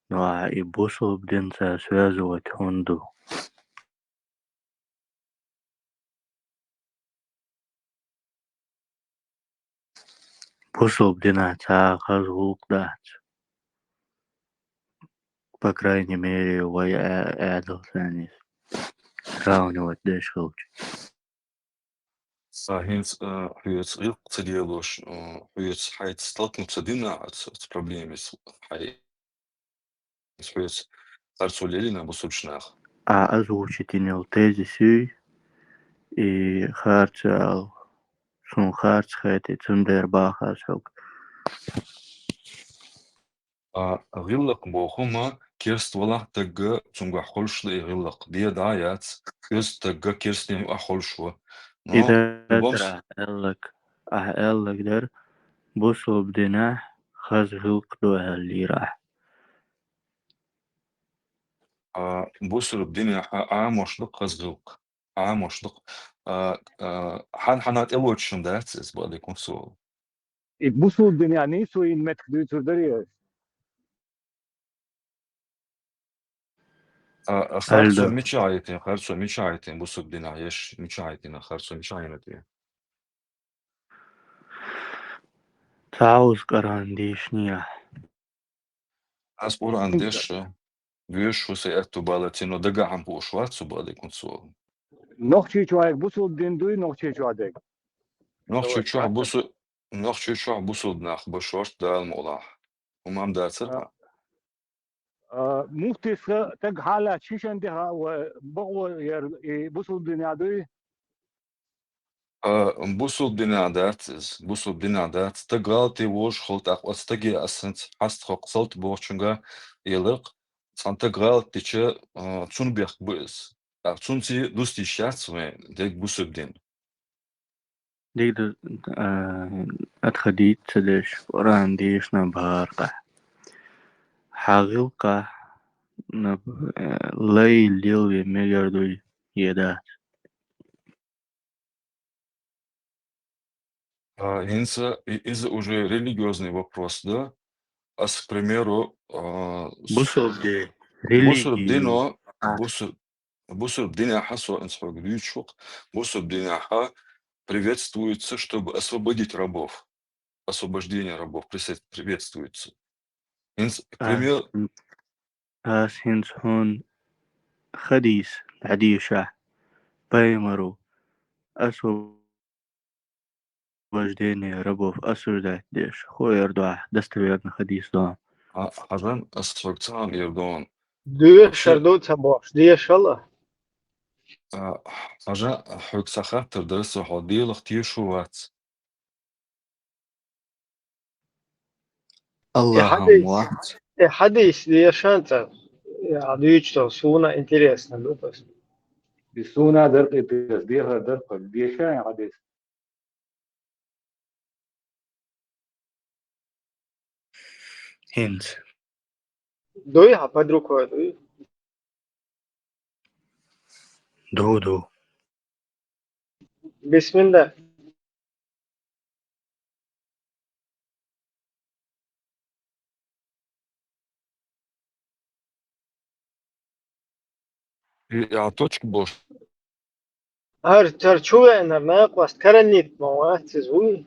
Но ахь и бусулба динца связывать хӀунда ду? Бусулба динехь цхьа а хаза гӀуллакх дац. По крайней мере, вай а-, Ӏедал санна иза сравнивать деш хилча. Сан хӀинца, а, хьоьца гӀиллакх ца лелош, а, хьоьца хьайца столкнуться дина оцу, оцу проблемица хьай. Хьоьца харцо лелийна бусулбачу наха. А озвучить йинал тезис юй, и харц ю аьлла, суна харц хетий, цундела баха ас хьоьга. А, гӀиллакх боху хӀума керст валахь тагга, цуьнгахь хуьлуш ду и гӀиллакх. Бен дӀа а яц, оьзда тагга керстен юкъахь хуьлуш ву. Но, и дара, любом с- ахь аьлларг, ахь аьлларг дара, бусулба динехь хаза гӀиллакх ду аьллера ахь. А, бусулба динехь Ӏамош ду-кх хаза гӀиллакх. Ӏамош ду-кх. А, а, хьан-, хьанна тӀелоцуш дац иза, бакъдерг хӀун суал? И бусулба динехь нийсо йина меттиг дуьйцур дарий ас? А, а харцо мичахь йитина, харцо мичахь йитина, бусулба динехь еш мичахь йитина, харцо мичахь йина те? Цхьа а вуза Къуръан дийшинехь. Ас Къуръан деш, вуьйш ву, сан аьтту балаци, но дагахь хӀума хууш вац со, бакъдерг хӀун суал. Нохчийчохь бусулба дин дуй, Нохчийчохь дерг? Нохчийчохь бусу-, Нохчийчохь бусулба нах бу шортта, Дала мукъ лахь. ХӀумма дацара? А, а, муфтийс стаг хьалаьцча шишан де хаьа ва бакъо яра и бусулба динехь дуй? А, бусулба динехь дац иза, бусулба динехь дац. Стаг гӀалатий вожа хила тӀаккха, оцу стаге ас хӀинца хьаста хӀокху салт бохучуьнга элира-кх, цхьана стага гӀалат дича, а, цунна бехк бу иза. ТӀаккха цунций дуста йиш яц вайн дерг бусулба дин. Дика да, а, отходить ца деш, Къуръан дешна бахьаркахь. ХьагӀилкхахь, наб-, а, лай лелаве мегар дуй, е дац? А, хӀинца и-, иза уже религиозный вопрос, да? Ас, к примеру, а, с-, Бусалба дин, бусалба религия. дино, А. бусал-, бусалба динехьа, со хӀинца хьоьга дуьйцуш ву-кх, бусалба динехьа приветствуется, чтобы освободить рабов. Освобождение рабов присед-, приветствуется. ХӀинца, к А, примеру, м, ас хӀинца хьуна хадис дӀадешахь, пайхамаро освобождение рабов осуждать деш, хӀара дуьхьа достоверный хадис ду. А, хьажал, ас хьоьга цхьа хӀума эр ду. Дешар Вообще, ду ца бохуш, дешал а. А, хьажал, хьоьга цхьа хаттар дара со, хьо Делах тешаш вац? И Аллахьан хьадис, вац. И хьадис дешан цӀа, я дуьйцу со, суна интересно ду тас. И суна дар кхеташ, дехар дар кхо, деша и хьадис. ХӀинца. Дуй хьан под рукой, дуй? Ду, ду. Бисмилла. И, а, точка бош. ХӀара, хӀара чу веанар накъост каранит ма вац иза вуй.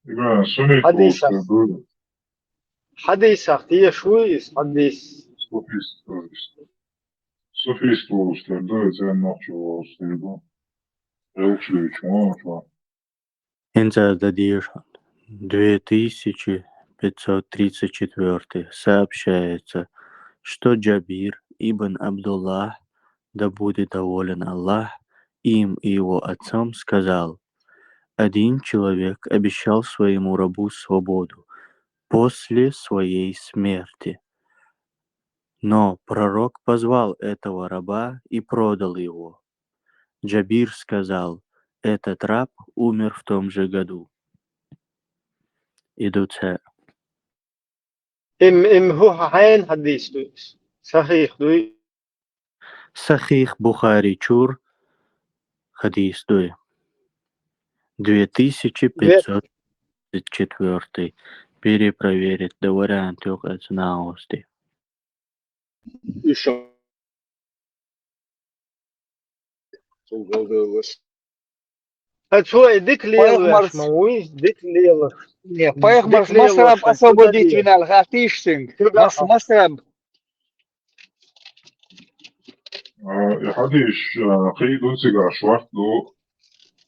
Ибрахим, суннит Хьадисах. волчу ду. Хьадисах тешаш вуй иза, хьадис. Суфист, суфист. Суфист волчу тера ду, иза нохчо волчу тера ду. Элча дуьйцу ма вац. ХӀинца дан деза хьуна. Две тысячи пятьсот тридцать четвёртый. Сообщается, что Джабир ибн Абдуллах, да будет доволен Аллах им и его отцом, сказал: «Один человек обещал своему рабу свободу после своей смерти. Но пророк позвал этого раба и продал его. Джабир сказал: этот раб умер в том же году». И ду цхьаъ. Им, им хӀу хьан хьайна хьадис ду? Сахих дуй? Сахих Бухари чур хьадис дуй. Две тысячи пятьсот тридцать четвёртый. Перепроверить, да вариант юкъа ца наусти. Иша. Цул голдаллаш. А цо и дика лелавеш Пайхамарс- ма вуй, дика лелаш. Не, пайхамарс Дика лелаш, масраб хӀун освободить дадийр? Винал, хаттийш цуьнга. Цуьнга Мас-, а- масраб. А, и хьадис, а, кхин ду цигахь шорт ду.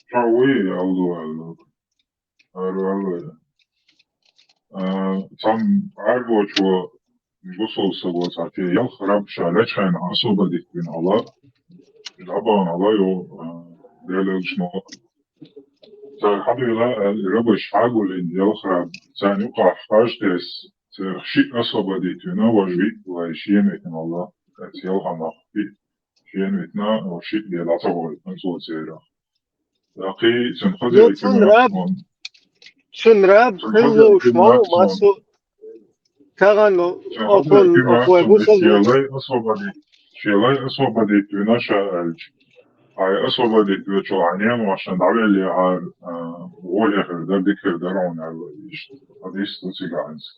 Ша вуй, алло, алло. Ара, алло. А, цхьана Ӏарбочо бусалба саго цхьа ялх раб ша лечхьайна освободить вина хьала. Иза дӀабахана хьала йо, а, Делан элчано. Цара хьабийла, а, рабаш хьагуллина ялх раб. Царна юкъахь хьажа тесна, царах шиъ освободить вина, важа виъ вай шена витина хьала. Цаьрца ялханах виъ шена витина, важа шиъ бен дӀа ца гӀойта, хӀинца цо церах. Даккхий, цуьнан Ну, хаза цуьнан раб, цуьнан раб хилла лууш ма ву, массо а тахана оцун, оцу вай бусалба шен лай освободить, шен лай освободить вина ша аьлча. Хьайн освободить вечул хьан неношна дӀавеллехьара, а, гӀоле хир дара, дика хир дара хьуна аьлла, иштта хьадис ду цигахь хӀинца.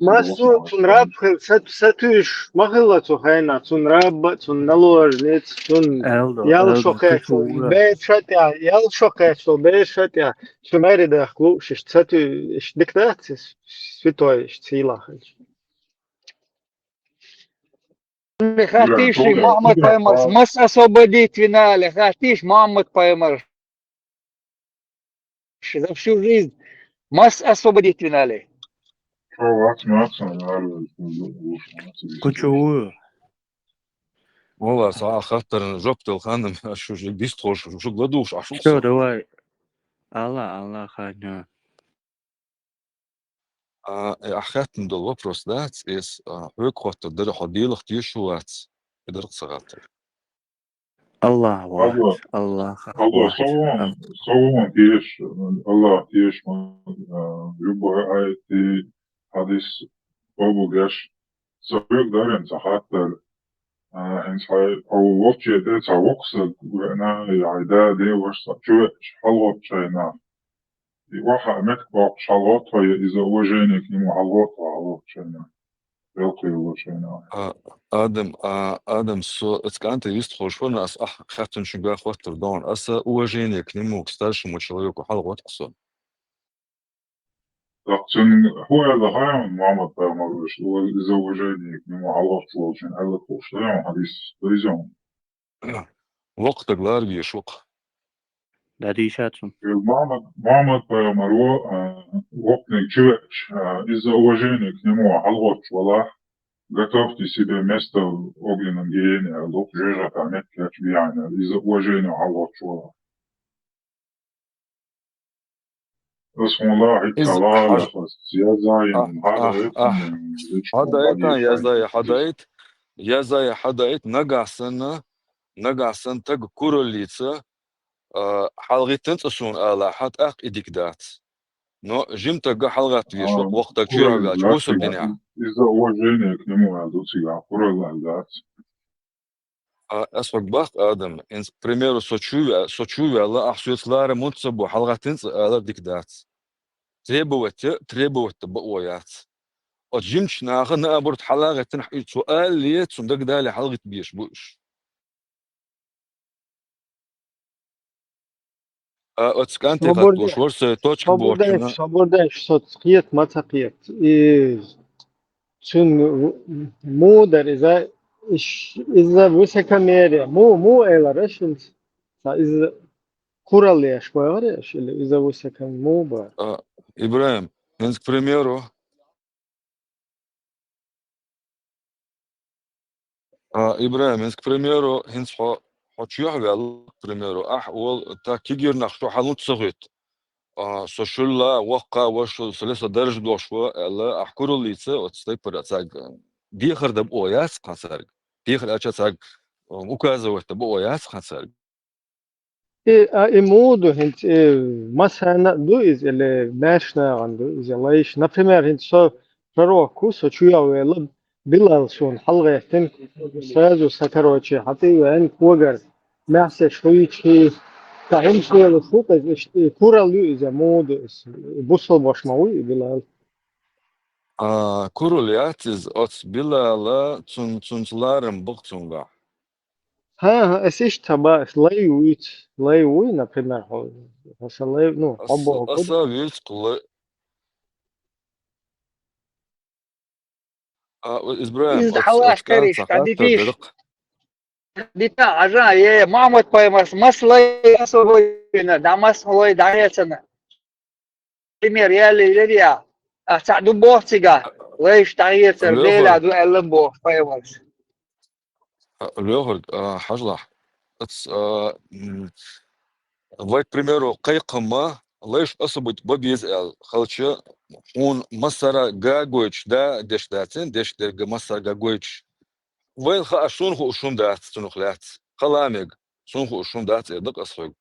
Массо а цуьнан раб хилла, са-, сатуьйсуш ма хилла цу хенахь, цуьнан раб а, цуьнан наложница, цуьнан Аьлла, ял аьлла, шо кхеччо, бер ша тӀехь, ял шо кхеччо, бер ша тӀехь, цу маьре дахка лууш, иштта сатуьйсуш, дика дац иза, святой иштта сийлахь хилча. Хаттийша Мухьаммад пайхамарс мас освободить вина аьлла, хаттийша Мухьаммад пайхамарс. За всю жизнь мас освободить вина аьлла. Кху чу ву? Валла, схьа хаттарна жоп дала хан, аш шу дистхуш, шу ладугӀуш, аш шу. Всё, давай. Алла, Алла, ханна. А, э, ахь хаьттина долу вопрос дац, эс, а, хьоьга хоттур дара, хьо Делах тешаш вац, и дара-кх сан хаттар. Аллах вац, Аллах вац. Алло, со вон, со вон тешаш, Аллах тешаш ма, а, любой аят, хьадис, бабу геш, со хьоьга дарина ца хаттар. А, хӀинца хьай, хьо вовче тӀе ца воккху саг веана, я хьай да, де, ваша ца чу веача, хьалагӀотту шайна. И ваха меттиг боккхуш хьалагӀотту хьо, я из-за уважение к нему хьалагӀотту хьо, хьалагӀотту шайна. Белкхе йолу шайна. А, Адам, а, Адам, со, аса кӀанте вист ховш вара, аса ахь хаьттинчуьнга хоттур догӀна. Аса уважение к нему, к старшему человеку хьалагӀотту со. ТӀаккха цуьнан хӀун аьлла хаьий хьуна Мухьаммад-пайхамар, из-за уважение к нему хьалагӀоттуш волчун аьлла хууш даьий хьуна хьадис, дуьйцу хьуна? Воккха стаг лара везаш ву-кх. ДӀадийша цунна. Мухьаммад, Мухьаммад-пайхамар ву, а, воккханиг чу веача, а, из-за уважение к нему хьалагӀоттуш валахь, готовьте себе место в огненном гиене, аьлла, жоьжахатин меттиг кечбехьана, из-за уважение хьалагӀоттуш валахь. Ас хьуна ла хӀитталла, ас яздаьйна, хьадайтан, яздаьй, хьадайт, яздаьй, хьадайт, нагахь санна, нагахь санна стаг кураллица, а, хьалагӀиттина цкъа суна алахь, тӀаккха и дика дац. Но жима стаг хьалагӀатта везаш ву-кх, воккха стаг чоьхьа ваьлча, бусалба динехь. Из-за уважение к нему аьлла ду цигахь, куралла аьлла дац. А, ас хьоьга боху, Адам, хӀинца, к примеру, со чу ве-, со чу ваьлла, ахь соьца лара мунца ца бу, хьалагӀаттина цкъа алар дика дац. Требовать, требовать дан бакъо яц. Оцу жимачу наха наоборот хьалагӀиттина, и цо алале, цунна дагадале хьалагӀитта безаш бу уьш. А, оцу кӀанте хаттош вара со, точка бохучунна. Собар дайша, собар дайша, соц кхета, ма ца кхета. И цуьнан муха дара иза, иш-, иза высокомерие. Му-, муха элира аша хӀинца? Ца иза куралла еш бохура аша, или иза высоком-, муха бара? А, Ибрахим, хӀинца, к примеру, А, Ибрахим, хӀинца, к примеру, хӀинца хьо, хьо чоьхьа ваьлла, к примеру, ахь олу, так, кегийрхой, шу хьалун ца хӀуьтту. А, со шуьлла воккха, ваша, со ле, со даржа долуш ву аьлла, ахь кураллица оцу тайпара цаьрга дехар дан бакъо яц хьан цаьрга. Дехар аьлча цаьрга, а, указывать дан бакъо яц хьан цаьрга. И, а, и муха ду хӀинца, и массарна а ду иза, или маьрша нахана ду иза лайш? Например, хӀинца со пророк ву, со чоьхьа ваьлла, Билал суна хьалагӀеттина, сразу сан кароче хьатӀе а веана, когара маьхсеш хуьйцуш хи, сан хӀинца велаш ву, иза иштта, и куралла ю иза, муха ду иза? Бусалба ваша ма вуй и Билал? А, куралла яц иза, оцу Билала цун-, цунца ларам бу-кх цуьнгахь. ХӀан, хӀан, ас иштта ца боху, ас лай вуьйцу, лай вуй, например, хьо, хьо сан лай, ну, хьо боху, аса вуьйцу-кх лай. А, Ибрахим, иза хьалаш кариш, дӀадитийша. Дита, Ӏажа, е, Мухьаммад-пайхамарс маса лай особо вина, дӀа маса лай дӀахецна. Пример яллера я, а, цхьаъ ду боху цигахь, лайш дӀахецар Делан ду аьлла боху пайхамарс. А, лоьхург, а, хьажалахь. Ац, а, м, вай, к примеру, кхайкхам ма, лайш особо бан беза аьлла, хилча, хьуна массара а гойтуш, да, деш дацийла, деш дерг массара а гойтуш. Вайна хаьа, шуна хууш хӀума дац цунах лаьцна. Хала мега, шуна хууш хӀума дац, эр ду-кх ас хьоьга.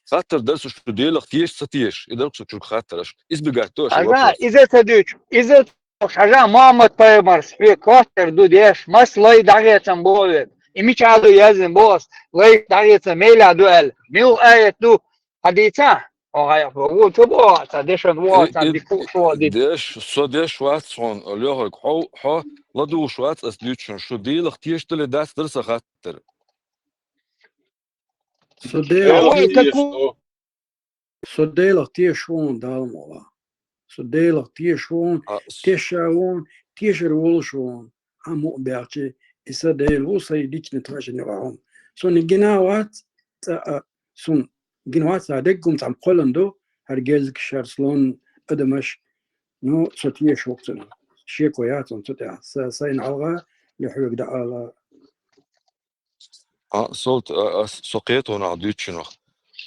Хаттар дара сан, шу Делах теша, ца теша, и дара-кх сан чуьра хаттар аша. Избегать до аша вопрос. Иза ца дуьйцу, иза ца дуьйцу, хьажа, Мухьаммад-пайхамарс хьоьга хаттар ду деш, маса лай дӀахецна боху вен. И мичахь ду яздина боху ас, лай дӀахецар мел а ду аьлла. Муьлха аят ду, хьан дийца? Хьо хьайх ву ца боху, цхьа дешан ву, цхьа дика хууш ву, дика. Деш, со деш вац хьуна, лоьхург, хьо, хьо ладугӀуш вац ас дуьйцучунна, шу Делах теша дале дац дара сан хаттар. Со Делах, со Делах теша ву хьуна, Дала мукъ лахь. Со Делах теша ву хьуна, теша ву хьуна, тешар волуш ву хьуна. Хьан мукъа баьхчи, и сан Дела ву, сайн личный отношение ву хьуна. Суна гина вац, цкъа а, суна гина вац, а деггум цхьа кхоьллина ду, хӀара гезгаш, хӀара слон, адамаш, ну, со теша ву-кх цунна. Шеко яц цунна цу тӀехь. Са-, сайна хьалха, я хьоьга дан ала. А, Солт, а, а, со кхета хьуна ахь дуьйцучунах.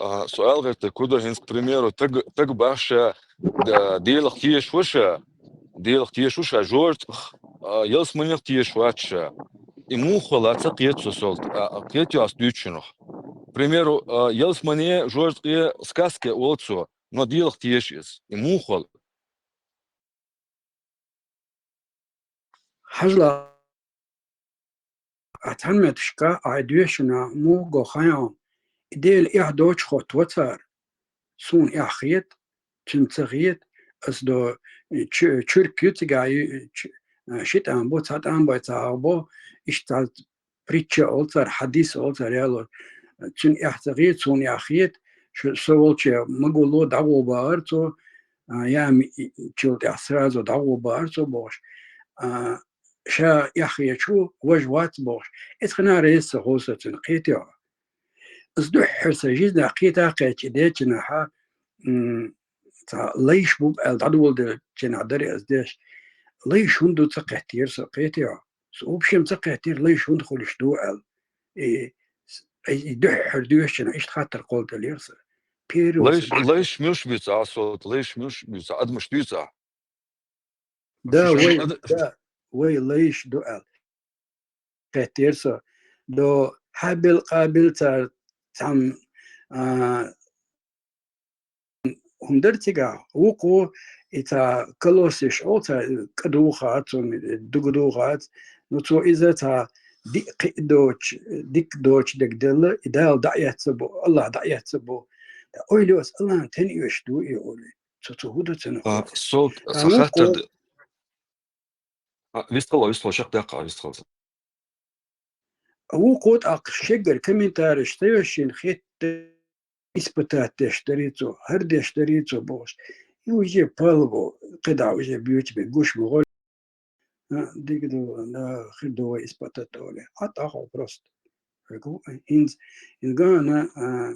А, со ала гӀерта, кху ду хӀинца, к примеру, таг-, таг бахьа ша, да, Делах теша ву ша, Делах тешаш ву ша жожагӀатех, а, ялсаманех тешаш вац ша. И муха хул ца кхета со, Солт, а, а, кхетий аз дуьйцучунах. К примеру, а, ялсамане, жожагӀате сказке олу цо, но Делах теша иза. И муха хул? Хьажал, ахь цхьана метташка ахь доьшуш муха го хаьий хьуна, и Дела эхь доцуш хоттаво цара. Суна эхь хета, цуьнан ца хета, ас до чу-, чуьрк ю цигахь, ю-, чу-, ши тӀам бу, цхьа тӀам бай ца агӀо бо, иштта цхьа притча олу цара, хьадис олу цара яло. Цуьнан эхь ца хета, суна эхь хета, шу-, со волче магуло дӀагӀо бахара цо, а, яма и-, и-, чул тӀехь сразу дӀагӀо бахара цо бохуш. А, ша эхь хеташ ву, важа вац бохуш. Иза хенахь реза ца хуьлу со цуьнан, кхетий хьо? Ас дуьххьара сан жизнехь кхета а кхетча, и дечунахьа, м, цхьа лайш бу аьлла дӀадоладеллачунах дара ас деш. Лайш хӀунда ду ца кхеттера со, кхетий хьо? Со вообще ца кхеттера, лайш хӀунда хуьлуш ду аьлла. И, и дуьххьара доьшучунах иштта хаттар кхолладеллера сан. Первый Лайш, сан лайш муьлш буьйцу ахь, Солт, лайш муьлш буьйцу, адамаш дуьйцу ахь? Да, Шайн вай, ада-, да, вай лайш ду аьлла. Кхеттера со. До Хьабил, Къабил цара цхьамма, а, хӀума дара цигахь, вукхо и цхьа колосиш олу цхьа кӀа духац, дуга духац. Ну, цо иза цхьа диъ кхиъ доцуш, дика доцуш дерг делла, и Дала дӀаэцна бу, Аллах дӀаэцна бу. Ткъа ойла йо, ас Аллахьна тен оьшуш ду и олий. Цо, цо хӀун ду цунах? А, Солт, а, сан вукхо хаттар д-, а, вистхила, вистхила, шакдаккха, вистхила. А вукхо тӀаккха шеггара комментарийш ца йоьшшина хетта, испытать деш дарий цо, хӀара деш дарий цо бохуш. И уже палво, кхидӀа уже буьйцу бен гуш ма гӀо. А, дика ду, да, хир ду вай испытать олий. А тӀаккха просто. ХӀинца, хӀинца гана, а,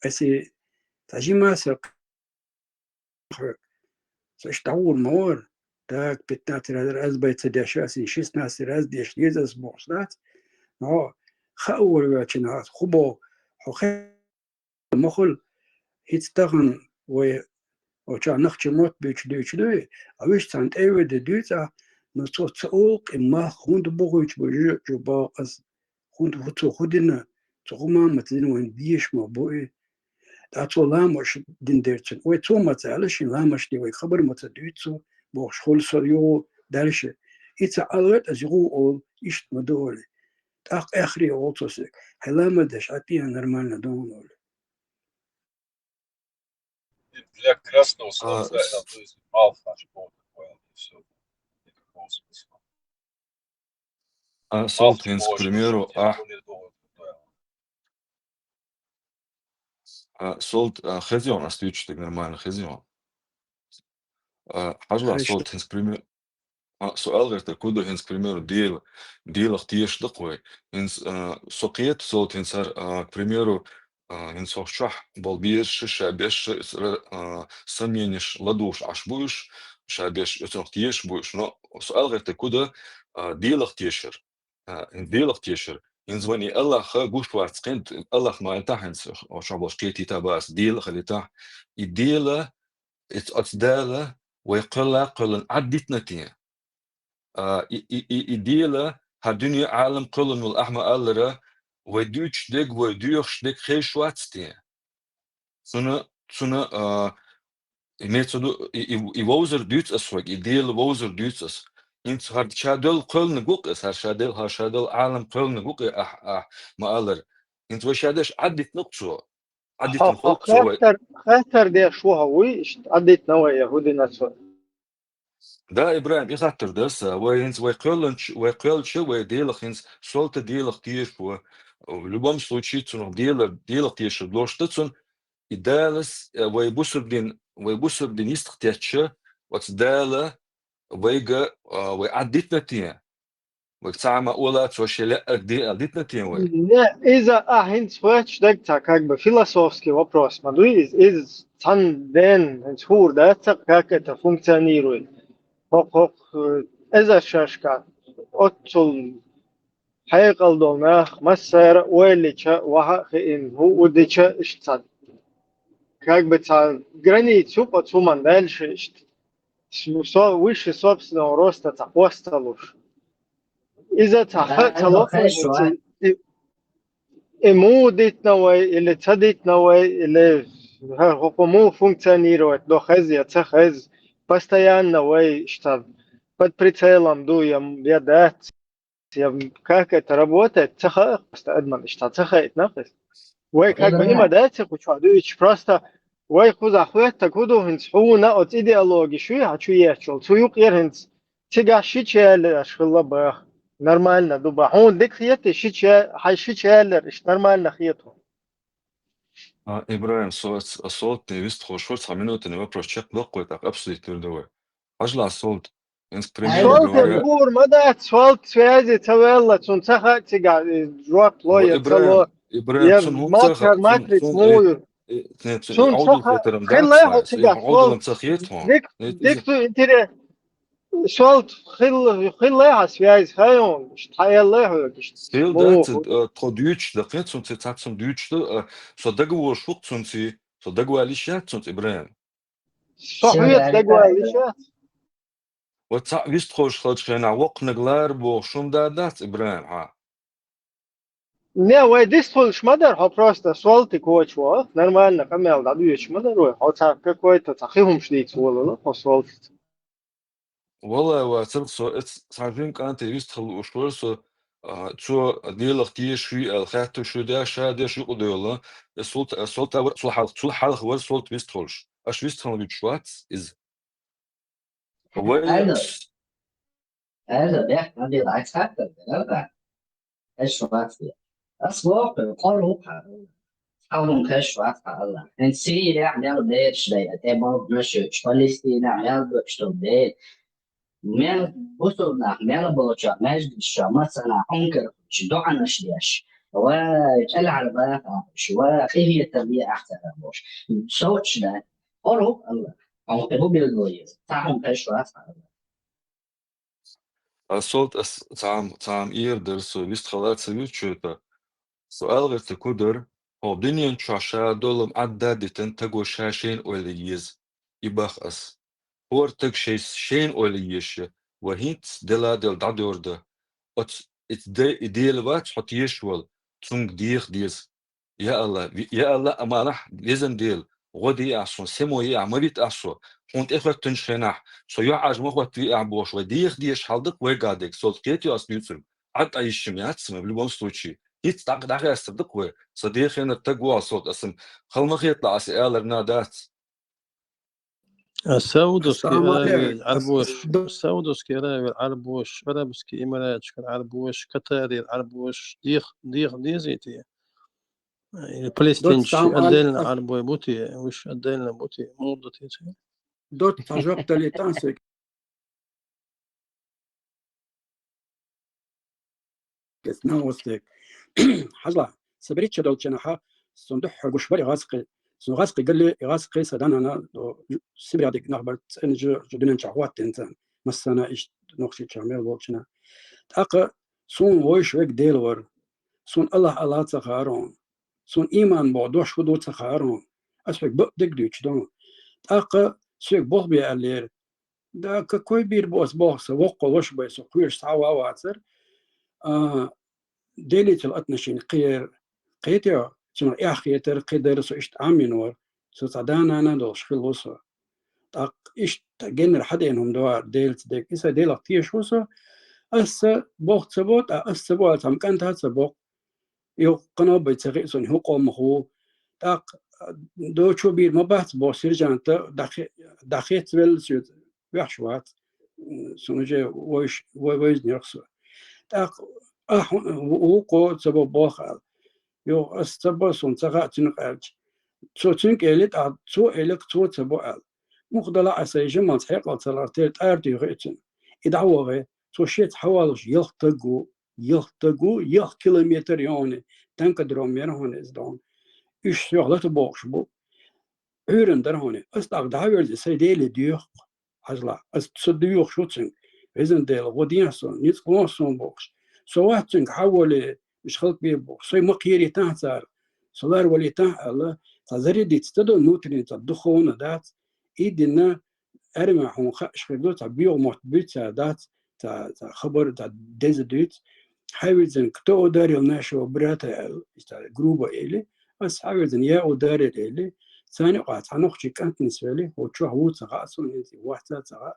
аса цхьа жима аса хьоьга. Со иштта дӀагӀур ма вара. Так, пятнадцать раз, раз бай ца деш, ас и шестнадцать раз деш деза ас бохуш дац. Но хаа вара ваьчча, хӀун боху, хьо хе-, ма хуьлу, хӀинца тахана вай, вай чохь нохчийн мотт буьйцуш дуьйцуш дуй, а вуьш цхьана тӀе а ведда дуьйцу ахь, но цо ца олу-кх и малх хӀунда бохуьйтуш бу жу-, жу боху ас. ХӀунда хӀу-, цо хӀун дина, цо хӀун ма ца дина, вайна безаш ма бу и. ТӀаккха цо ламаш дина дерг цуьнан. Вай цо ма ца аьлла шена, ламаш де вай хабар ма ца дуьйцу цо, бохуш хуьлу со юха дальше. И ца ӀалгӀерта аса юха олу, иштта ма ду олий. ТӀаккха эххаре олу цо соьга: «Хьайн ламаз деш Ӏа тӀе нормально ду хьуна», олий. Для красного А, солнца, с- а, то есть мало фаш было такое, и всё. Никакого смысла. А, Солт, хӀинца, к примеру, а, а, Солт, а, хезий хьуна ас дуьйцуш дерг, нормально хезий хьуна? А, хьажал, Солт, хӀинца, к примеру, а, со аьлла гӀертарг хӀун ду, хӀинца, к примеру, Дела, Делах тешаш ду-кх вай. ХӀинца, а, со кхета, Солт, хӀинца хӀара, а, к примеру, а, хӀинца хӀокху чохь болу бераш ша беш, а, сомненеш ладугӀуш Ӏаш бу уьш, ша беш оцунах тешаш бу уьш. Но со аьлла гӀертарг хӀун ду, а, Делах тешар. А, Делах тешар. ХӀинца вайна и Аллах гуш вац кхин, Аллах ма аьлла хӀинца, хӀокху чохь болуш кхетийта бац, Дела хилийтахь. И Дела, и ц-, оцу Дала вай кхоьлла, кхоьллина Ӏад дитина те? А, и, и, и, и Дела, хӀара дуьне, Ӏалам кхоьллина волу ахь ма-аллара, вай дуьйцуш дерг, вай доьхуш дерг хезаш вац те? Цуьнан, цуьнан, а, имеется в виду, и, и, и вовзар дуьйцу ас хьоьга, и Дела вовзар дуьйцу ас. ХӀинца хӀара ша долу кхоьллинарг ву-кх иза, хӀара ша долу, хӀара ша долу Ӏалам кхоьллинарг ву-кх иза ахь, ахь ма-аллара. ХӀинца вай ша деш Ӏад дитина-кх цо. Ӏад дитина хилла-кх цо вай. Хаттар, хаттар деш ву хьо вуй, иштта Ӏад дитина вай, я хӀун дина цо? Да, ИбрахӀим, и хаттар ду аса, вай хӀинца вай кхоьллинчу, вай кхоьллинчу, вай Делах хӀинца, Солта Делах тешаш ву. В любом случае, цунах Дела, Делах тешар лоруш ду цунна, и Далас, э, вай бусург дин, вай бусург дин йистах теттача, оцу Дала вайга, а, вай Ӏад дитина те? Вайга цхьа а ма олу, цо шен лаьарг де аьлла дитина те вай? Не, иза ахь хӀинца хоьттуш дерг цхьа, как бы, философский вопрос ма дуй иза. Иза цхьана дена хӀинца хуур дац цхьа, как это функционирует. ХӀокху, хӀокху, э, эзар шерашкахь оццул хьекъал долу нах массара а ойла йича, ваха а хиъна, хӀуъу дича иштта цхьа. Как бы цхьа граница ю-кх оцу хӀуманна дальше иштта. Со-, высший собственного роста цхьа хосталуш. Иза цхьа ха ца лохуш, и, и муха дитина вай, или ца дитина вай, или хӀа-, хӀокхо муха функционировать до хеза, я ца хеза, постоянно вай иштта под прицелом ду, я, я дац, я как это работает, ца хаьа, просто адамна иштта ца хаийтина хеза. Вай как бы има дац, кху чу дуьйцуш, просто вай кхузахь хӀоьттина хӀу ду хӀинца хьуна оцу идеологи шуй хьан чу еччул, цу юкъера хӀинца цигахь ши чу яьлларш хилла баха. Нормально ду баха. Хьуна дика хетий, ши чу я-, хьайн ши чу яьллар, иштта нормально хета хьуна. А, Ибрахим, со-, со-, Солтан вистхуьлуш вара, цхьа минута вопрос чекхдоккху вай, тӀаккха обсудить дийр ду вай. Хьажал, Солт, инс к примеру Солт говоря, пур ма дац, Солт связи ца ваьлла, цунна ца хаьа цигахь, э, жоп ло я ца ло. Ибрахим, я цунна хӀун ца хаьа, мат-, цунна, матриц цунна, муха ю. Э, э, не, цунна цунна ца хаьа, хьовдал хетарам хилла дац, хьо цигахь, Солт. Хьовдалам ца хета хьуна. Дик, дик ду интерес. Солт хилла, хилла хьан связь, хьайон, иштта хьан элла хьоьга иштта. Хилла дац, э, тхо дуьйцуш дан кхин, цунца цхьацца дуьйцуш дан, э, со дагаволуш ву-кх цунца, со дагавала йиш яц цунца, Ибрахим. Со хьоьца дагавала йиш яц. Вай цхьаъ вистхуьлуш хилчу хенахь воккханиг лара бохуш хӀума да дац, Ибрахим, хьан? Не, вай дистхуьлуш ма дара, хьо просто Солти коча ваха, нормально къамел дӀадоьдуш ма дара вай, хьо цхьа какой-то цхьа хи хӀумаш дийца волала хьо Солтица. Валлай, вацар со, эц-, цхьа жин кӀанте вистхила лууш вара со, а, цо Делах тешаш вуй аьлла хаьттуш ву деш, ша деш юкъадевлла, э, Солт-, э, Солта вара, цул хьалха, цул хьалха вара Солт вистхуьлуш. Аша вистхила вуьтуш вац иза? Вай Аьлла. Аьлла, бехк ма била, айс хаттар дара, аьлла. Хезаш вац те. Ас боху, къора ву хьан. Хьалун хезаш вац хьан, Аллах. ХӀинца Сирехь мел бераш дай, тӀе болх беш, Палестинехь мел беш долу бер. Мел бусулба нах, мел болчохь, маьждигаш чохь, массанхьа хьуна карахуьйтуш, доӀанаш деш. Ва кӀелхьарбаха уьш, ва къинхетам бе ахьа цара бохуш. Совцаш дай. Къора ву Аллах. Хьуна кхин хӀун билгало еза? Цхьа хьуна хезаш вац хьан, Аллах. Ас Солт, ас цхьа-м, цхьа-м эр дара со, вистхила ца вуьту чуьйта. Со ала гӀерта кудар, хӀокху дуьнен чохь ша долу Ӏадда а дитина таго ша шайна ойла еза. И бах ас. ХӀора таг шайс-, шайна ойла еза, ва хӀинцца дела а делла дӀадоьрда. Оцу, и де-, и Дела вац хьо тешаш волу, цуьнга деха деза. Я Алла, ви-, я Алла, амалахь, везан Дела, гӀо де ахь суна, семо е ахь, ма вита ахь со. Хьуна тӀехӀоьттинчу хенахь, со юьхьӀаьржа ма хӀоттаве ахь бохуш, вай деха дезаш хьал дакъа вай гадайга, Солт, кхетий ас дуьйцург? Ӏад Ӏайшим яц ма, в любом случае. ХӀинцца дӀа-, дӀахаьстар дакъа вай, сан дехенара таг ву ахь, Солт, аса-м хала ма хеталахь, аса алар на дац. А Саудовский Ассаламу алейкум. Аравия Ӏарбош, Ас-, ду- Саудовский Аравия Ӏарбош, Арабский Эмираташкара Ӏарбош, Катарера Ӏарбош, дех-, деха дезий те? Или палестинчий отдельно Ӏарбой бу те, уьш отдельно бу те, муха ду те церан? Доцца жоп далийтан ас. Кест нагӀостег. Хьажал, сан берриг чу долчу хенахь, суна дуьххьара гуш бара и гӀазкхи. Суна гӀазкхи галли, и гӀазкхи сан да-нана, о, Сибрех дика нах бара, цӀена жу-, жу дуьнен чохь хӀоттийна царна. Массарна иштта Нохчийчохь мел болчунна. ТӀаккха суна вовшах верг Дела вара. Суна Аллах, Аллах ца хаьара хьуна. Суна ийман боху дош хӀун ду ца хаьара хьуна. Ас верг бакъдерг дуьйцуш ду. ТӀаккха соьга болх бе аьллера. Да, какой бийр бу ас боху, сан воккха ваша бай, со кхоьруш цхьа а ван вацара. А, Делицал отношение кхин яра, кхетий, цунах эхь хетара, кхин дара, со иштта Ӏамийна вара. Со цхьа да-нана долуш хилла ву со. ТӀаккха иштта геннара хьадеана хӀума ду хӀара Делаца дерг. И сан Делах тешаш ву со. Аса болх ца бо, ткъа аса ца бо аьлла, цхьамма кӀанта а ца боккху. Юха къанобай ца хиъ суна, хӀун къомах ву. ТӀаккха, а, дочо бийр ма бац боху сержанта, дӀахе-, дӀахецвелла соьца, ваьхьаш вац. М, суна уже вовш-, вой-, вайзинарх со. ТӀаккха ахь хӀун, ву-, вукхо ца бо боху аьлла. Юха ас ца бо, суна ца хаьа цуьнах аьлча. Цо цуьнга элира, тӀаккха цо элира, цо ца бо аьлла. Муха дала а сайн жималца хьекъал ца лартера, тӀара туьйхи цуьнан. И дӀавахе, цо шеца хьаваллуш ялх таг ву, ялх таг ву, ялх километр йогӀуна, танкодром яра хьуна иза догӀуна. Уьш соьх лата бохуш бу. Ӏуьйранна дара хьуна. Ас тӀаккха дӀа а верзий, сайн Деле доьху-кх, хьажал, ас ца доьхуш ву цуьнга. Везан Дела, гӀо дехьа суна, ницкъ лохьа суна бохуш. Со вац цуьнга хьаволе, уьш халкъ бе бохуш. Со ма кхерийтахьа цара. Со лар валийтахьа аьлла, цхьа зарядиться ца до внутренне, цхьа духовно дац. И дина, аьрман хьуна хаа хир ду, цхьа боьха мотт буьйцу цара, дац цхьа, цхьа хабар, цхьа деза дуьйцу. Хьавирзина, кто ударил нашего брата, аьлла, иштта грубо элира. Ас хьавирзина, я ударил элира. Царна юкъахь цхьа нохчийн кӀант нисвелира, хӀокху чохь ву ца хаьа суна, хӀинца вац а ца хаьа.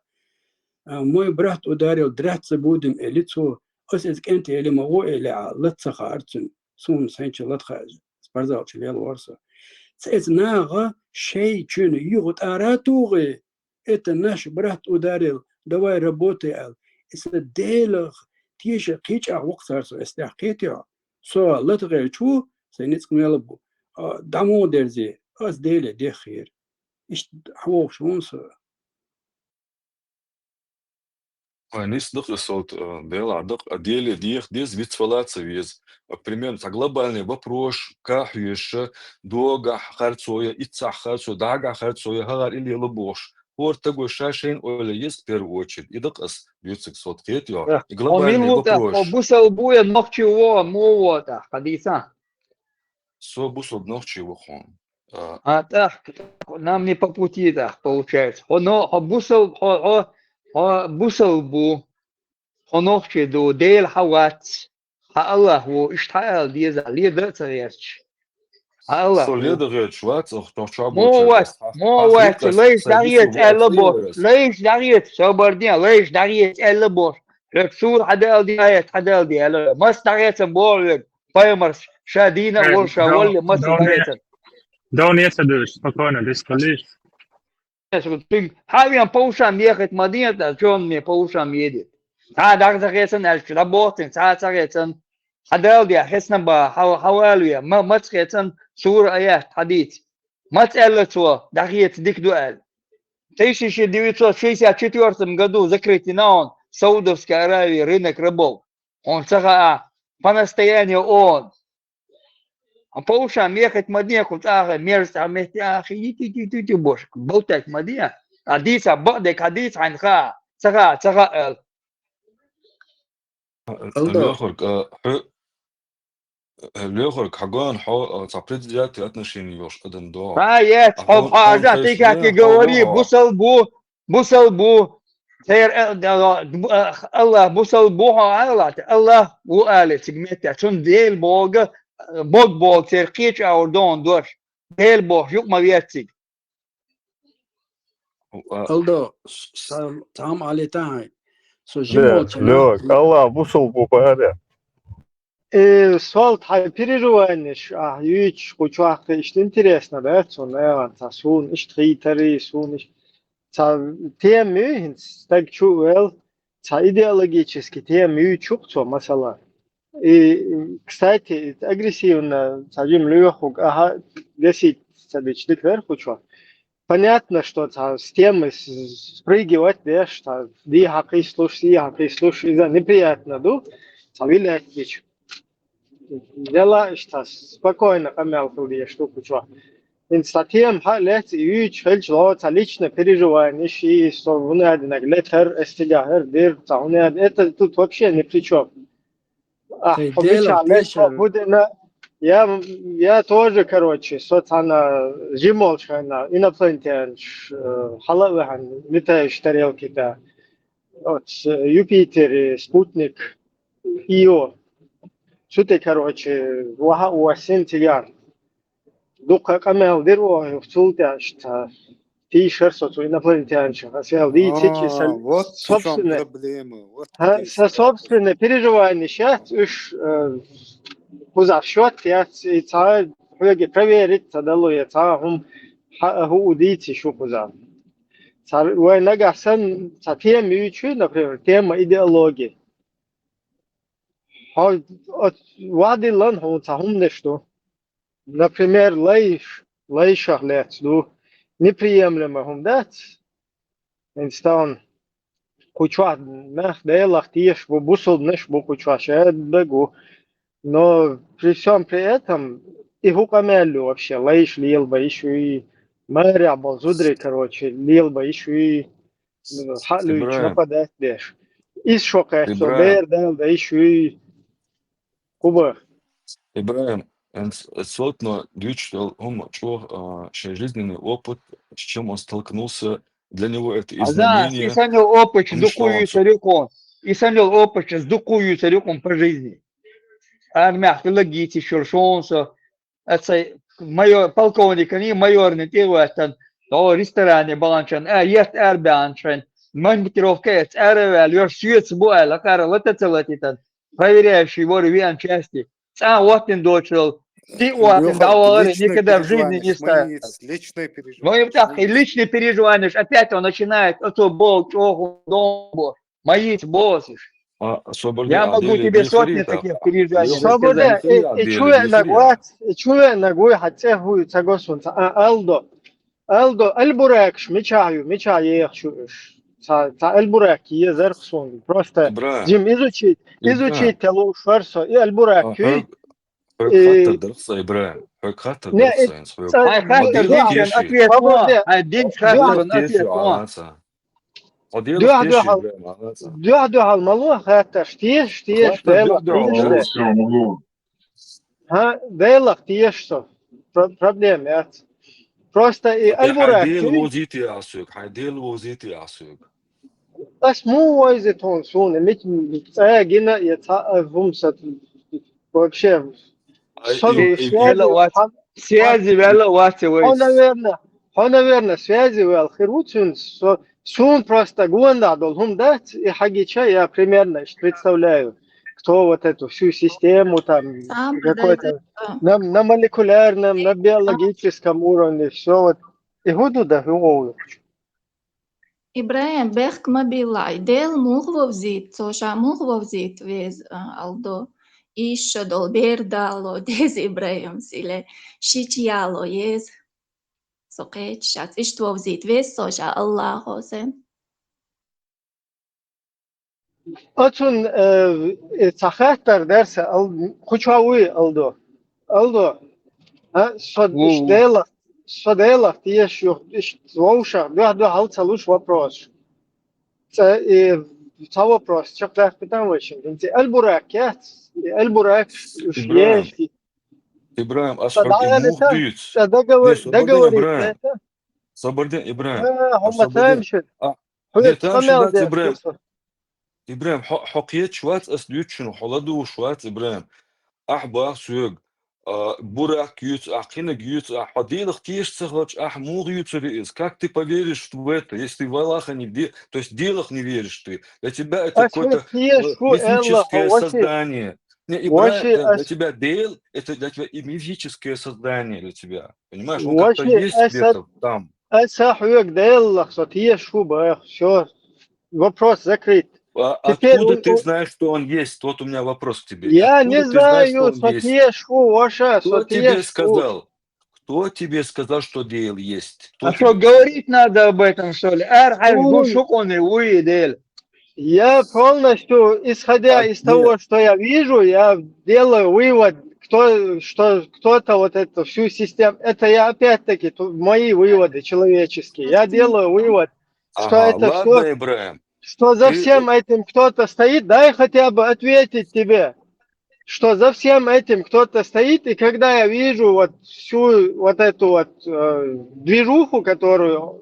А, мой брат ударил, драться будем, элира цо. Ас иза кӀентий элира, ма гӀо элира, а, лата ца хаьара цуьнан. Суна сайна чу лата хаьа, спортзал чу лела вара со. Цу иза наха шайн чуьнан юха тӀара а тухий, это наш брат ударил, давай работай, аьлла. Иза Делах теша кхечахь воккху цара со, ас тӀехь кхетий хьо? Со лата гӀерташ ву, сайн ницкъ мел бу. А, дӀа муха дерзий, ас Деле деххера. Иштта хьан вохуш ву со. Ой, нийса дакъа аса вот, э, Делахь дакъа, а Деле деха деза, вицвала а ца веза. А, примерно, цхьа глобальный вопрос, кхин хьоьжуш, догахь харцо я, иццахь харцо, дагахь харцо я, хӀара и лела бохуш. ХӀора стага ша шайна ойла еза в первую очередь. И дакъа аса дуьйцург со, кхетий хьо? Э, и хьо глобальный мила ву тӀаккха, хьо вопрос. Бусалба ву я нохчи ву, муха ву тӀаккха, хьан дийца? Со бусалба нохчи ву хьуна. А. А, тӀаккха, нам не по пути, тӀаккха, получается. Хьо но-, хьо бусал-, хьо, хьо, хьо бусалба ву, хьо нохчи ду, Дела хьан вац, хьан Аллах ву, иштта хьан ала деза, леда а ца гӀерташ. Хьан Аллах ву. Со леда гӀерташ вац, ах, тохчо муха вац, муха вац, лайш дӀагӀеца аьлла боху, лайш дӀагӀеца, собар де, лайш дӀагӀеца аьлла боху. Хьоьга сура хьан дала де, аят хьан дала де аьлла. Мас дӀагӀеца боху хьоьга. Пайхамар ша дийна а волу, ша валле, маса дӀагӀецан. Дон ца дуьлуш, спокойно, дисполиш. Цуьнга хьан вен по ушам ехать ма ден, ца чонме по ушам едет. Цхьа дӀагӀа ца хецан аьлча, дӀабохцин, цхьа ца хецан. Хьан дала де, хецна ба, хьан, хьан валве, ма, маца хецан, сура аят хьан дийца. Маца аьлла цо, дӀахеца дика ду аьлла. Тысяча девятьсот шестьдесят четвёртом году закрытый на он, Саудовская Аравия, рынок рабов. Хьуна ца хаьа, по настоянию ООН. Хьан по ушам ехать ма де, кху цӀа а хи, мерза цӀа метте а хи, ити, ити, ити, ити, бошка, болтать ма де. А дийца, бакъдерг хьан дийца, хьайна хаьа, ца хаьа, ца хаьа аьлла. Алло. Лоьхург, а, хьо, а, Лоьхург, хьан гон хьо, а, цхьа предвзятые отношения йолуш адам догӀу. Ха, ец, а хьо, хьо, хьо аржа, ты как и говори, бусал бу, бусал бу, церан, а, а, а, Аллах бусал бу хьо, Аллах, Аллах ву алий цига метте, цунна Дела боху, а, Бог боху, церан кхечу аур догӀун дош, Дела боху, юкъа ма веццига. Алдо, с-, с-, там алита хьайн. Со жимолча Лёк, Аллах бусал бу бахьара. Э, сол тхьайн переживаниеш, а, юьйцуш кху чохь иштта интересно, да, цунна, э, ца суна иштта хийтари, суна иштта. Ца тема ю, хӀинца стаг чу а вел, ца идеологический тема юьйцуш цо, масала. И, кстати, агрессивно, ца жима лоьхург, ага, гасить ца бича дика вер кху чохь. Понятно, что ца с темы с-, спрыгивать деш, ца ди хьакхийслуш, си хьакхийслуш, иза неприятно ду, ца вилет дича. Дела иштта спокойно къамел хила деш ду кху чохь. ХӀинца ца тема хьа а лец, и юьйцуш хилча ло, ца личное переживание, ши, со хӀунадинаг летар, эс цигахь хӀара дир, ца хӀунад-, это тут вообще ни при чём. А, хьо мичахь летар, хӀун дина, я, я тоже, короче, со цхьана жимолчу хенна, инопланетянаш, э, хьала а ваьхьана, летающие тарелки тӀа, оцу, э, Юпитер, спутник, Ио. Цу тӀе, короче, ваха а воссина цигахь. Дуккха къамел дира оха, цул тӀаьхьа иштта тийшара со цу инопланетянашах. Аса аьлла дийцича, сан собственное, сан собственное переживание яц уьш, э, кхузахь счёт яц, и цхьа хьоьга проверить ца дало, я цхьа хӀума хьан а хӀуъу дийци шу кхузахь. Цхьа вай нагахь санна цхьа тема юьйцуш, например, тема идеологии. Хьо оц-, вадиллан хьуна цхьа хӀуманаш ду. Например, лайш, лайшах лаьцна ду. Неприемлемо хӀума дац? ХӀинца тахана кху чохь нах Делах тешаш бу, бусалбанаш бу кху чохь, шаьрда бу. Но при всём при этом и хӀун къамел ю вообще, лайш лелабан йиш юй, марехь болу зударий, короче, лелабан йиш юй. Хьа а луьйчу нападать деш. Иза шо кхетта, со бер дала дай шуй. Кхуба. Ибрахим, эн с-, эцот но дуьйцуш долу хӀума чӀогӀа, а, шайн жизненный опыт, с чем он столкнулся, Для него это Аза, изменение. Иса нел опыч Мишта дукуюцарюкъун. Иса нел опыч дукуюцарюкъун по жизни. Армяхтила гийци шуршонсо. Аца майор, полковникани майорни тӀе ваттан. До ресторане баланчан. А, ес арбянчан. Монтировка эц аравал, ёш сюец бу ала, кара лата целатитан. Проверяющий вор виан части. ЦӀа ваттин дочрал. Ти ваттин давалари никогда в жизни не ставит. Личное переживание. Ну и так, и личные переживания, ж опять он начинает, это Бог, чего, дом Бог, мои босс. А, Соболь, Я а могу Дели тебе не сотни хрен так. таких переживаний Лёха, рассказать. Соболь, Дели э, не э, хрен, чуя не на хрен. гуац, э, чуя на гуй, хатцехуй, цагосун, а, Алдо. Алдо, Альбуракш, мичаю, мича ехшуш. Ца, ца Альбурак, е зархсун. Просто, Ибра, Дим, изучить, Ибра. Изучить телу шварсо, и Альбурак, А, кюй, хӀу хаттар дарх ца, Ибра. ХӀу хаттар Не, дарх э, ца, ин своё. ца- Ай, хаттар Дели дархан, кеши. ответ, Свобода. ай, дин Дели хаттар, кеши, ответ, а, ца. А Дели Дуа, кеши, дуа, Ибра, а, ца. Дуа, дуа, мало, хатташ, тиеш, тиеш, Хаттар Дела, дуа, дуа, тиеш, дуа. да. Ха, Дела, тиеш, со. Про-, проблема, я. Просто и А хай Альбурак, Дели кюй, возити асук, хай Дели возити асук. Ас му вайзе тон суна, мит цая гина, я ца, а, вумса, вообще, А, со и- ве и- связи, Вела вац. ха, Связи вела вац, хо, вей. наверное, хо, наверное, связи вел, хирвуцун, со, сун просто гуанда дол, хум дац, и хагича я примерно представляю, кто вот эту всю систему там, Сам какой-то, подойдёт, на, на молекулярном, на биологическом уровне, все вот. И худу да, худу. Ибраим, бехк ма биллай, Дел мугъ вовзит, цо ша мугъ вовзит вез, а, Алдо. Ишо дол бердало, дез Ибраим силе, шич яло ез. Со кеч шац, ишт вовзит вез, цо ша Аллахо сен. Оцун, э, э, ца хаттар дарса, ал, хуча уй, Алдо. Алдо. А, со, Ву. иш Дела, со Дела, тиеш ю, иш вовша, дуа, дуа, хал ца луш вопрос. Ца, э, ца вопрос, чак дах питан вешин. Винти Альбурак, я? Альбурак, уж Ибраим, ешти. Ибраим, а Ца схур и да, мух ца, дуйц. ца договор, Не, свободен, договорить, Ибраим. это? Соборден Ибраим. А, А хома соборден. таимши. А, Хуя не, там цамял шуна дер, Ибраим. кусо. Ибраим, хьо, хьо кхечвац, ас дуьйцу шуна, хьо ладувгӀуш вац, Ибраим. Ахь бах соьга, а, бурак юьйцу, ахь кхинаг юьйцу, ахь хьо Делах тешаш ца хилча, ахь муха юьйцур я иза? Как ты поверишь в это, если ты в Аллаха не ве-, то есть Делах не веришь ты? Для тебя это Ас какой-то хӀуьнца тешаш э, ву, Элла, мифическое хьо ваши, создание. Не, ваши Ибраим, для ас, тебя Дел, это для тебя и мифическое создание для тебя. Понимаешь, он как-то ваши есть ас, ас, где-то там. ас хьоьга Деллах со тешаш ву бах, всё, вопрос закрыт. А Теперь откуда он, ты он, знаешь, что он есть? Вот у меня вопрос к тебе. я не Откуда ты знаешь, что знаю, он со есть? тешаш ву, ваша, Кто со тебе тешаш ву. Сказал? Кто тебе сказал, что Дел есть? Кто А тебе что, говорить надо об этом, что ли? Ар хьайш гу Ой. шукъуни уй Дел. Я полностью, исходя А из где? того, что я вижу, я делаю вывод, кто, что кто-то вот эту всю систему, это я опять-таки, ту-, мои выводы человеческие. Я делаю вывод, что Ага, это ладно, всё, Ибраим. что за Ты, всем этим кто-то стоит. Дай хотя бы ответить тебе, что за всем этим кто-то стоит, и когда я вижу вот всю вот эту вот, э, движуху, которую,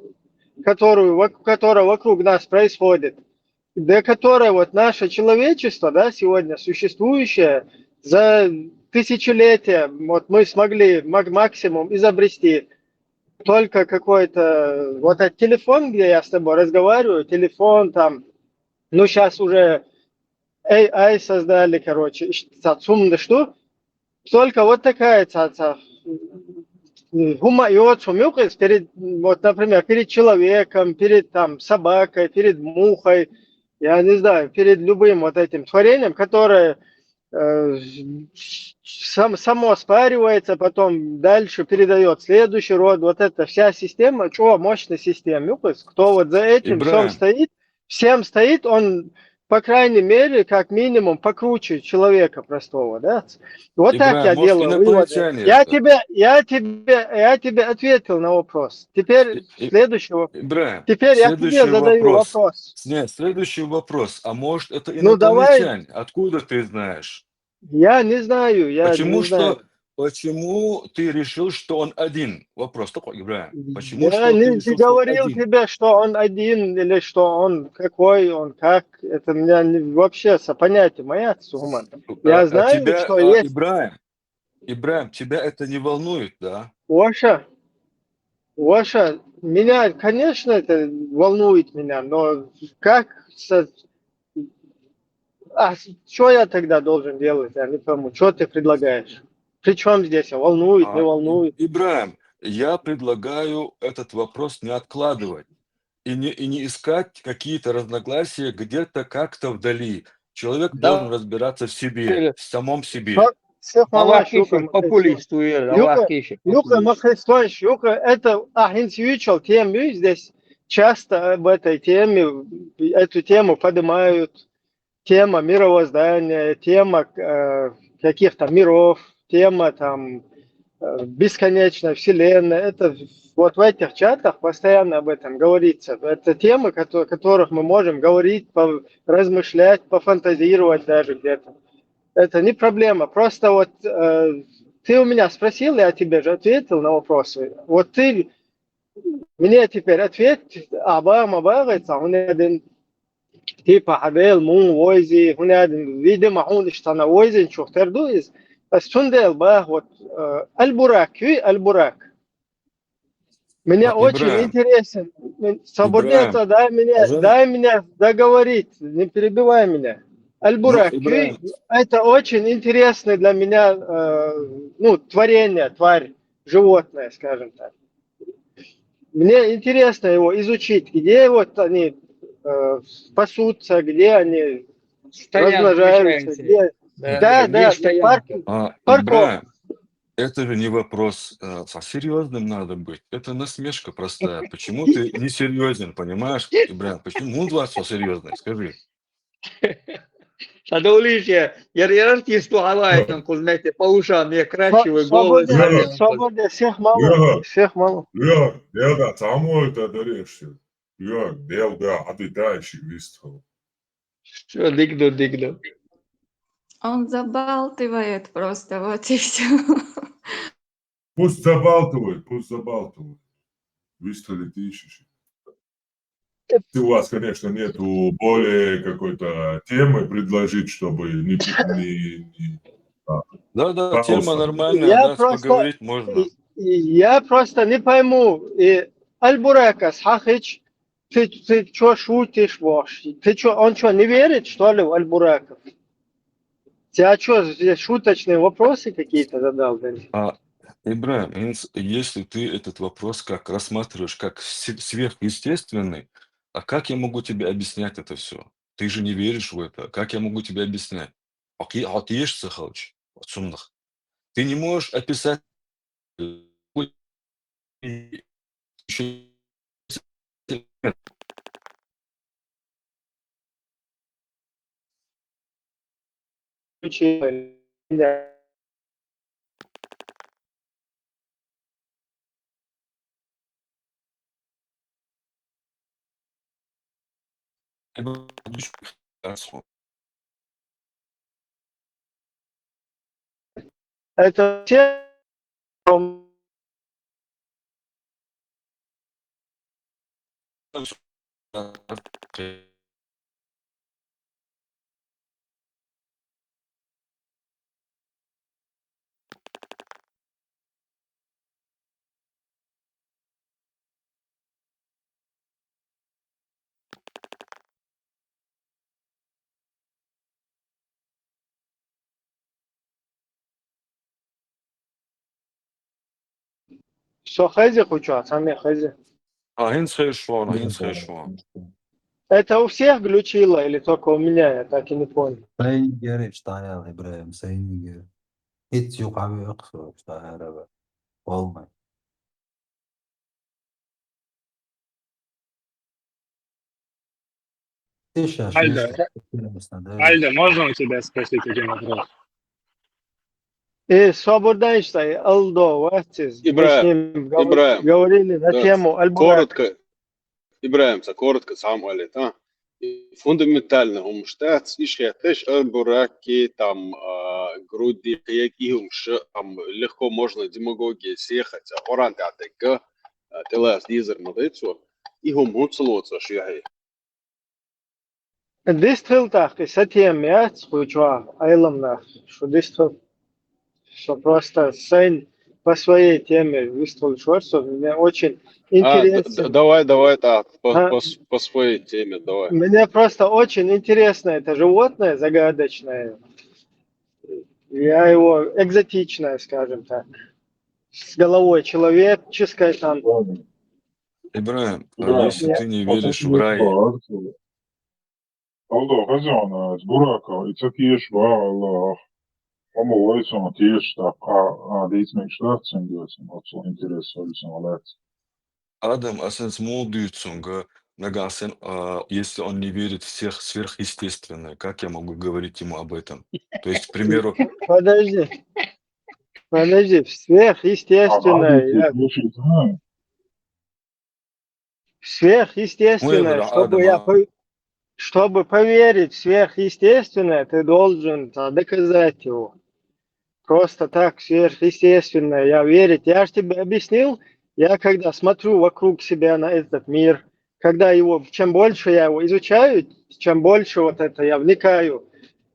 которую, вок-, которая вокруг нас происходит, для которой вот наше человечество, да, сегодня существующее, за тысячелетия вот мы смогли мак-, максимум изобрести только какой-то вот этот телефон, где я с тобой разговариваю, телефон там, ну, сейчас уже A I создали, короче, иш-, ца цумда что, только вот такая ца, ца, м, хӀума йоцу мюкъис перед, вот, например, перед человеком, перед там собакой, перед мухой, я не знаю, перед любым вот этим творением, которое, э, сам-, само спаривается, потом дальше передаёт следующий род. Вот эта вся система, чё, мощная система мюкъис, кто вот за этим всём Ибраим. Стоит, всем стоит, он, по крайней мере, как минимум, покруче человека простого, да? Вот так Ибраим, я может, делаю выводы. инопланетяне Я это? тебе, я тебе, я тебе ответил на вопрос. Теперь И- и- следующего. Ибраим, Теперь я тебе следующий задаю вопрос. Вопрос. Нет, следующий вопрос. А может, это Ну, давай. Инопланетяне? Откуда ты знаешь? Я не знаю, я Почему не знаю. Что, почему ты решил, что он один? Вопрос такой, Ибраим. Почему Я что ты не решил, что он говорил один? тебе, что он один или что он какой, он как. Это меня не- вообще со понятия моя сумма. Я А, а знаю, тебя, что а, есть. Ибраим, Ибраим, тебя это не волнует, да? Ваша, Ваша, меня, конечно, это волнует меня, но как со... А что я тогда должен делать? Я не пойму, что ты предлагаешь? При чем здесь? Волнует, не А, волнует. Ибраим, я предлагаю этот вопрос не откладывать и не, и не искать какие-то разногласия где-то как-то вдали. Человек Да. Должен разбираться в себе, Или- в самом себе. Всё, Аллах Хаваш, Юка, киши, популист уел, Юка, Аллах киши. Юка Махрестович, Юка, это ахинсвичал тему здесь часто об этой теме, эту тему поднимают. Тема мировоздания, тема э, каких-то миров, тема там э, бесконечной вселенной. Это вот в этих чатах постоянно об этом говорится. Это темы, о которых мы можем говорить, по- размышлять, пофантазировать даже где-то. Это не проблема. Просто вот э, ты у меня спросил, я тебе же ответил на вопросы. Вот ты мне теперь ответь, аба, маба, говорится, он один типа хабел, мун, войзи, он один, видимо, он что на войзи, чухтер дуиз. Бас цундел ба, вот э, Аль-Бурак, кюй Аль-Бурак. Мне А, очень Ибраим, интересен. Свободнее, Ибраим, дай меня, уже- дай меня договорить, не перебивай меня. Аль-Бурак, Ну, Ибраим. это очень интересное для меня э, ну, творение, тварь, животное, скажем так. Мне интересно его изучить, где вот они э, пасутся, где они Стоянки размножаются, мешаются. где... Да, Да, где да, стоянки? парк- А, Парков. Ибраим, это же не вопрос, э, со серьезным надо быть. Это насмешка простая. Почему ты несерьезен, понимаешь, Ибраим? Почему у вас все серьезное? Скажи. Sadolije, jer jer ti sto halajtan kozmete, pa ušam je kraći Сво- golос. Свободнее, свободнее, всех мало, Юра. Всех мало. Юр, я да, само это решил. Юр, дел да, а ты дальше выстал. Što, dignu, dignu. Он забалтывает просто, вот и все. Пусть забалтывает, пусть забалтывает. Выстали ты ищешь. Если у вас, конечно, нету более какой-то темы предложить, чтобы не... не, не- Да, да, Пожалуйста. тема нормальная, Я да, просто- поговорить можно. И- и Я просто не пойму, и Аль-Буракас Хахич, ты, ты что шутишь вообще? Ты что, он что, не верит, что ли, в Аль-Бураков? Я что, здесь шуточные вопросы какие-то задал? Да? А, Ибраим, инс- если ты этот вопрос как рассматриваешь как с- сверхъестественный, а как я могу тебе объяснять это все? Ты же не веришь в это. Как я могу тебе объяснять? Окей, а ты ешь сахалч, отсюда. Ты не можешь описать Это все Со хези хуча, сами хези. А, хинц хешвон, хинц хешвон. Это у всех глючило или только у меня? Я так и не понял. Сайнигер иштаял, Ибраим, сайнигер. Ит юкави ыксу иштаял. Полный. Тише, Альда, шнеш, интересно, да? Альда, можно у тебя спросить один вопрос? И свободно, что Алдо, Ватис, мы с Ибраим, ним говор- Ибраим, говорили на да, тему Аль-Бурак. Коротко, Ибраим, са коротко сам алет, а? И фундаментально, ум штатс, ишхетеш, Аль-Бураки, там, а, груди, кхы яка хӀумаш, ам легко можно демагогия съехать, а Къуръан тӀехь дегга, а, тӀелаца дезар ма дай цо. И хӀума хӀунда ца лоцу аш юьхье? Дистхила тӀаккха, и сан тема яц, кху чохь Ӏелам нах, шу дистхила. Со просто сайн по своей теме выступил шварцу, мне очень А, д-, д-, интересен. Давай, давай, так, по, А, по с-, по своей теме, давай. Мне просто очень интересно это животное загадочное. Я его экзотичное, скажем так, с головой человеческой там. Ладно. Ибрагим, а Да. Если Я ты не веришь в рай, Алло, хазона, буракал, и ца теша вагӀа, Аллах. Амма вай сон теша тӀаккха, а, дийцинарг дац цуьнга, оцу интерес вай сон лаьцна. Адам, а сенца муха дуьйцу цуьнга, нагахь санна, а, если он не верит в всех сверхъестественное, как я могу говорить ему об этом? То есть, к примеру, Подожди. Подожди, в А, сверхъестественное, Адам, я слушай, да. В сверхъестественное, Ой, чтобы я Адам, а. По-, чтобы поверить в сверхъестественное, ты должен, а, доказать его. Просто так, сверхъестественное, я верить. Я ж тебе объяснил, я когда смотрю вокруг себя на этот мир, когда его, чем больше я его изучаю, чем больше вот это я вникаю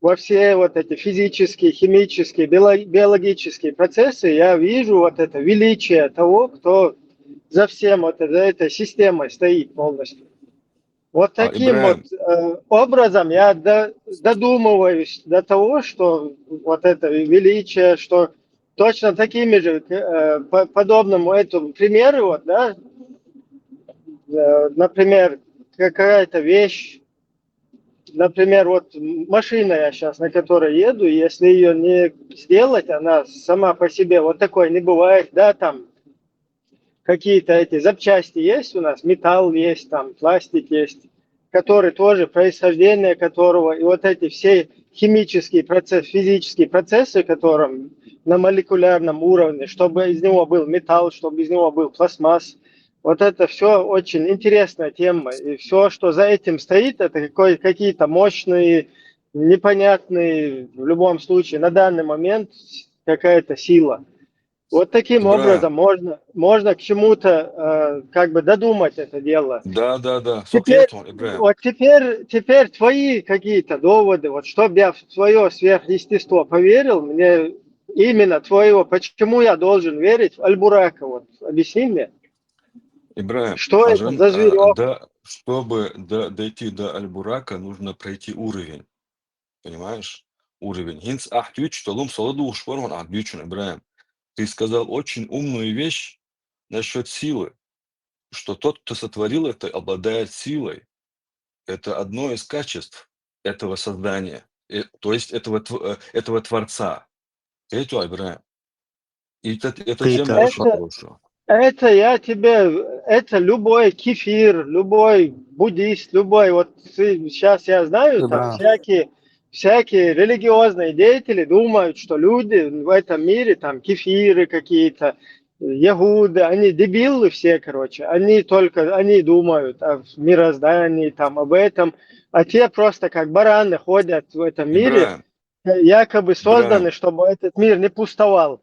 во все вот эти физические, химические, биоло-, биологические процессы, я вижу вот это величие того, кто за всем вот это, за этой системой стоит полностью. Вот А, таким Ибрагим. вот, э, образом я до-, додумываюсь до того, что вот это величие, что точно такими же, э, по-, подобному этому примеры, вот, да, э, например, какая-то вещь, например, вот машина я сейчас, на которой еду, если ее не сделать, она сама по себе вот такой не бывает, да, там какие-то эти запчасти есть у нас, металл есть, там пластик есть, который тоже, происхождение которого, и вот эти все химические процессы, физические процессы, которым на молекулярном уровне, чтобы из него был металл, чтобы из него был пластмасс. Вот это все очень интересная тема. И все, что за этим стоит, это какой-, какие-то мощные, непонятные, в любом случае, на данный момент какая-то сила. Вот таким Ибрагим. образом можно, можно к чему-то, э, как бы додумать это дело. Да, да, да. Со Теперь, кхетон, Ибрагим. вот теперь, теперь твои какие-то доводы, вот чтоб я в своё сверхъестество поверил, мне именно твоего, почему я должен верить в Аль-Бурака, вот объясни мне. Ибрагим, Что это хьажал, за а, зверёк? Да, чтобы до-, дойти до Аль-Бурака, нужно пройти уровень. Понимаешь? Уровень. ХӀинца ахь дуьйцуш долу хӀума со ладугӀуш вара хьуна ахь дуьйцуш, Ибрагим. Ты сказал очень умную вещь насчёт силы, что тот, кто сотворил это, обладает силой. Это одно из качеств этого создания, э, то есть этого тв-, э, этого Творца. Кхетий, Ибрагим? И это, это тема Кхета. очень Это, хорошая. это я тебе, это любой кефир, любой буддист, любой, вот ты, сейчас я знаю, там Да. всякие, всякие религиозные деятели думают, что люди в этом мире, там кефиры какие-то, яхуды, они дебилы все, короче, они только, они думают о мироздании, там, об этом, а те просто как бараны ходят в этом мире, Ибрагим, якобы созданы, Ибрагим. чтобы этот мир не пустовал.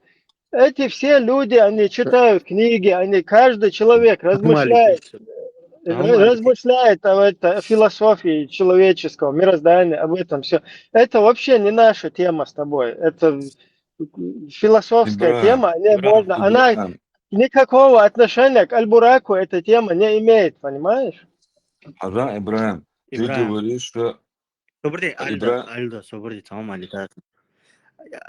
Эти все люди, они читают книги, они, каждый человек Нормально, размышляет, Кристиан. э, Нормально. размышляет об этом, о философии человеческого мироздания, об этом все. Это вообще не наша тема с тобой. Это философская Ибрагим, тема, о ней Ибрагим, можно. Она Ибрагим. никакого отношения к Аль-Бураку эта тема не имеет, понимаешь? Ага, Ибрагим, ты Ибрагим. говоришь, что Собар де, Альда, Ибра- Альда, собар де, тамам, Альда.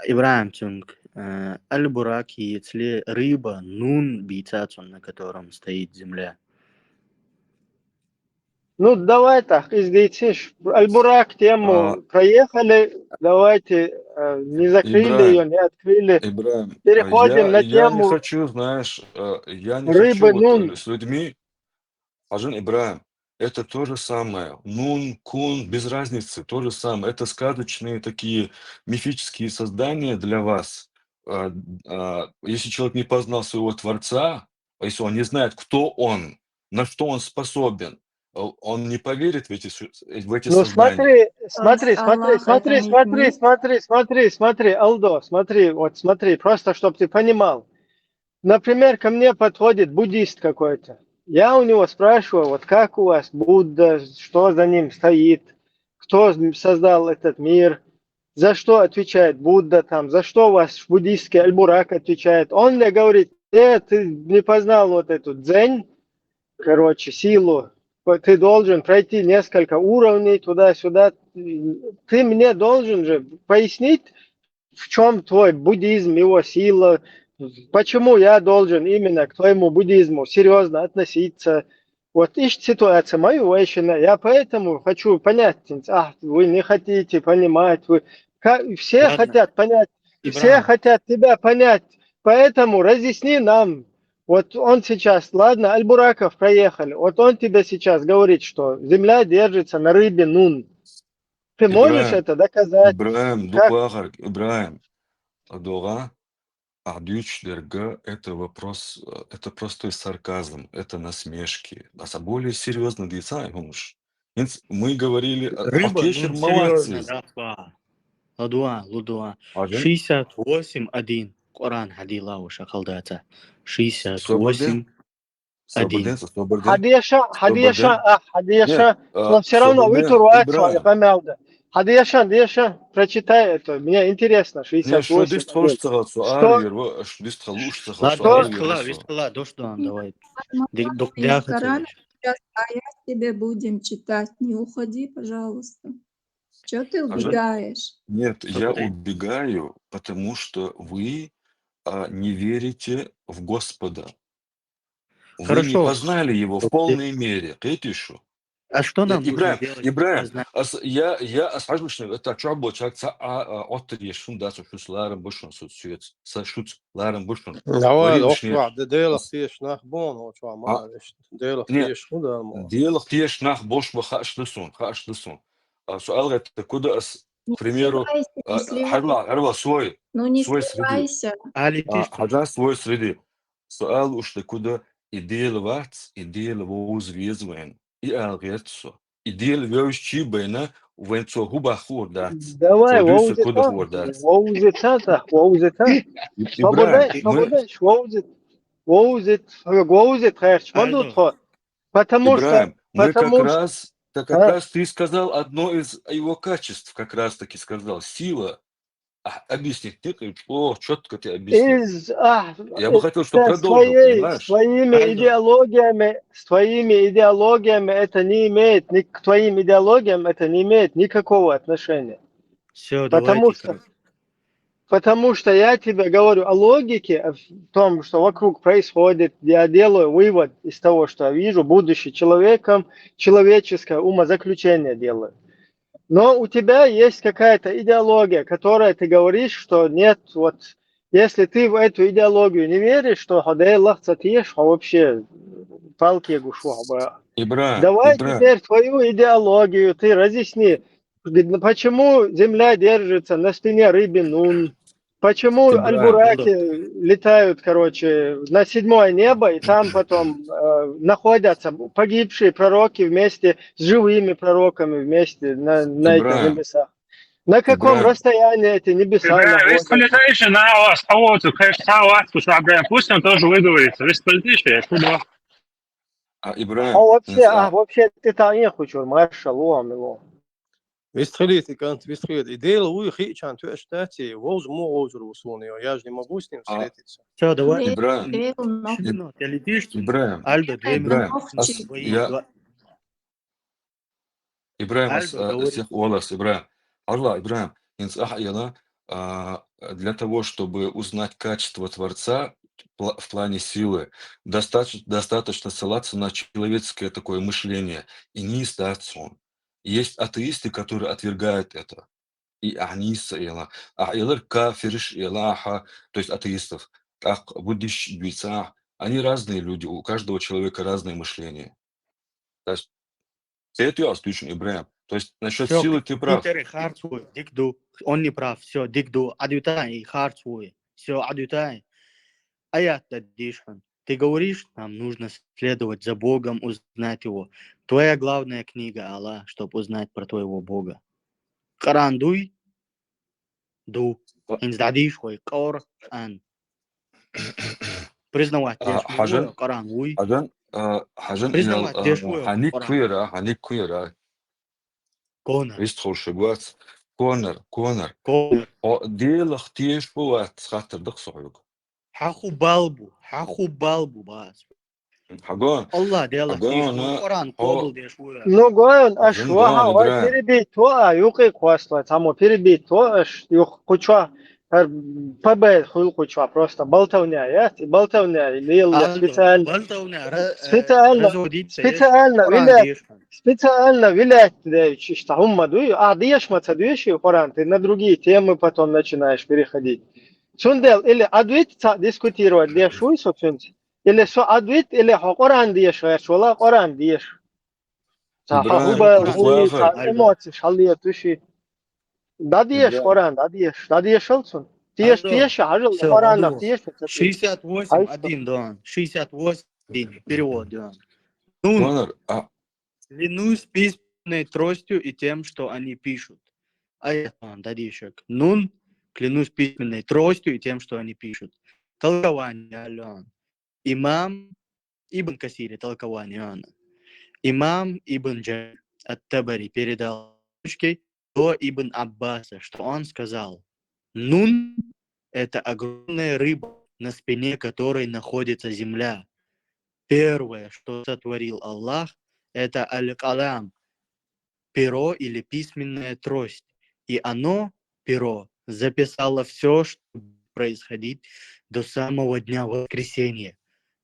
Ибрагим цуьнга, э, Аль-Бурак йицле рыба, Нун бийца цунна, на котором стоит земля. Ну, давай так, излетишь. Аль-Бурак тему А. проехали, давайте, э, не закрыли Ибрагим, её, не открыли. Ибрагим, а Переходим я, на я не тему хочу, знаешь, э, я не рыбы хочу вот, Нун. э, с людьми, Хьажал, Ибрагим, это то же самое. Нун, Кун, без разницы, то же самое. Это сказочные такие мифические создания для вас. А, а, если человек не познал своего Творца, а если он не знает, кто он, на что он способен, О- Он не поверит в эти, су- в эти Ну создания. смотри, смотри, смотри, смотри, смотри, смотри, смотри, смотри, Алдо, смотри, вот смотри, просто чтобы ты понимал. Например, ко мне подходит буддист какой-то. Я у него спрашиваю, вот как у вас Будда, что за ним стоит, кто создал этот мир, за что отвечает Будда там, за что ваш буддийский Альбурак отвечает. Он мне говорит: э, ты не познал вот эту дзен, короче, силу. Ты должен пройти несколько уровней туда-сюда. Ты мне должен же пояснить, в чем твой буддизм, его сила, почему я должен именно к твоему буддизму серьезно относиться. Вот ищет ситуация мою вайшина. Я поэтому хочу понять, а вы не хотите понимать, вы как, все Ладно. Хотят понять, все Ибрагим. Хотят тебя понять. Поэтому разъясни нам. Вот он сейчас, ладно, Альбураков проехали. Вот он тебе сейчас говорит, что земля держится на рыбе Нун. Ты можешь Ибрагим, это доказать? Ибрагим, Как? Дукуагар, Ибрагим. Адога, Адючдерга, это вопрос, э, это простой сарказм, это насмешки. А более серьезно, дыйца, Юмуш. Мы говорили о, о Рыба, кешер ну, молодцы. Серьезно, да, па. Ладуа, ладуа. Ага. Шестьдесят восемь один. Коран хадила уша халдата. Соберден, Шестьдесят восемь один. соберден, соберден. Хадеша, хадеша, а, хадеша. Нет, а, Но все равно соберден, вытурвать Ибрагим. Хадеша, хадеша, прочитай это. Мне интересно, Не, что шестьдесят восемь. здесь хочется, Что? Суал, Ерво, что здесь лучше, Ладно, Суал, вискала, Ерво. Вискала, дождь да, Не давай. надо Дик- док- из дяха Корана тебе. Сейчас аят тебе будем читать. Не уходи, пожалуйста. Что ты А жаль. Убегаешь? Нет, я Благодарю. Убегаю, потому что вы а, не верите в Господа. Вы не Хорошо. Познали его в Окей. Полной мере. Кретишу. А что нам нужно Ибрагим, делать? Ибрагим, Познать? Ас- я, я, ас хажбушны, это чё было, чак, ца, а, а, оттер ешун, да, су, шус ларым бушун, су, су, са, шуц, ларым бушун. Давай, Валишне. Охва, делах теш нах бон, очва, А, ма, делах не, теш, ну да, мо. Делах теш нах бош ба хаш дысун, хаш дысун. А, суал это куда ас, к примеру, Сливайся, а, не сливайся. Хажла, хажла свой, Ну не свой среди. сливайся. Али А, тишту. Хажла свой среди. Суал уште куда и делавац, и делавоз везвен. И алгерцо. И делавоз чи байна, венцо хуба хурдац. Давай, Цо дюйса воузита, куда хурдац. Воузита, да, воузита. И- Свобода, Ибрагим, мы, свобода, воузит, воузит, воузит, хайрч, Альдо. мадут хо. Потому что, Ибрагим, мы как потому что, раз, ты как а? Раз ты сказал одно из его качеств, как раз таки сказал, сила. А, объяснить, нет, о, четко ты объяснил. Из, а, Я бы хотел, чтобы да, продолжил, своей, понимаешь? своими Альдо. Идеологиями, своими идеологиями это не имеет, ни к твоим идеологиям это не имеет никакого отношения. Все, Потому давайте, что, короче. Потому что я тебе говорю о логике, о том, что вокруг происходит. Я делаю вывод из того, что я вижу, будучи человеком, человеческое умозаключение делаю. Но у тебя есть какая-то идеология, которая ты говоришь, что нет, вот если ты в эту идеологию не веришь, что ходелах цатиш, а вообще палки гушу. Ибрагим, Давай Ибрагим. Теперь твою идеологию ты разъясни. Говорит, ну почему земля держится на спине рыбы Нун? Почему Ибрагим. Альбураки летают, короче, на седьмое небо, и там потом э, находятся погибшие пророки вместе с живыми пророками вместе на, на этих Ибрагим. Небесах? На каком Ибрагим. Расстоянии эти небеса Ибрагим, весь находятся? Полетающий на вас, а вот, конечно, а вас, пусть Абрам, пусть он тоже выговорится. Весь Полетающий, я думаю. А, Ибрагим, А вообще, не а знаю. Вообще ты там не хочешь, маршал, луамило. Вистрелите, кант, вистрелите. И дело у их ичан, то есть, знаете, воз му воз русун, я же не могу с ним А. Встретиться. Все, давай. Нет, Ибрагим. Дело на Минут, я летишь? Ибрагим. Альдо, две Ибрагим. минуты. Ас- Свои я- два. Ибрагим, Альдо, а, говори. Всех олас, Ибрагим. Алла, Ибрагим, инсах яла, а, для того, чтобы узнать качество Творца пла- в плане силы, достаточно, достаточно ссылаться на человеческое такое мышление. И не сдаться он. Есть атеисты, которые отвергают это. И они с яла. А яла кафирш яла, аха, то есть атеистов. Ах, буддиш, дюйца. Они разные люди, у каждого человека разное мышление. То есть, это я отлично, Ибрагим. То есть, насчет Всё, силы ты прав. Питер харцуй, дикду, он не прав, все, дикду, адютай, харцуй, все, адютай. Аят да дишхан. Ты говоришь, нам нужно следовать за Богом, узнать Его. Твоя главная книга Аллах, чтобы узнать про твоего Бога. Коран дуй? Ду. Инзадиш хой Коран. Признавать деш хой Коран уй. Хажан, а, хажан, признавать деш хой Коран. Ханиг куйра, ханиг куйра. Конар. Вист хулши гуац. Конар, конар. Конар. О, делах теш бу вац, хатар дах сохюг. Хьаху балбу, хьаху балбу бац. Хагон. Аллах делах теш бу, Коран кобул деш бу. Ну, гон, аш ваха, ва перебить то, а, юкъи кваслай, тамо перебить то, аш юх куча, пар, пабай хуйл куча, просто болтовня, я? Болтовня, или специально. Болтовня, специально, специально, виля, специально вилять, да, ишта хумма дуй, а деш ма ца деш, Коран, ты на другие темы потом начинаешь переходить. Цундел, или адвит ца дискутировать, деш уй, собственно. Или со адвит, или хо Коран деш, вач, вала Коран деш. Ца хубал, хуй, ца эмоци, шалия туши. Да деш, Коран, да деш, да деш алцун. Теш, теш, хажал, Коран, да деш. Шестьдесят восемь один, да, шестьдесят восемь один, перевод, да. Нун. Клянусь письменной тростью и тем, что они пишут. Аятан, да дешек. Нун, клянусь письменной тростью и тем, что они пишут. Толкование, Алён. Имам Ибн Касири толкование, Алён. Имам Ибн Джа-, ат-Табари передал дочке до Ибн Аббаса, что он сказал: «Нун — это огромная рыба, на спине которой находится земля. Первое, что сотворил Аллах, это аль-калам, перо или письменная трость, и оно, перо, записало все, что будет происходить до самого дня воскресения.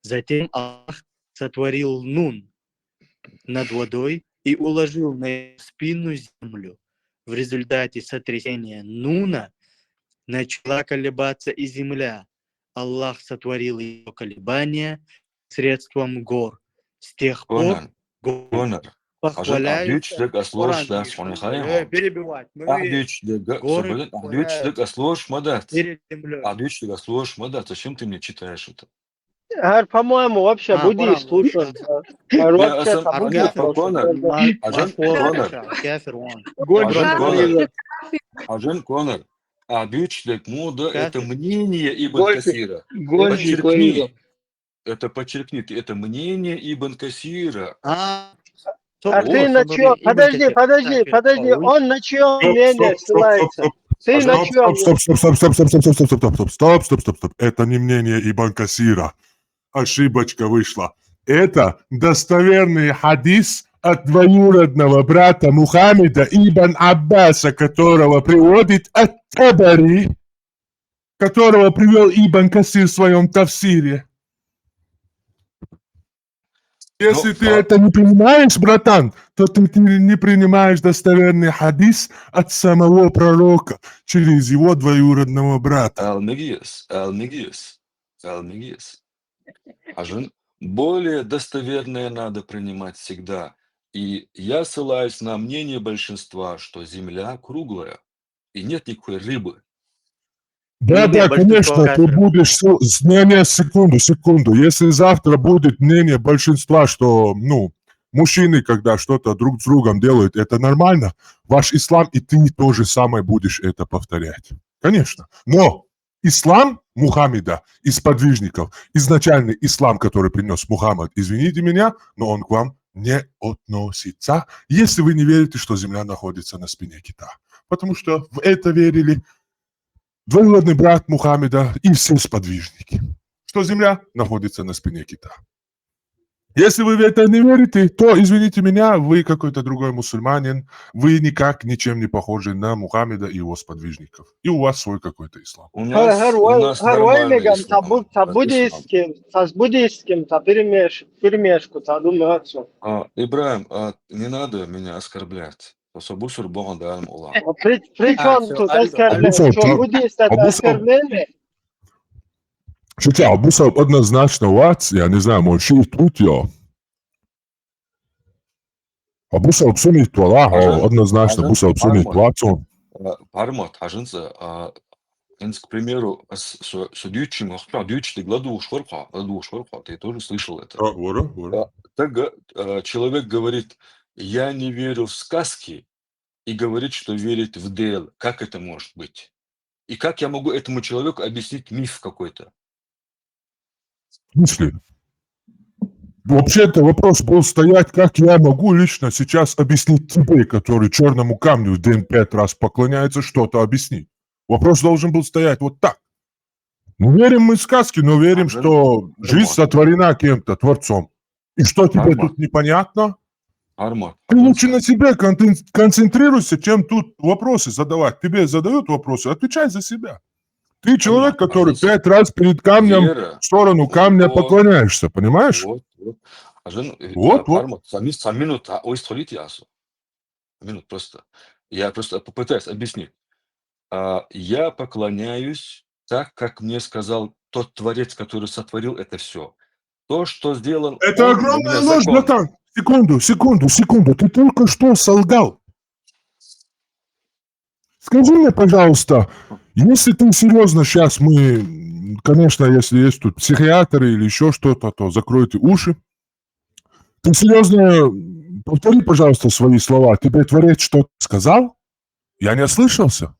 Затем Аллах сотворил Нун над водой и уложил на её спину землю. В результате сотрясения Нуна начала колебаться и земля. Аллах сотворил её колебания средством гор. С тех пор горы похваляются». Перебивать. Горы похваляются перед землёй. Зачем ты мне читаешь это? Гар, по-моему, вообще буддист слушал. Гар, вообще, буддист слушал. Гар, Конор. Гар, Конор. Гар, Конор. А дюч дек муда, это мнение Ибн Касира. Подчеркни. Это подчеркни, это мнение Ибн Касира. А ты на чьё? Подожди, подожди, подожди. Он на чьё мнение ссылается? Ты на чьё? Стоп, стоп, стоп, стоп, стоп, стоп, стоп, стоп, стоп, стоп, стоп, стоп, стоп, стоп, стоп, стоп. Это не мнение Ибн Касира. Ошибочка вышла. Это достоверный хадис от двоюродного брата Мухаммеда Ибн Аббаса, которого приводит ат-Табари, которого привёл Ибн Касир в своём тафсире. Если ты это не принимаешь, братан, то ты, ты не принимаешь достоверный хадис от самого пророка через его двоюродного брата. Алмигис, алмигис, алмигис. Хажан, более достоверное надо принимать всегда. И я ссылаюсь на мнение большинства, что Земля круглая, и нет никакой рыбы. Да, да, конечно, ты будешь... Не, не, секунду, секунду. Если завтра будет мнение большинства, что, ну, мужчины, когда что-то друг с другом делают, это нормально, ваш ислам, и ты то же самое будешь это повторять. Конечно. Но ислам Мухаммеда и сподвижников, изначальный ислам, который принёс Мухаммад, извините меня, но он к вам не относится, если вы не верите, что земля находится на спине кита. Потому что в это верили двоюродный брат Мухаммеда и все сподвижники, что земля находится на спине кита. Если вы в это не верите, то, извините меня, вы какой-то другой мусульманин, вы никак ничем не похожи на Мухаммеда и его сподвижников. И у вас свой какой-то ислам. У нас, у нас нормальный ислам. Гар вай мегам, та буддийский, та буддийский, та перемеш-, перемешку, та думаю, отцу. А, Ибрагим, а, не надо меня оскорблять. Особо бусур боган да алим улан. При, при чём тут оскорбление? Чё, буддист это оскорбление? Шуте, а бусалб однозначно вац, я не знаю, может, шиит ут йо. А бусалб суннит валахь, однозначно, бусалб суннит вац он. Пармат, хажанца, а, Эндз, к примеру, ас со, со дийцача, мохтар дийцача, дика ладувгӀаш вар хьо, ладувгӀаш вар хьо, ты тоже слышал это. А, вара, вара. А, так га-, а, человек говорит: «Я не верю в сказки», и говорит, что верит в Даьла. Как это может быть? И как я могу этому человеку объяснить миф какой-то? В смысле? Вообще-то вопрос был стоять, как я могу лично сейчас объяснить тебе, который черному камню в день пять раз поклоняется, что-то объяснить. Вопрос должен был стоять вот так. Ну, верим мы в сказки, но верим, Ага. что жизнь Нормально. Сотворена кем-то, Творцом. И что тебе Нормально. Тут непонятно? Армат, Ты лучше на себе контен- концентрируйся, чем тут вопросы задавать. Тебе задают вопросы, отвечай за себя. Ты человек, Армат, который Алиса, пять раз перед камнем Вера, в сторону камня о, поклоняешься, понимаешь? Вот, вот. А жен, э, Вот, а, вот. Армат, сами, сами минут, а, ой, столите асу. Минут просто. Я просто попытаюсь объяснить. А, я поклоняюсь так, как мне сказал тот Творец, который сотворил это все. То, что сделал Это он, для огромная меня ложь, закон. Братан. Секунду, секунду, секунду. Ты только что солгал. Скажи мне, пожалуйста, если ты серьезно сейчас, мы, м, конечно, если есть тут психиатры или еще что-то, то закройте уши. Ты серьезно, м, повтори, пожалуйста, свои слова. Тебе Творец что-то сказал? Я не ослышался?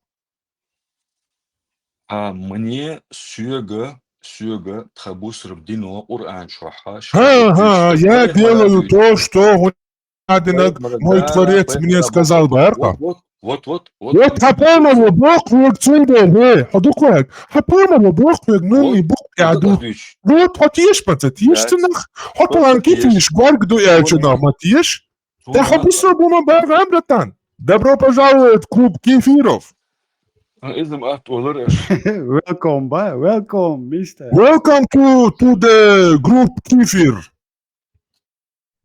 А мне соьга, соьга тха бусалба дино Къуръан чу хьа, Ха, ха, я делаю то, что надо, мой Творец мне сказал, баьркъа. Вот, вот, вот, вот. Вот хьа пурам ва боккхаве цундела, хьо дукха ваьг. Хьа пурам ва боккхаве, ну и боккхаве. Вот хьо тешаш ма ца тешаш цунах, хьо план кифиш, гварг ду аьлча нах ма теш. Да хьо бусалба ма баьркъа, братан. Добро пожаловать в клуб кефиров. А, иза ма атта олар аш. Welcome, ба, welcome, mister. Welcome to, to the group кефир.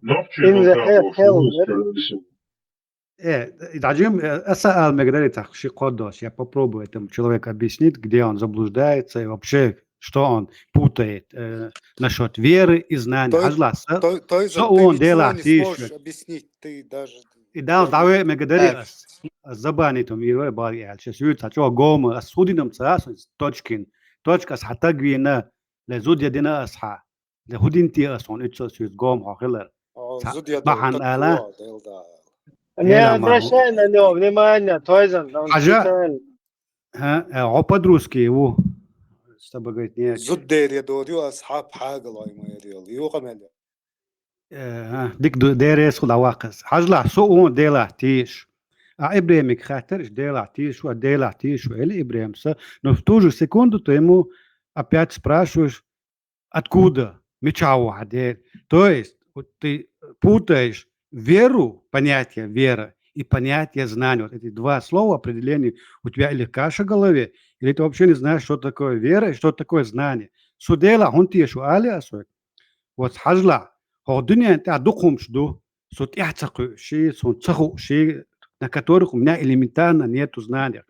Нохчий In the вокал hell, вообще hell, не да? скажешь. Э, и даже, э, аса ал мегадали так, ши кодос, я попробую этому человеку объяснить, где он заблуждается и вообще, что он путает, э, насчёт веры и знаний. Той- Хьажал са, Той, той со же ты он ведь дела не сможешь тише. Объяснить, ты даже... И дал даже- давай мегадали Да. ас. Забанит он, и вы бал я, сейчас вы, та чё, гома, ас худинам ца, ас точкин. Точка ас хьатагвина, ле зуд я дина ас хьа. Ле худин ти ас он, ицо сюз гом хьо хилар. О, Ца-, зуд я бахан дал, ала. такого, дал, да. Не Э, ма- обращай на него внимания, Тойзан, он Хьажа- специально. Ха, э, опа-русски его. С тобой говорить не о чём. Зуд дерья дорю, ас хьап хьагал ой ма ярил. Юха мел. Э, ха, дик ду-, дерес худа вакас. Хьажал, со он дела тиш. А Ибрахимик хаттар, иш дела тиш, ва дела тиш, ва эли Ибрахим са. Но в ту же секунду ты ему опять спрашиваешь, откуда? Мича ва хьа дер. То есть, вот ты путаешь веру, понятие вера и понятие знания. Вот эти два слова, определение у тебя или каша в голове, или ты вообще не знаешь, что такое вера и что такое знание. Со дела, хьона тешаш ва аьле ас вайга. Вот хьажал, хӀокху дуьнен тӀехь дукха хӀумаш ду, со тӀехь ца кхуьуш, со ца хууш, на которых у меня элементарно нету знания.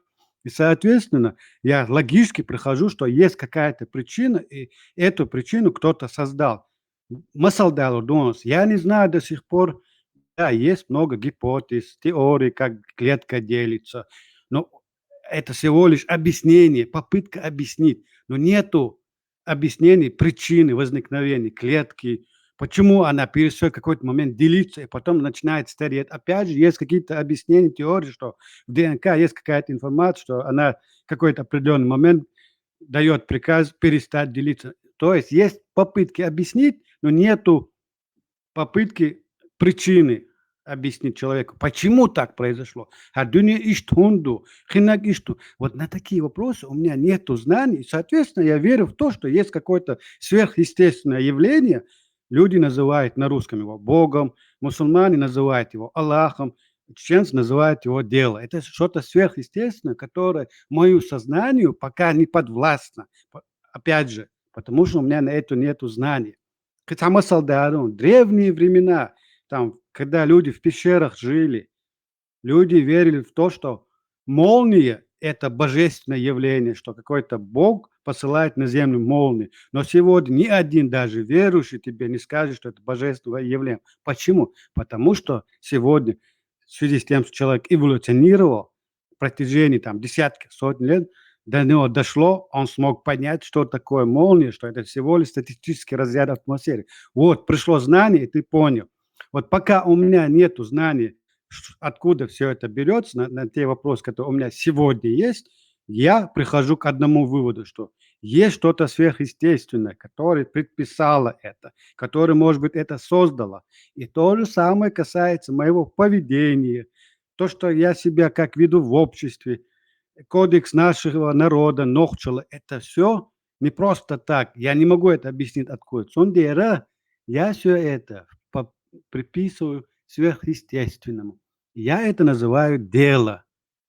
И, соответственно, я логически прихожу, что есть какая-то причина, и эту причину кто-то создал. Масал далур ду ас, я не знаю до сих пор, да, есть много гипотез, теорий, как клетка делится, но это всего лишь объяснение, попытка объяснить, но нету объяснений причины возникновения клетки, почему она перестает в какой-то момент делиться и потом начинает стареть. Опять же, есть какие-то объяснения, теории, что в ДНК есть какая-то информация, что она в какой-то определённый момент даёт приказ перестать делиться. То есть есть попытки объяснить, но нету попытки, причины объяснить человеку, почему так произошло. А дуьне иштта хӀунда ду, хиннаг иштта ду. Вот на такие вопросы у меня нету знаний. Соответственно, я верю в то, что есть какое-то сверхъестественное явление. Люди называют на русском его Богом, мусульмане называют его Аллахом, чеченцы называют его дело. Это что-то сверхъестественное, которое моему сознанию пока не подвластно. По-, опять же, потому что у меня на это нету знаний. Кхин цхьа масал дар ду, древние времена, там, когда люди в пещерах жили, люди верили в то, что молния — это божественное явление, что какой-то Бог посылает на землю молнию. Но сегодня ни один даже верующий тебе не скажет, что это божественное явление. Почему? Потому что сегодня, в связи с тем, что человек эволюционировал, протяжении там десятки, сотни лет, до него дошло, он смог понять, что такое молния, что это всего лишь статистический разряд в атмосфере. Вот, пришло знание, и ты понял. Вот пока у меня нету знания, ш- откуда все это берется, на, на те вопросы, которые у меня сегодня есть, я прихожу к одному выводу, что есть что-то сверхъестественное, которое предписало это, которое, может быть, это создало. И то же самое касается моего поведения, то, что я себя как веду в обществе, кодекс нашего народа, нохчала, это все не просто так. Я не могу это объяснить, откуда. Цундера я все это по- приписываю сверхъестественному. Я это называю дело.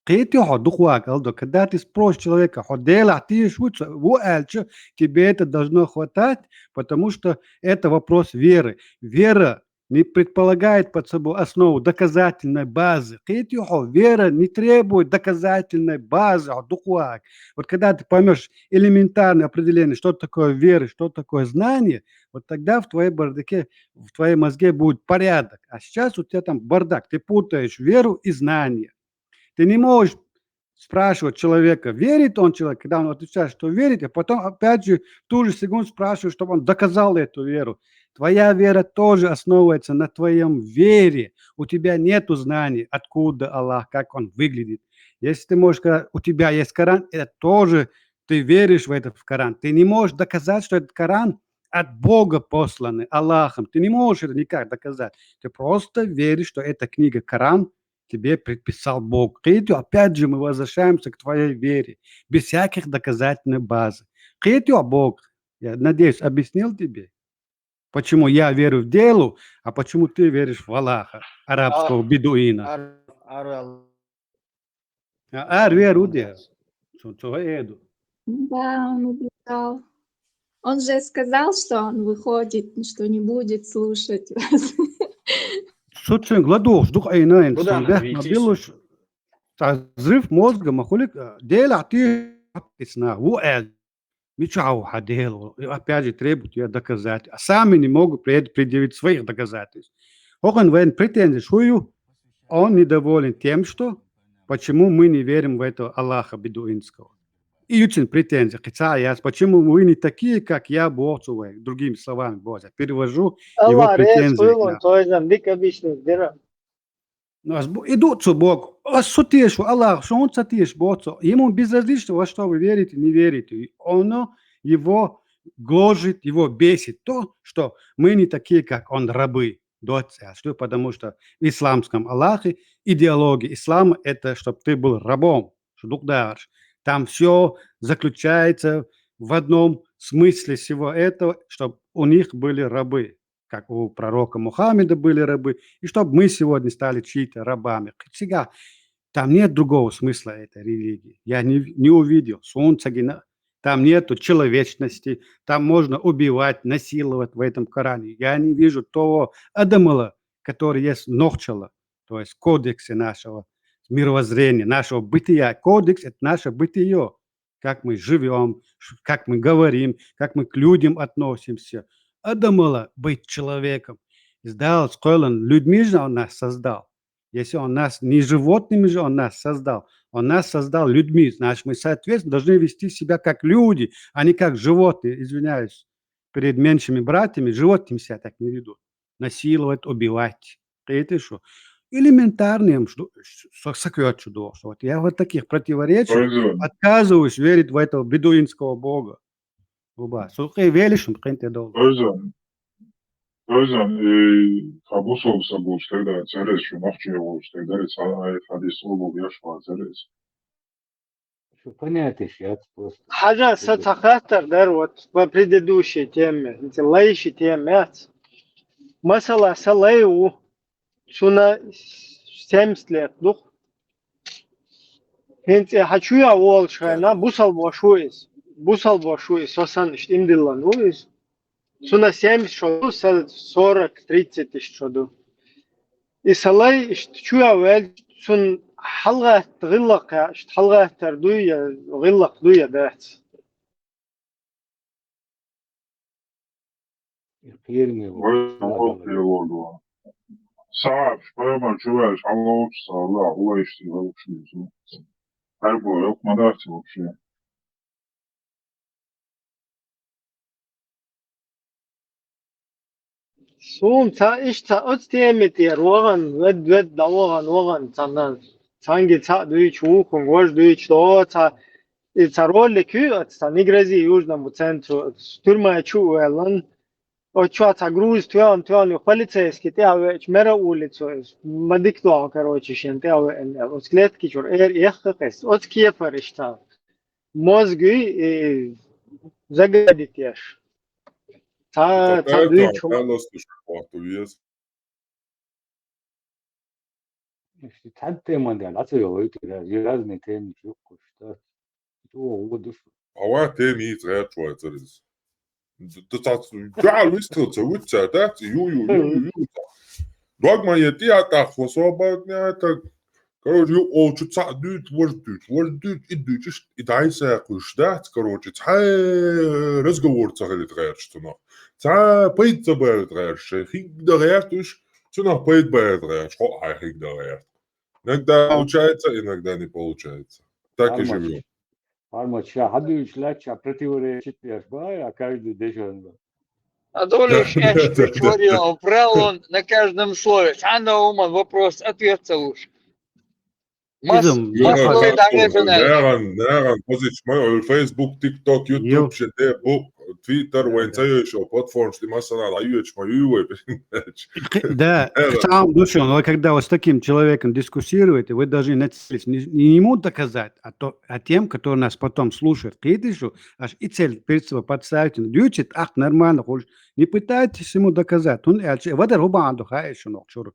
Кхетий хьо духвак, Алдо, когда ты спросишь человека, хьо дело ты шуца, ву альча, тебе это должно хватать, потому что это вопрос веры. Вера не предполагает под собой основу доказательной базы. Кхетий хьо, вера не требует доказательной базы, хьо духвак. Вот когда ты поймешь элементарное определение, что такое вера, что такое знание, вот тогда в твоей бардаке, в твоей мозге будет порядок. А сейчас у тебя там бардак, ты путаешь веру и знание. Ты не можешь спрашивать человека, верит он человек, когда он отвечает, что верит, а потом опять же в ту же секунду спрашиваешь, чтобы он доказал эту веру. Твоя вера тоже основывается на твоем вере. У тебя нету знаний, откуда Аллах, как он выглядит. Если ты можешь сказать, у тебя есть Коран, это тоже ты веришь в этот Коран. Ты не можешь доказать, что этот Коран от Бога посланный, Аллахом. Ты не можешь это никак доказать. Ты просто веришь, что эта книга Коран тебе предписал Бог. Кхетий, опять же, мы возвращаемся к твоей вере, без всяких доказательной базы. Кхетий, Бог, я надеюсь, объяснил тебе, почему я верю в делу, а почему ты веришь в Аллаха, арабского бедуина. Ар- ар- А, ар веру де. Цу- цу эду. Да, он убежал. Он же сказал, что он выходит, что не будет слушать вас. Цу цунга ладугӀуш дукха айна, Буда цун бехк ма витиш. Билуш, цхьа взрыв мозга ма хулик, делахь ти хьапкисна, ву аьл. Мичахьа ву хьан дела? И опять же требует я доказать. А сами не могут пред- предъявить своих доказательств. ХӀокхуьнан вайн претензия шу ю? Он недоволен тем, что почему мы не верим в этого Аллаха бедуинского. И юцин претензия, кхицхьа яц, почему вы не такие, как я, боху цу вай, другими словами, боху, я перевожу его Аллах рез претензии к хуйлун нам. Тойзан дика объяснить дира. Ну, ас бу- иду цу Богу. Ас су тешу, Аллах, что он ца тешу, боху цу. Ему безразлично, во что вы верите, не верите. Оно его гложет, его бесит то, что мы не такие, как он, рабы. Доця, что? Потому что в исламском Аллахе идеология ислама — это чтоб ты был рабом, что дух даришь. Там все заключается в одном смысле всего этого, чтобы у них были рабы, как у пророка Мухаммеда были рабы, и чтобы мы сегодня стали чьи-то рабами. Всегда там нет другого смысла этой религии. Я не, не увидел. Солнце гина. Там нету человечности. Там можно убивать, насиловать в этом Коране. Я не вижу того адамала, который есть нохчала, то есть в кодексе нашего мировоззрения, нашего бытия. Кодекс — это наше бытие. Как мы живем, ш- как мы говорим, как мы к людям относимся. Адамала быть человеком. Издал скойлан людьми же он нас создал. Если он нас не животными же он нас создал, он нас создал людьми, значит, мы, соответственно, должны вести себя как люди, а не как животные, извиняюсь, перед меньшими братьями, животными себя так не ведут. Насиловать, убивать. Кхетий шу? Элементарным, что сакет чудо. Вот я вот таких противоречий Пользуем. Отказываюсь верить в этого бедуинского бога. Уба, сукхе велишим кхин те дол. Пользуем. Пользуем. И хабусов сабуш тогда церес, что нахче волш тогда, и хадис обув яшва церес. Что понятие сейчас просто. Хьажа, са ца хаттар дар вот по предыдущей теме, эти лайши теме. Масала, са лай ву, цуна семьдесят лет дух. ХӀинца хьа чу я волчу хенна, бусалба ву иза. Бусалба ву иза, со санна иштта имдиллан ву иза. Цуна семьдесят шо ду, са сорок, тридцать иштта шо ду. И са лай иштта чу я ваьлча, цун хьалгӀатта гӀиллакх я, иштта хьалгӀаттар дуй я, гӀиллакх дуй я дац. И кхераме ву. Вай, вай, вай. Сахьабаш пайхамар чу ваьлча хьалгӀовча сала, хӀулайш тӀе вовши. Хьайбо, йокх ма дац вообще. Суна ца иштта ца оцу теми тӀера вахана, вед-вед дӀавахана, вахана, цхьана, цхьаьнга цхьаъ дуьйцуш ву, хӀунга важа дуьйцуш догӀу, ца, и ца ролик ю, оцу ца «Не грози Южному центру», оцу тюрьма чу а ваьллан, оцу чохь цхьа груз тоьхна, тоьхна юха полицейский тӀе а веача, мера улицу, ма дика догӀу, короче, шен тӀе а веана, оцу клетки чуьра эр ехха кхес, оцу кепара иштта. Мозги, и, загадить еш. Ца, ца дуьйцу. Цхьа тема дан, дац йолуьйту, разные темы чукхуш, да. Чего угодишь? А ва тема йийца гӀерташ вай цариза. Д-, д-, ца-, ца-, вистхила ца вуьту ца, дац? Ю, ю, ю, ю, ю. Дог ма е тӀе а тӀаккха, свободный а так. Короче, ю олчу цхьаъ дуьйцу, важа дуьйцу, важа дуьйцу, и дуьйцуш, и дӀай сакхуьйсуш дац, короче, цхьа разговор ца хилийта гӀерташ цунах. Цхьа пайда ца балийта гӀерташ, шайн хинга дан гӀерташ, цунах пайда балийта гӀерташ, хьо а хьайн хинга дан гӀерта. Иногда получается, иногда не получается. Так и живём. Формат ша хьадуьйчу лаьттача противоречит деш бай, а каждый дешан бай. А долуш аьшпичворил, пралон на каждом слове. Цхьанна хӀуман вопрос, ответ ца луш. Мас, изам, мас лой дагӀе жана. Наган, наган позич май, ой, Facebook, TikTok, YouTube, шен де, бу, Twitter, вайн ца йойшо, платформаш, ти масана, а йоч май, ой. Да, самым душевным, вы когда вот с таким человеком дискуссируете, вы должны нацелиться не, не ему доказать, а то, а тем, которые нас потом слушают, кхетишу, аж и цель перед собой подставить, дючит, ах, нормально, хуш. Не пытайтесь ему доказать. Он, а че, вадар хубанду, хай, шунок, чур.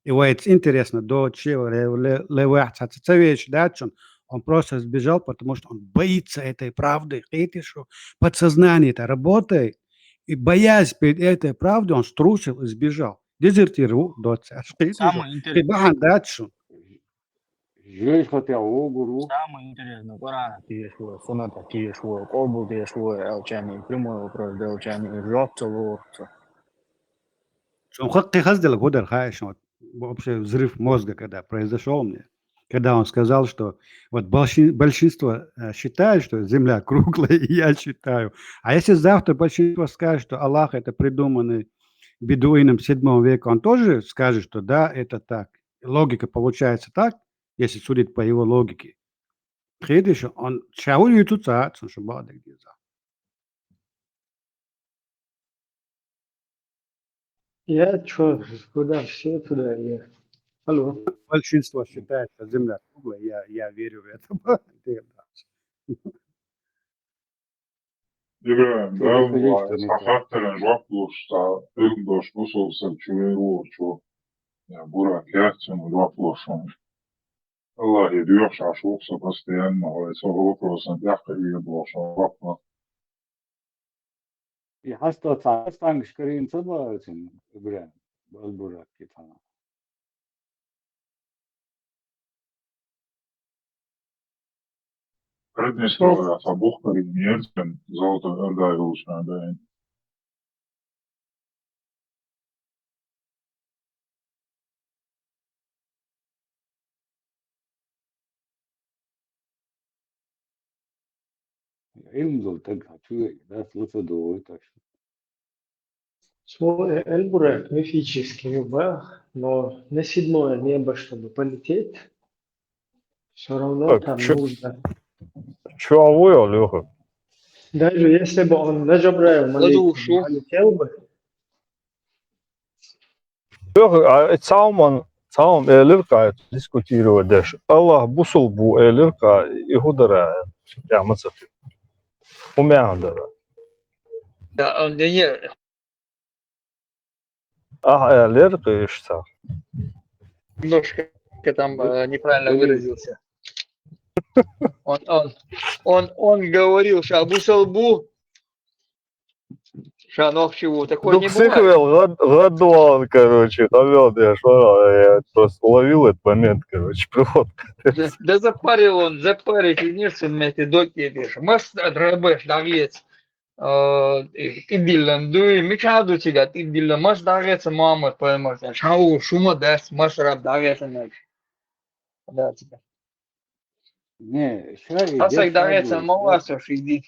И вайц интересно, до чего, ле, ле, ле, вахца, ца, ца вещь, да, чё он, он просто сбежал, потому что он боится этой правды, кхетишу, подсознание это работает, и боясь перед этой правдой, он струсил и сбежал. Дезертир ву, доц, аж кхетишу. Самое интересное. Ты бахан датшу. Жеш хотя огуру. Самое интересное, Корана тиеш ву, Сунната тиеш ву, Кобул тиеш ву, элчани, прямой вопрос, элчани, жоп ца луурца. Шун хаккхи хаздела гудар хаишан, вот, вообще взрыв мозга, когда произошёл мне, когда он сказал, что вот большин-, большинство, э, считает, что Земля круглая, и я считаю. А если завтра большинство скажет, что Аллах это придуманный бедуином седьмого века, он тоже скажет, что да, это так. Логика получается так, если судить по его логике. Кхетишу, он чау юту цаат, сон шу баъдагдеза. Я чё, куда все туда и... Алло. Большинство считает, что Земля круглая, я, я верю в это. ИбрагӀим, Дала вай, сан хаттаран жоп луш, сан билгдош бусулба саг чу вер ву чу. Я Бурак, яц цунна жоп луш хьуна. Аллахе доьхуш Ӏаш ву-кх со постоянно, вай, со вопросан тӀехь кхиир бохуш хьуна жоп луш. И хьаста цхьа стангаш карийна ца баьлча, ИбрагӀим, Албурак, кхетана. Приднестровье, цхьа бухкарий мерзен, Золотой Орда йолчу нахана. Им зул таг хачу, да, слыша довой, так что. Цо, э, Эльбурак мифический ю бах, но на седьмое небо, чтобы полететь, всё равно там нужно. Чё, а вы, Лёха? Даже если бы он на Джабраил, ладно, малейкум, полетел бы. Лёха, а цхьа хӀуман, цхьа хӀума элира-кх, дискутировать деш. Аллах бусулба ву элира-кх, и хӀун дара, я ма ца хи. ХӀун меан дара? Да, он, не, не, Ахьа аьллера-кх иштта. Немножко там, э, неправильно выразился. Он, он, он, он говорил, ша бусулба ву, ша нохчи ву. Такое не бывает. Сихвел гӀад-, гӀадван, короче, хавел деш, я просто ловил этот момент, короче, прям. Да, да запарил он, запарил, конечно, вместе до кепиш. Маш рабеш, да, вец. Э, тӀедиллина дуй, мичахь ду цига тӀедиллина, маша дӀагӀеца Мухьаммад пайхамар, ша ву шума дац, маша раб дӀагӀеца нах. Да, цига. Не, ша и хасаг дӀагӀеца ма вац, ши ди.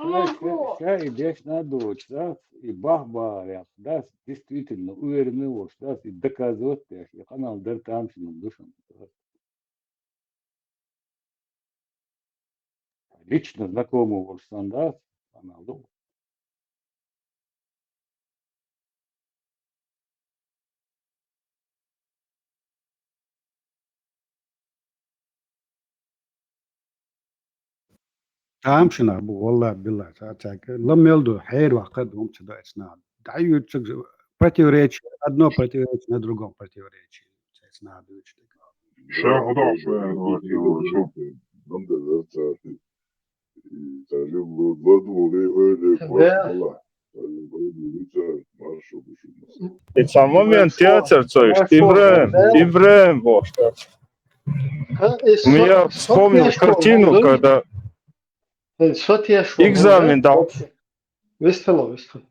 Ага. Ша и дешна доцуш дац, и бахбалехь дац, действительно, уверенный волуш дац, и доказывать деш, и къамел дар тамашийна ду шуна. Лично знакомый волуш санна дац, къамел ду. Тамашийна бу, валлахӀи, биллахӀи, ца, ца, ла мел ду, хьерваккха ду, хӀума ца до эцна. ДӀаюьйцург противоречие, одно противоречие на другом противоречие. Ца эцна дуьйцу. Ша хӀун ду, ша хӀун ду, ша хӀун ду? И цхьа момент яцара цо иштта, ИбрахӀим, ИбрахӀим бохуш дац. Я вспомнил картину, когда экзамен дал. Вестало, вестало.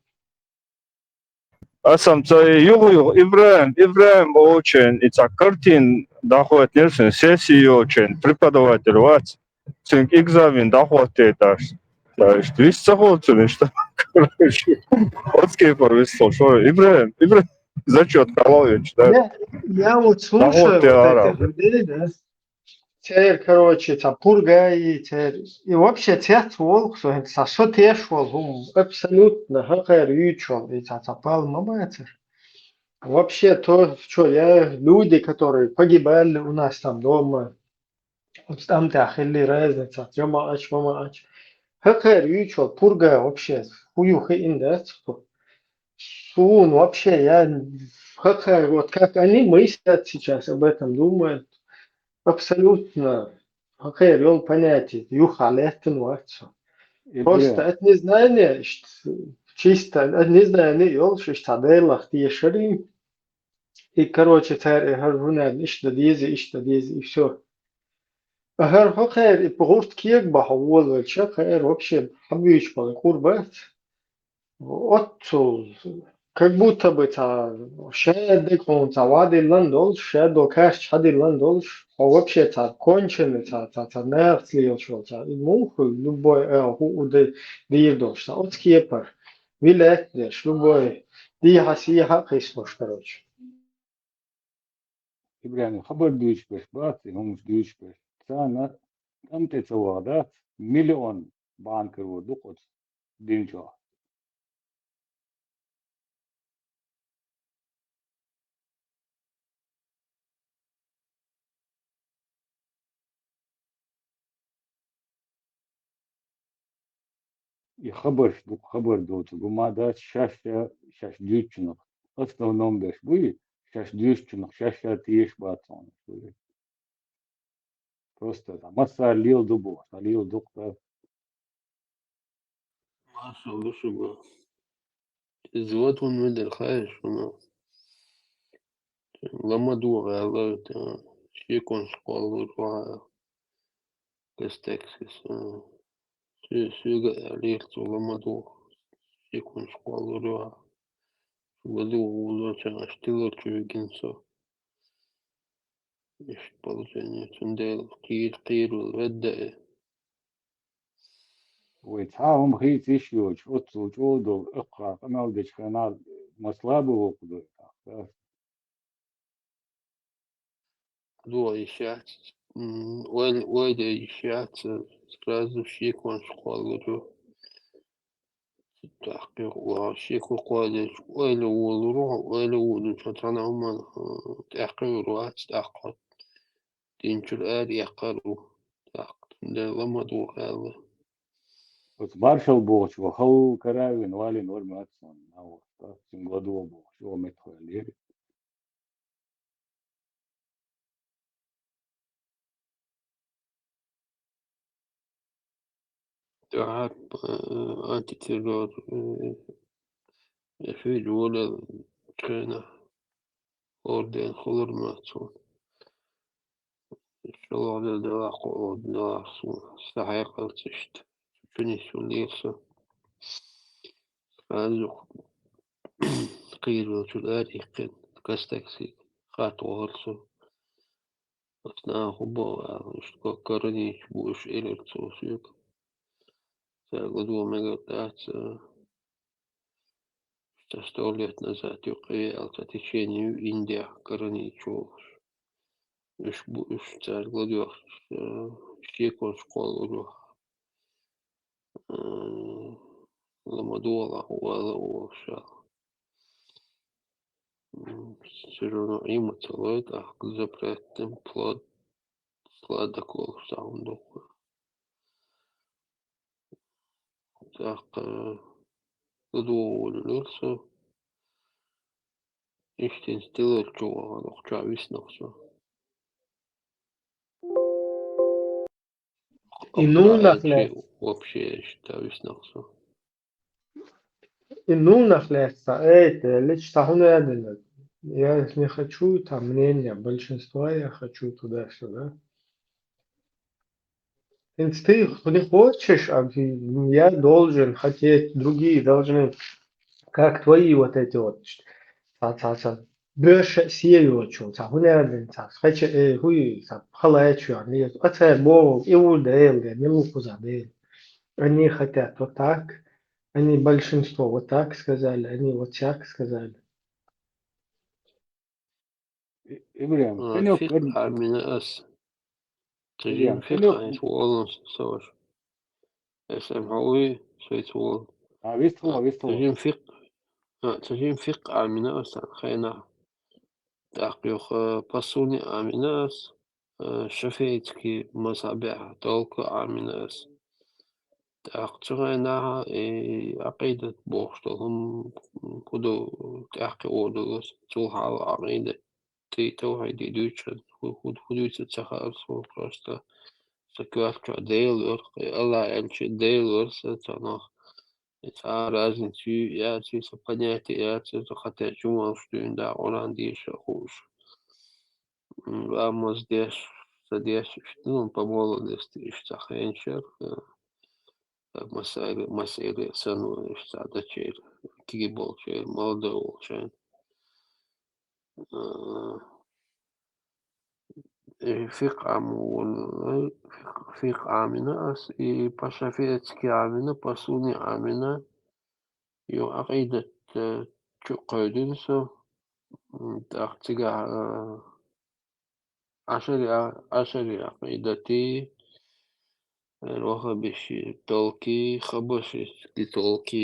Аса-м цо юха-юха: «ИбрахӀим, ИбрахӀим», олучу, и цхьа картина дӀахӀоттинера суна, сесси йолчу, преподаватель вац, цуьнга экзамен дӀахӀоттийташ. Ша иштта вист ца хуьлу цуьнан иштта. Короче, оцу кепара вист хуьлу шуна. ИбрахӀим, ИбрахӀим, зачет къалавечу, да? Я, я вот слушаю вот это, да? Церан, короче, цхьа пурга и церан. И вообще цец волу со, хӀинца цхьа со теш волу хӀума, абсолютно хӀокхара юьйцуш волу, и цхьа, цхьа пал ма бацара. Вообще то, что я, люди, которые погибали у нас там дома, вот там тӀехь хилли разница, жамаӀач, мамаӀач. ХӀокхара юьйцуш волу пурга вообще, хӀун ю хиъна дац кху. Суна вообще, я хӀокхара, вот как они мыслят сейчас об этом, думают, абсолютно хӀокхара йолу понятие юха лаьттина вац со. Просто от незнания, ш-, чисто от незнания йолуш, иштта Делах тешарий. И, короче, цара и хӀара хӀун аьлла, иштта дан деза, иштта дан деза, и всё. А хӀара хӀокхара и гӀурт кега бахьа волавелча, хӀокхара вообще хьан буьйцуш бала кур бац. Оццул, как будто бы цхьа шадерг хьуна цхьа вадиллан долуш, шадо каш хьадиллан долуш, хьо вообще цхьа конченый, цхьа, цхьа, цхьа нахаца лелаш волу цхьа. И муха любой, э, хӀу, у, де-, дийр долуш цхьа. Оцу кепара. Вилет деш, любой. Дехьа-сехьа а кхийсалуш, короче. ИбрахӀим, хабар дуьйцуш берш бац, и хӀуманаш дуьйцуш берш. Царна тӀам тӀе ца ваха дац, миллион бахьана карор ду-кх оцу дин чохь. И хабарш ду, хабар доцург хӀума дац, шаьш, шаьш дуьйцучунах. Основном берш буй, шаьш дуьйцучунах, шаьш тешаш бац хьуна. Просто там массара лела ду боху, сан лела ду-кх. Маршалла ду шуьга. Иза ватун вилар хаьа шуна. Ла ма догӀу аьлла, тӀе шеконаш кхоллалур ву хьан. Кастекс, э, соь-, соьга а аьллера цо, ла ма догӀу, шеконаш кхоллалур ву хьан. Ла догӀу волчохь аш тилар чу вигина со. Иштта положение, цундела кхийра, кхийра вала ведда э. Вай цхьа а хӀума хийца йиш йоцуш, оццул чӀогӀа долу, эккхахь къамел дечу хенахь масала бу вокху дойла. ДогӀа йиш яц, м, ойла, ойла йиш яц, сразу шеконаш кхоллалур ю. ТӀаккха шеко кхоллалуш ойла волалур ву, ойла волалучохь цхьана хӀуманна, э, тӀаьхьа кхевр вац, тӀаккха динчуьра ара эккхар ву. ТӀаккха цундела ла ма догӀу аьлла. Оцу маршалла бохучо хала кара а вина, валийна вара моьтту суна, нагахь, цуьнга ладогӀа бохучо меттахъхьевлира. ТӀаьхьа, э, антитеррор, э, эфир волавеллачу хенахь орден хуьлура ма цунна. ШолгӀа дела делахь, кхоалгӀа делахь суна схьахьекхалц иштта. Чу нисвеллера со. Сразу кхийра волчуьра ара иккхина, кастекси хатта вахара со. Оцу наха хӀун боху аьлла, иштта ко-, коронавирус бу уьш, элира цо соьга. цаьрга дуо мегар дац, э, цхьа сто лет назад юкъе аьлла, цхьа течение ю Индия граница волуш. Уьш бу, уьш цаьрга ладоьгӀча, э, шеконаш кхоллалур ю. Э, ла ма догӀалахь, вала а волуш аьлла. М, всё равно Ӏема ца лой, тӀаккха запрет, плод, плодоколов цхьа хӀума ду-кх. ТӀаккха ладогӀа волавелира со. Иштта тилар чу вахана, кху чохь виснарг со. И ну нах лаьцна. Вообще иштта виснарг со. И ну нах лаьцна, эй, лича цхьа хӀума аьлла. Я не хочу там мнение большинства, я хочу туда-сюда. ХӀинца ты не хочешь, а ты, я должен хотеть, другие должны, как твои вот эти вот, ца, ца, ца, боьрша а сен йоцуш, ца хӀун аьлла, ца, кхеча, э, хӀуй, ца, халаьча йоьхна, а ца боху, и ву Дела, не лукхуза Дела. Они хотят вот так, они большинство вот так сказали, они вот сяк сказали. И-, Ибрахим, а, къинойх фикъ къин-, Ӏамийна ас. Ца жима Ибрахим, фикъ къинойх Ӏамийна волан со ваша. Эс эм хьо уй, шайца волан. А, вист хьо, а, вист хьо. Ца жима фикъ-, а, ца жима фикъ Ӏамийна ас цхьана хенахь. ТӀаккха юха, а, по сунне Ӏамийна ас, а, шафиӀитский мазхьабехь толка Ӏамийна ас. ТӀаккха цу хенахь и Ӏакъидат бохуш долу хӀума, хӀун ду, тӀаьххье озалуш, цул хьалха Ӏакъидат, и тавхьид дуьйцуш, хӀу-, хӀу-, хӀун дуьйцур ца хаьара суна просто. Сан коьрта чохь Дела вара, и АллахӀ аьлча Дела вара сан цхьа нах. И цхьа а разница ю яц, и сан понятие яц, и сан хатта чу валуш дуьйна да Къуръан деша а хууш. М, ламаз деш, ца деш, иштта, ну, по молодости, иштта цхьа хенаш яра, э, масайри-, масайри санна, иштта цхьа дачера, киги болчера, молодой волчеран. Э, и фикъ Ӏамийна, фикъ, фикъ Ӏамийна ас, и по шафиӀитски Ӏамийна, по сунне Ӏамийна, юха Ӏакъидат, э, чу кхойдина со, м, тӀаккха цигахь, э, Ӏашари-, Ӏашари Ӏакъидати, э, ваххабистский толки, хабашистский толки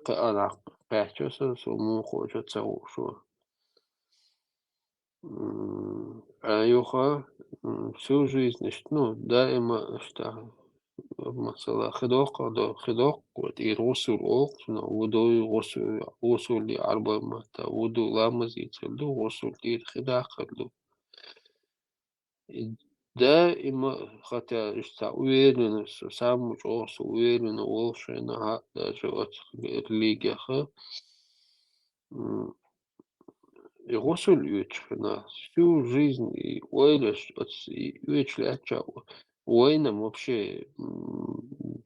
кхаанахь кхаьчча со, со муха чу ца хууш вара. М, а юха, м, всю жизнь иштта, ну, даима иштта, масала, хи доккху, хи доккху, тӀера гӀусул олу, ну, вуду, гӀусул, гӀусул ди Ӏарбойн матта, вуду ламаз дийцар ду, гӀусул тӀера хи даккхар ду. И даима, хотя иштта уверенно, со самый чӀогӀа со уверенно волуш хенахь, даже оцу религиях, м, и гӀусул оьцуш хенахь, всю жизнь и ойлаш оцу и оьцуш лаьттача, вайна вообще, м,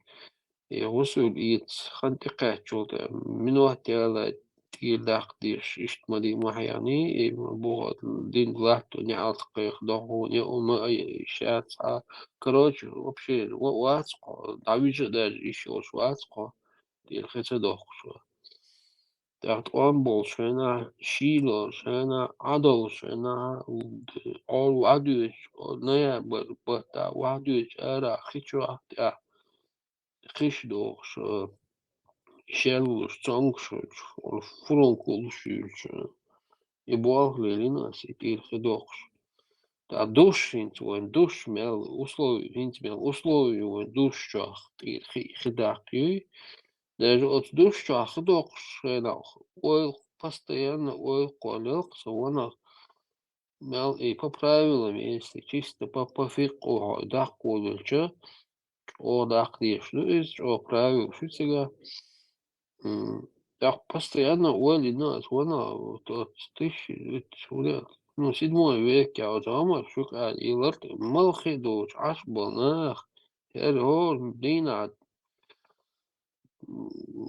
и гӀусул эца хан тӀекхаьччул тӀе, минот яла тӀера даккха дезаш, иштта ма дий ма хьехний, и ма боху дин латто неӀалт кхайкха доху, неӀу ма ай шаьцхьа. Короче, вообще, ва-, вац кхо, дӀавижа а даже йиш йолуш вац кхо, тӀера хи ца дохкуш вара. ТӀаккха тӀом болчу хенахь, шийла хенахь, Ӏа долчу хенахь, Ӏор вахьа доьдуш, ноябрь баттахь вахьа доьдуш, ара хи чохь тӀехь хиш дохуш, э, шеллуш, цомгуш хуьлуш, фурункулуш юьйлуш, э, и болх лелийна аса, и тӀера хи дохуш. ТӀаккха душ хӀинца вайн, душ мел условие, хӀинца мел условие ю вайн душ чохь, тӀера хи, хи даккха юй. Даже оцу душ чохь хи доккхуш хенахь, ойла, постоянно ойла кхоллалкх со ванах. Мел и по правилам, если чисто по, по фикъху хьо даккха волча, чӀогӀа даккха дезаш ду иза, чӀогӀа правилаш ю цигахь. М, тӀаккха постоянно ойла йина аса ванах, вот, вот, тысяча, ну, седьмой век, я вот, Ӏамар шу кӀала йилар, мала хи доцуш Ӏаш болу нах, хӀара хӀора дийнахь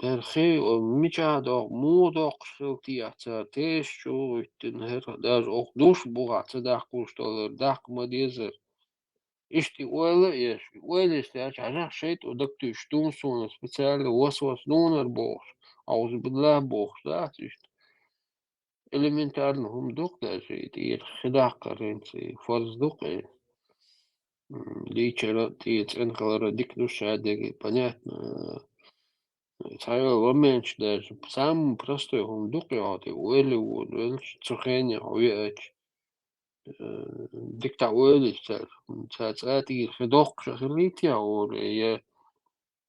ХӀара хи, о, мичахь доккху, муха доккхуш хила техьа цара, тешаш чу а хӀуьттина, хӀара даже оха душ бухахь ца даккхуш долу, даккха ма дезара. Иштта и ойла а еш, и ойла еш, цаьрца хьажахь шайтӀа дагтуьйсуш дуна суна, специально вас-вас дунар бохуш, аузубиллахӀ бохуш дац иштта. Элементарно хӀума ду-кх даже, и тӀера хи даккхар хӀинца, и фарз ду-кх и. М, дийцар а, тӀера цӀена хилар а дика ду шадерг, понятно. Цхьайолу моменташ даже, самый простой хӀума ду-кх и, хьо тӀе ойла а воьдуш, цу хенахь хьо веача, э, дика дӀаоьлуьйтуш цара, цара цкъа а тӀера хи доккхуш а хилийта а олий, я,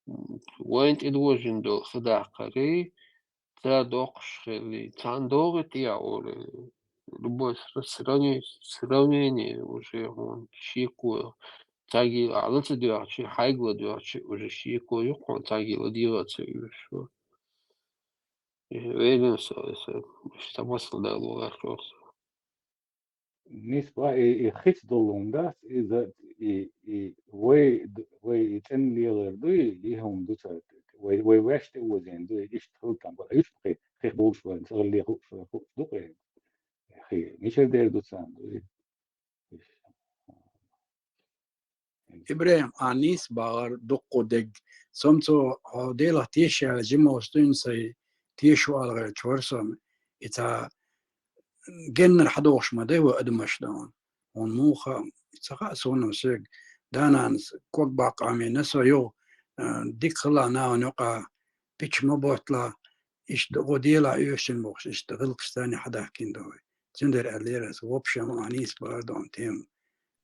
м, вайна тӀедожийна долу хи даккхарий, цара доккхуш хилий, цхьаьна догӀий тӀе а олий. Любой сра-, сравни-, сравнение уже хьуна шеко, цхьаьнгге ахь ла ца доьгӀча, хьайга ла доьгӀча, уже шеко ю-кх хьуна, цхьаьнгге ла дегӀа ца оьшуш ву. Э, вайна со, со, со масал дала вахар чохь со. Нисбах, и, и хица долу хӀума дац, иза, и, и вай, вай и цӀена лелар дуй, и хӀума ду цара. Вай, вай ваьш тӀе озийна дуй, иштта хӀума там бара. Уьш кхин, кхин болуш вайн, ца гӀалле хууш вайн, хууш ду кхин. Кхин, мичара дер ду царна дуй? ИбрахӀим, ахь нийса бахара дуккха дерг. Со-м цо хьо Делах теша аьлла жима волуш дуьйна сайн, теша ву ала гӀерташ вара со-м. И цхьа геннара хьадогӀуш ма дай вай адамаш дан. Хьуна муха ца хаьа суна соьга. Да-нанас ког баккха Ӏамийна со юха, а, дика хила нахана юкъа, пича ма боттала, иштта гӀо дела оьшина бохуш, иштта гӀиллакхаш царна хьадаьхкина ду вай. Цундела аьллера аса, в общем, ахь нийса бахара ду хьуна тема.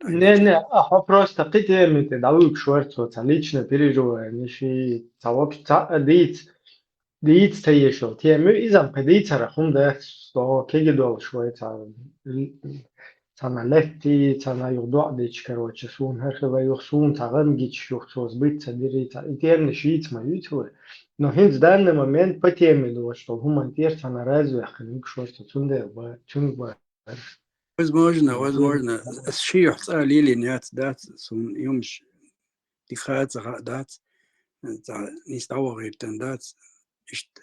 Не, не, а хьо просто кхин тема тӀе дӀавуьгуш вара цо, цхьа личное переживание, ши, цхьа вообще, цхьа а дийца, дийца ца еш йолу тема ю, иза-м кхин дийцарах хӀума дац, со кегий долуш вай, цхьа, цхьана летти, цхьана юха доӀа дича, короче, суна хӀара хила юха, суна цхьа гӀан гича юха, цо сбыт ца дирий, цхьа, и тернаш йийца ма юьйцу вай. Но хӀинца данный момент по теме доцуш долу хӀуманна тӀера цхьана разве яьккхина вуьгуш вара цо, цундела ба-, цуьнга бара. Возможно, возможно. Ас ши юьхь цкъа а лелийна яц, дац, суна юмаш дика ца хаьа дац, цхьа нийса дӀавахийтина дац, иштта.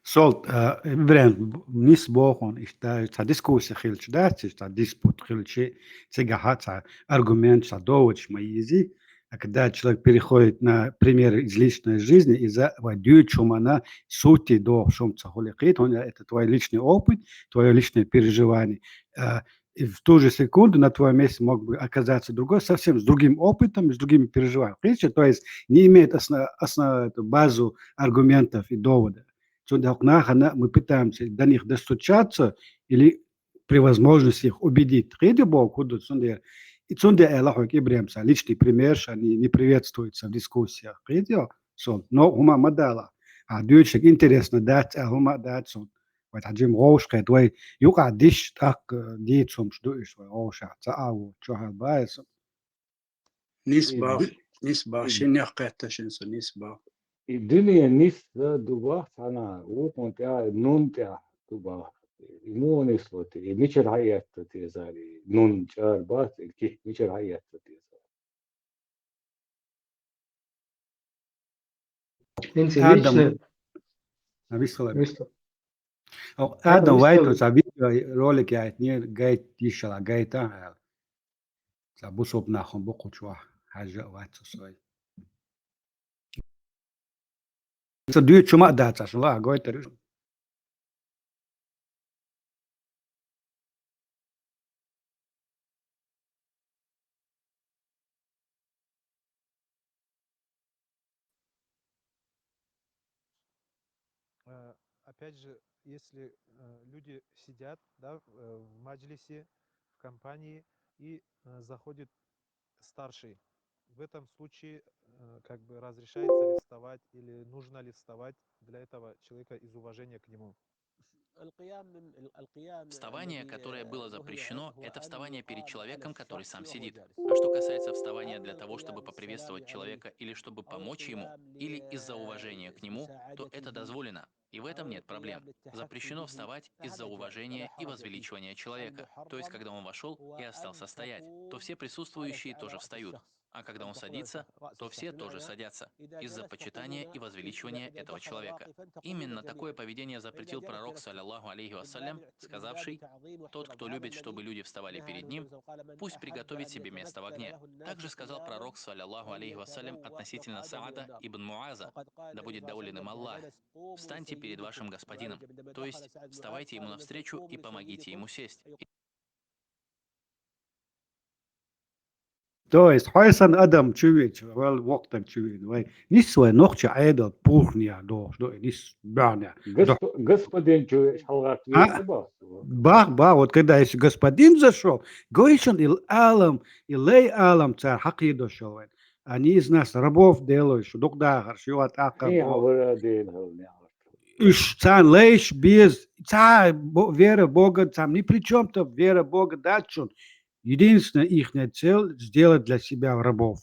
Сол, а, ИбрахӀим, нийса боху хьуна, иштта, цхьа дискуссия хилча дац, иштта диспут хилча, цигахь цхьа аргумент, цхьа доводаш ма йийзи. А когда человек переходит на пример из личной жизни, иза вай дуьйцучу хӀуманна сути дохуш хӀума ца хуьлу, кхета хьуна, это твой личный опыт, твоё личное переживание. А, и в ту же секунду на твоём месте мог бы оказаться другой, совсем с другим опытом, с другими переживаниями. Кхета, то есть не имеет осно-, осно-, эту базу аргументов и довода. Цундела хӀокху нахана мы пытаемся до них достучаться или при возможности их убедить. Кхетий боху хӀун ду цундела? И цундела аьлла хьоьга, ИбрахӀим, сан личный пример ша не, не приветствуется в дискуссиях. Кхетий, Сол? Но хӀума ма дала. А дуьйцург интересно дац, а хӀума а дац, Сол. Вай цхьа жима вовшахкхета, вай юкъахь диш тӀаккха дийца хӀумаш ду уьш, вай вовшахь ца а ву, чохь а баьса. Нисбах, нисбах, шин нех кхетта шин со, нисбах. И дуьне ниса ду бах цхьана, вукхун тӀехь, нун тӀехь ду бах. И муха нисло те, и мичара хьаэтта те зали, нун чӀара бац, и кихь мичара хьаэтта те зали. ХӀинца Адам. Личный. А, вист хила. Вист. О, Адам, Адам вист вайта хила. Ца видеоролик яйтнера, гайта йиш яла, гайта аьлла. Ца бусулба нахана бу кху чохь, хьажа а вац цу сой. Ца дуьйцу ма а дац, аша ла а гойтар. Э, опять же, если, э, люди сидят, да, в, э, в маджлисе, в компании, и, э, заходит старший, в этом случае, э, как бы разрешается ли вставать или нужно ли вставать для этого человека из уважения к нему? Вставание, которое было запрещено, это вставание перед человеком, который сам сидит. А что касается вставания для того, чтобы поприветствовать человека или чтобы помочь ему, или из-за уважения к нему, то это дозволено. И в этом нет проблем. Запрещено вставать из-за уважения и возвеличивания человека. То есть, когда он вошел и остался стоять, то все присутствующие тоже встают. А когда он садится, то все тоже садятся из-за почитания и возвеличивания этого человека. Именно такое поведение запретил пророк, саллиллаху алейхи вассалям, сказавший: «Тот, кто любит, чтобы люди вставали перед ним, пусть приготовит себе место в огне». Также сказал пророк, саллиллаху алейхи вассалям, относительно Саада ибн Муаза, да будет доволен им Аллах: «Встаньте перед вашим господином», то есть вставайте ему навстречу и помогите ему сесть. То есть, хьо сан адам чувич, вал вокта чувин, вай. Нис вай нохча айдал пухня дохш, до нис бяня. Господин чувич халгат. Бах, бах, вот когда если господин зашел, говорит он: «Ил алам, ил лей алам цар хакидо шел вай. Они из нас рабов делают, что дух дахар, что от акам». Уж цан лейш без, ца вера Бога, там ни при чем-то вера Бога датчун. Единственная их цель — сделать для себя рабов.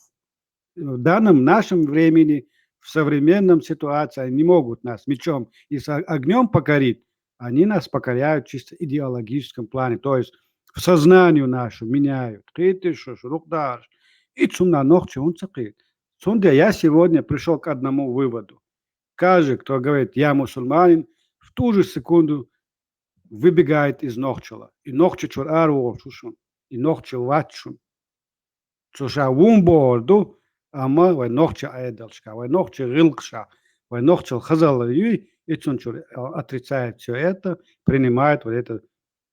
В данном нашем времени, в современном ситуации они не могут нас мечом и с огнем покорить, они нас покоряют в чисто идеологическом плане, то есть в сознанию нашу меняют. Кхетиш, шурукдарш. И цумна нохчи он цакит. Цунде я сегодня пришел к одному выводу. Каждый, кто говорит: «Я мусульманин», в ту же секунду выбегает из нохчила. И нохчи чур арвошушун, и нохчи ватшун. Цуша вун борду, ама вай нохчи айдалшка, вай нохчи гилкша, вай нохчил хазал юй, и цун чур отрицает все это, принимает вот это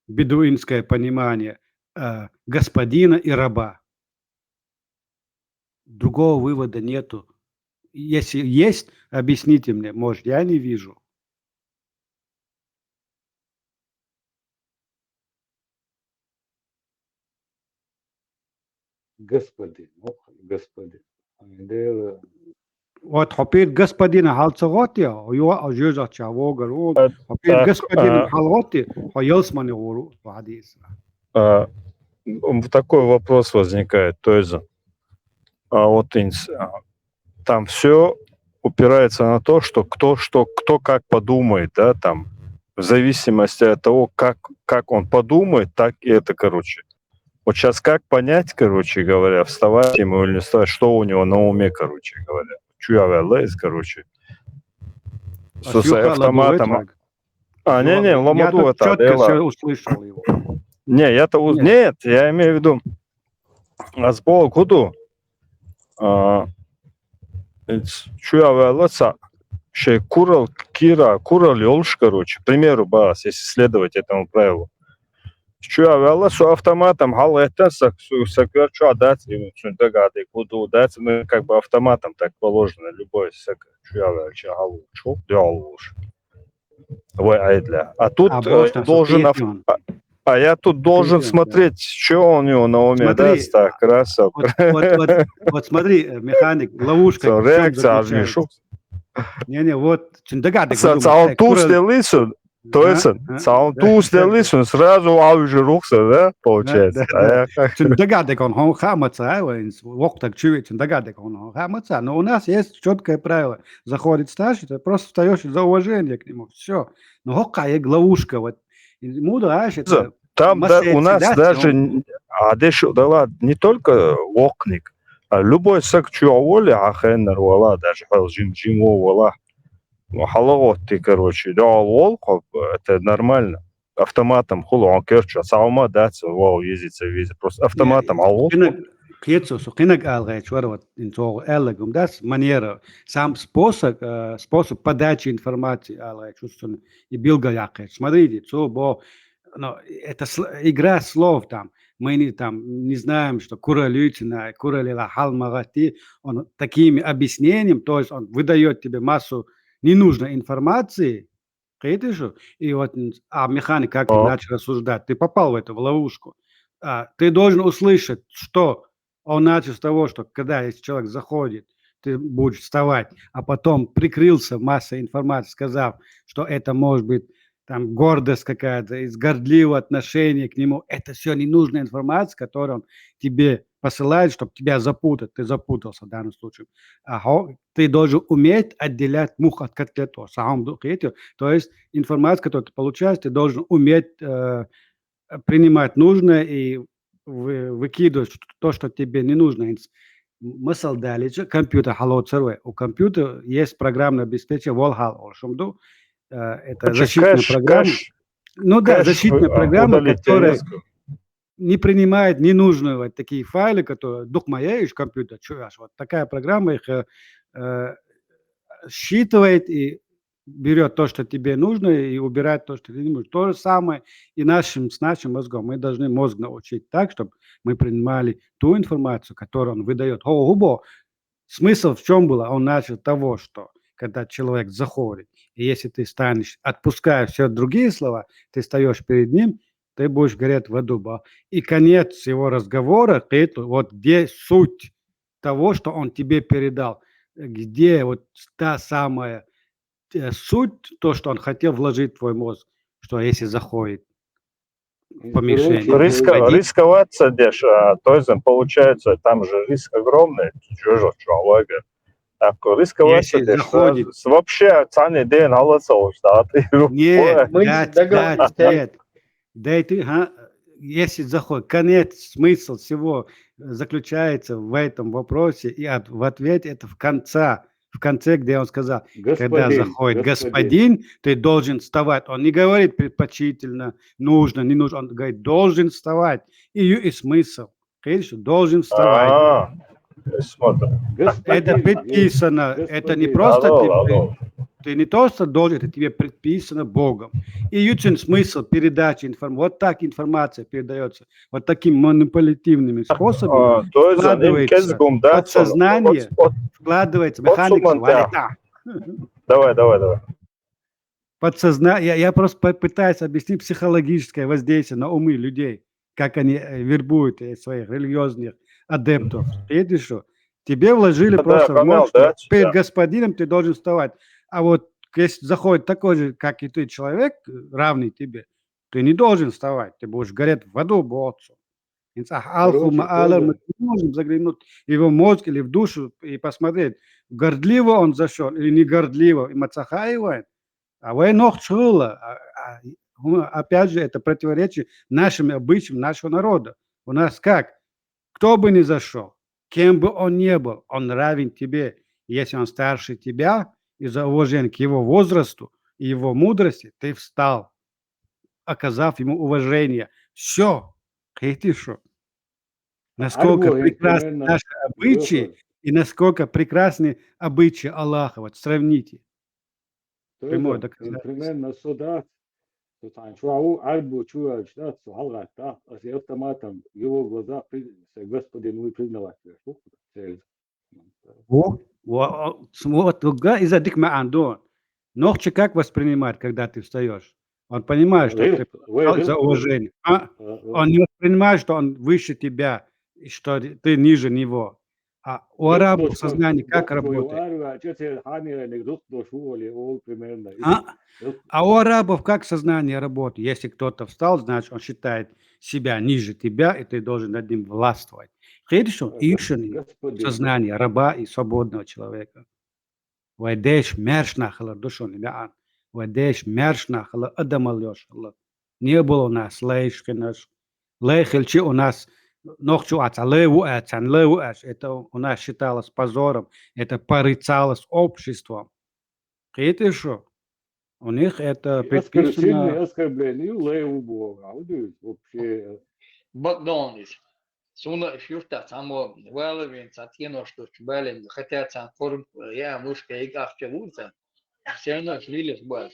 бедуинское понимание э, господина и раба. Другого вывода нету. Если есть, объясните мне, может, я не вижу. Господин, ох, господин. Вот хопир господина халцаготи, ю а жезача вогар у. Хопир господина халготи, хо елсмани гуру хадис. Такой вопрос возникает, то есть, а вот там все упирается на то, что кто что, кто как подумает, да, там, в зависимости от того, как, как он подумает, так и это, короче. Вот сейчас как понять, короче говоря, вставать ему или не вставать, что у него на уме, короче говоря. Чуя вяллайс, короче. С автоматом. А, не-не, ламаду это, четко все услышал его. Не, я-то... Нет, я имею в виду, аз бо куду, а, чуя вяллайс, шей курал, кира, курал ёлш, короче, к примеру, бас, если следовать этому правилу. Чуя вяллайс, со автоматом халгетта, сак, саквер чуа дац, и цунда гады куду дац, мы как бы автоматом так положено, любой сак чуя вялча халгучу, дёлуш. Вай айдля. А тут а, э, должен... Авто... А я тут должен смотреть, что у него на уме. Смотри, да, так, красав. Вот, вот, вот, вот смотри, механик, ловушка. Реакция, Мишу. Не-не, вот, цундагады. Саун тус делису. То есть, саун тус делису, сразу а уже рухса, да, получается. Цундагады кон хон хамаца, вокта чуви, цундагады кон хон хамаца. Но у нас есть четкое правило. Заходит старший, ты просто встаешь из-за уважения к нему. Все. Но хокка ловушка, вот. Мудо, а, это... Там да, у нас даже, а дальше, да ладно, не только вокник, а любой сак чуя воли, а хеннер вала, даже хал жим жим вала. Ну, халоготти, короче, да, вол, это нормально. Автоматом хул, он керчу, саума дац, вол, визица, визит. Просто автоматом, а вол. Кецо, со кинаг алгайч вар, вот, инцо элагум дац, манера, сам способ, э, способ подачи информации алгайч, и билга якач. Смотрите, цо бо, но это игра слов там. Мы не там не знаем, что куралюйцина, куралила халмагати, он такими объяснением, то есть он выдает тебе массу ненужной информации, кхетиш, и вот, а механик как иначе рассуждать, ты попал в эту в ловушку. А, ты должен услышать, что он начал с того, что когда если человек заходит, ты будешь вставать, а потом прикрылся массой информации, сказав, что это может быть там гордость какая-то, из гордливого отношения к нему. Это все ненужная информация, которую он тебе посылает, чтобы тебя запутать. Ты запутался в данном случае. А ты должен уметь отделять мух от котлету. То есть информация, которую ты получаешь, ты должен уметь э, принимать нужное и вы, выкидывать то, что тебе не нужно. Мысал далее, компьютер халоцерве. У компьютера есть программное обеспечение, вол хал олшумду. Э, это защитная программа. Ну да, защитная программа, которая не принимает ненужные вот такие файлы, которые духмаешь компьютер, чуваш. Вот такая программа их э, э, считывает и берет то, что тебе нужно, и убирает то, что тебе не нужно. То же самое и нашим, с нашим мозгом. Мы должны мозг научить так, чтобы мы принимали ту информацию, которую он выдает. О, губо. Смысл в чем было? Он начал того, что когда человек заходит, и если ты станешь, отпуская все другие слова, ты встаешь перед ним, ты будешь гореть в аду. И конец его разговора, вот где суть того, что он тебе передал, где вот та самая э, суть, то, что он хотел вложить в твой мозг, что если заходит в помещение. Риско, рисковаться деш, а, то есть получается, там же риск огромный, чужо человека. Так, рисковаться деш, вообще цены день аласа уж, да, ты Нет, нет, нет. Да и ты, а, если заходит, конец, смысл всего заключается в этом вопросе, и от, в ответе это в конце, в конце, где он сказал, когда заходит господин, ты должен вставать. Он не говорит предпочтительно, нужно, не нужно. Он говорит, должен вставать. И, и смысл. Видишь, должен вставать. Смотри. Это предписано. Это не просто тебе. Ты не то, что должен, это тебе предписано Богом. И ючен смысл передачи информации. Вот так информация передается. Вот таким манипулятивными способами А, то есть, вкладывается инкезгум, да, подсознание, вот, вот, вкладывается вот механика сумман, да. Валета. Давай, давай, давай. Подсознание, я, я просто по- пытаюсь объяснить психологическое воздействие на умы людей, как они э, вербуют э, своих религиозных адептов. Видишь, что тебе вложили Да, просто да, в мозг, да, что перед да. господином ты должен вставать. А вот если заходит такой же, как и ты, человек, э, равный тебе, ты не должен вставать, ты будешь гореть в аду, бо отцу. Инца алху Короче, маалар, тоже- мы не можем заглянуть в его мозг или в душу и посмотреть, гордливо он зашел или не гордливо, и мацахаева. А вы ног чула. А, а, ну, опять же, это противоречит нашим обычаям нашего народа. У нас как? Кто бы ни зашел, кем бы он ни был, он равен тебе. Если он старше тебя, из-за уважения к его возрасту и его мудрости, ты встал, оказав ему уважение. Все. Хитишу. Насколько Аргуин, прекрасны примерно, наши обычаи Лёха. И насколько прекрасны обычаи Аллаха. Вот сравните. То Прямое есть, доказательство. Примерно сюда, что там, что у Арбу чуя, что, что Аллах, да, а все автоматом в его глаза при- что Господи, мы признавать. Что? Цель. Во, во, о, см- вот, га, из-за дик маандон. Ногчи как воспринимать, когда ты встаешь? Он понимает, что Рил- ты вы- встал за рил- уважение. А? Э, э, Он не воспринимает, что он выше тебя, и что ты ниже него. А у рил- арабов что- сознание что- как что работает? Арбу, а что тебе, Хани, или Рил, что Шуоли, ол примерно. А? Рил- А у арабов как сознание работает? Если кто-то встал, значит, он считает себя ниже тебя, и ты должен над ним властвовать. Хедишо, Э, ишен Господи. сознание раба и свободного человека. Вай деш мяршна хала душон мяан. Вай деш мяршна хала адамал ёшала. Не было у нас лейшкинаш. Лейхельчи у нас ногчу аца, лейву ацан, лейву ач. Это у нас считалось позором. Это порицалось обществом. Хитишо? У них это И оскор- сильное предписано. Оскорбление, лейву Бога. А вот и вообще, э, Бакдонис. Суна фюрта само валовин сатьено, что чбалем, хотя цан корм, я мушка и ахча лурца. Все равно шлилес бас.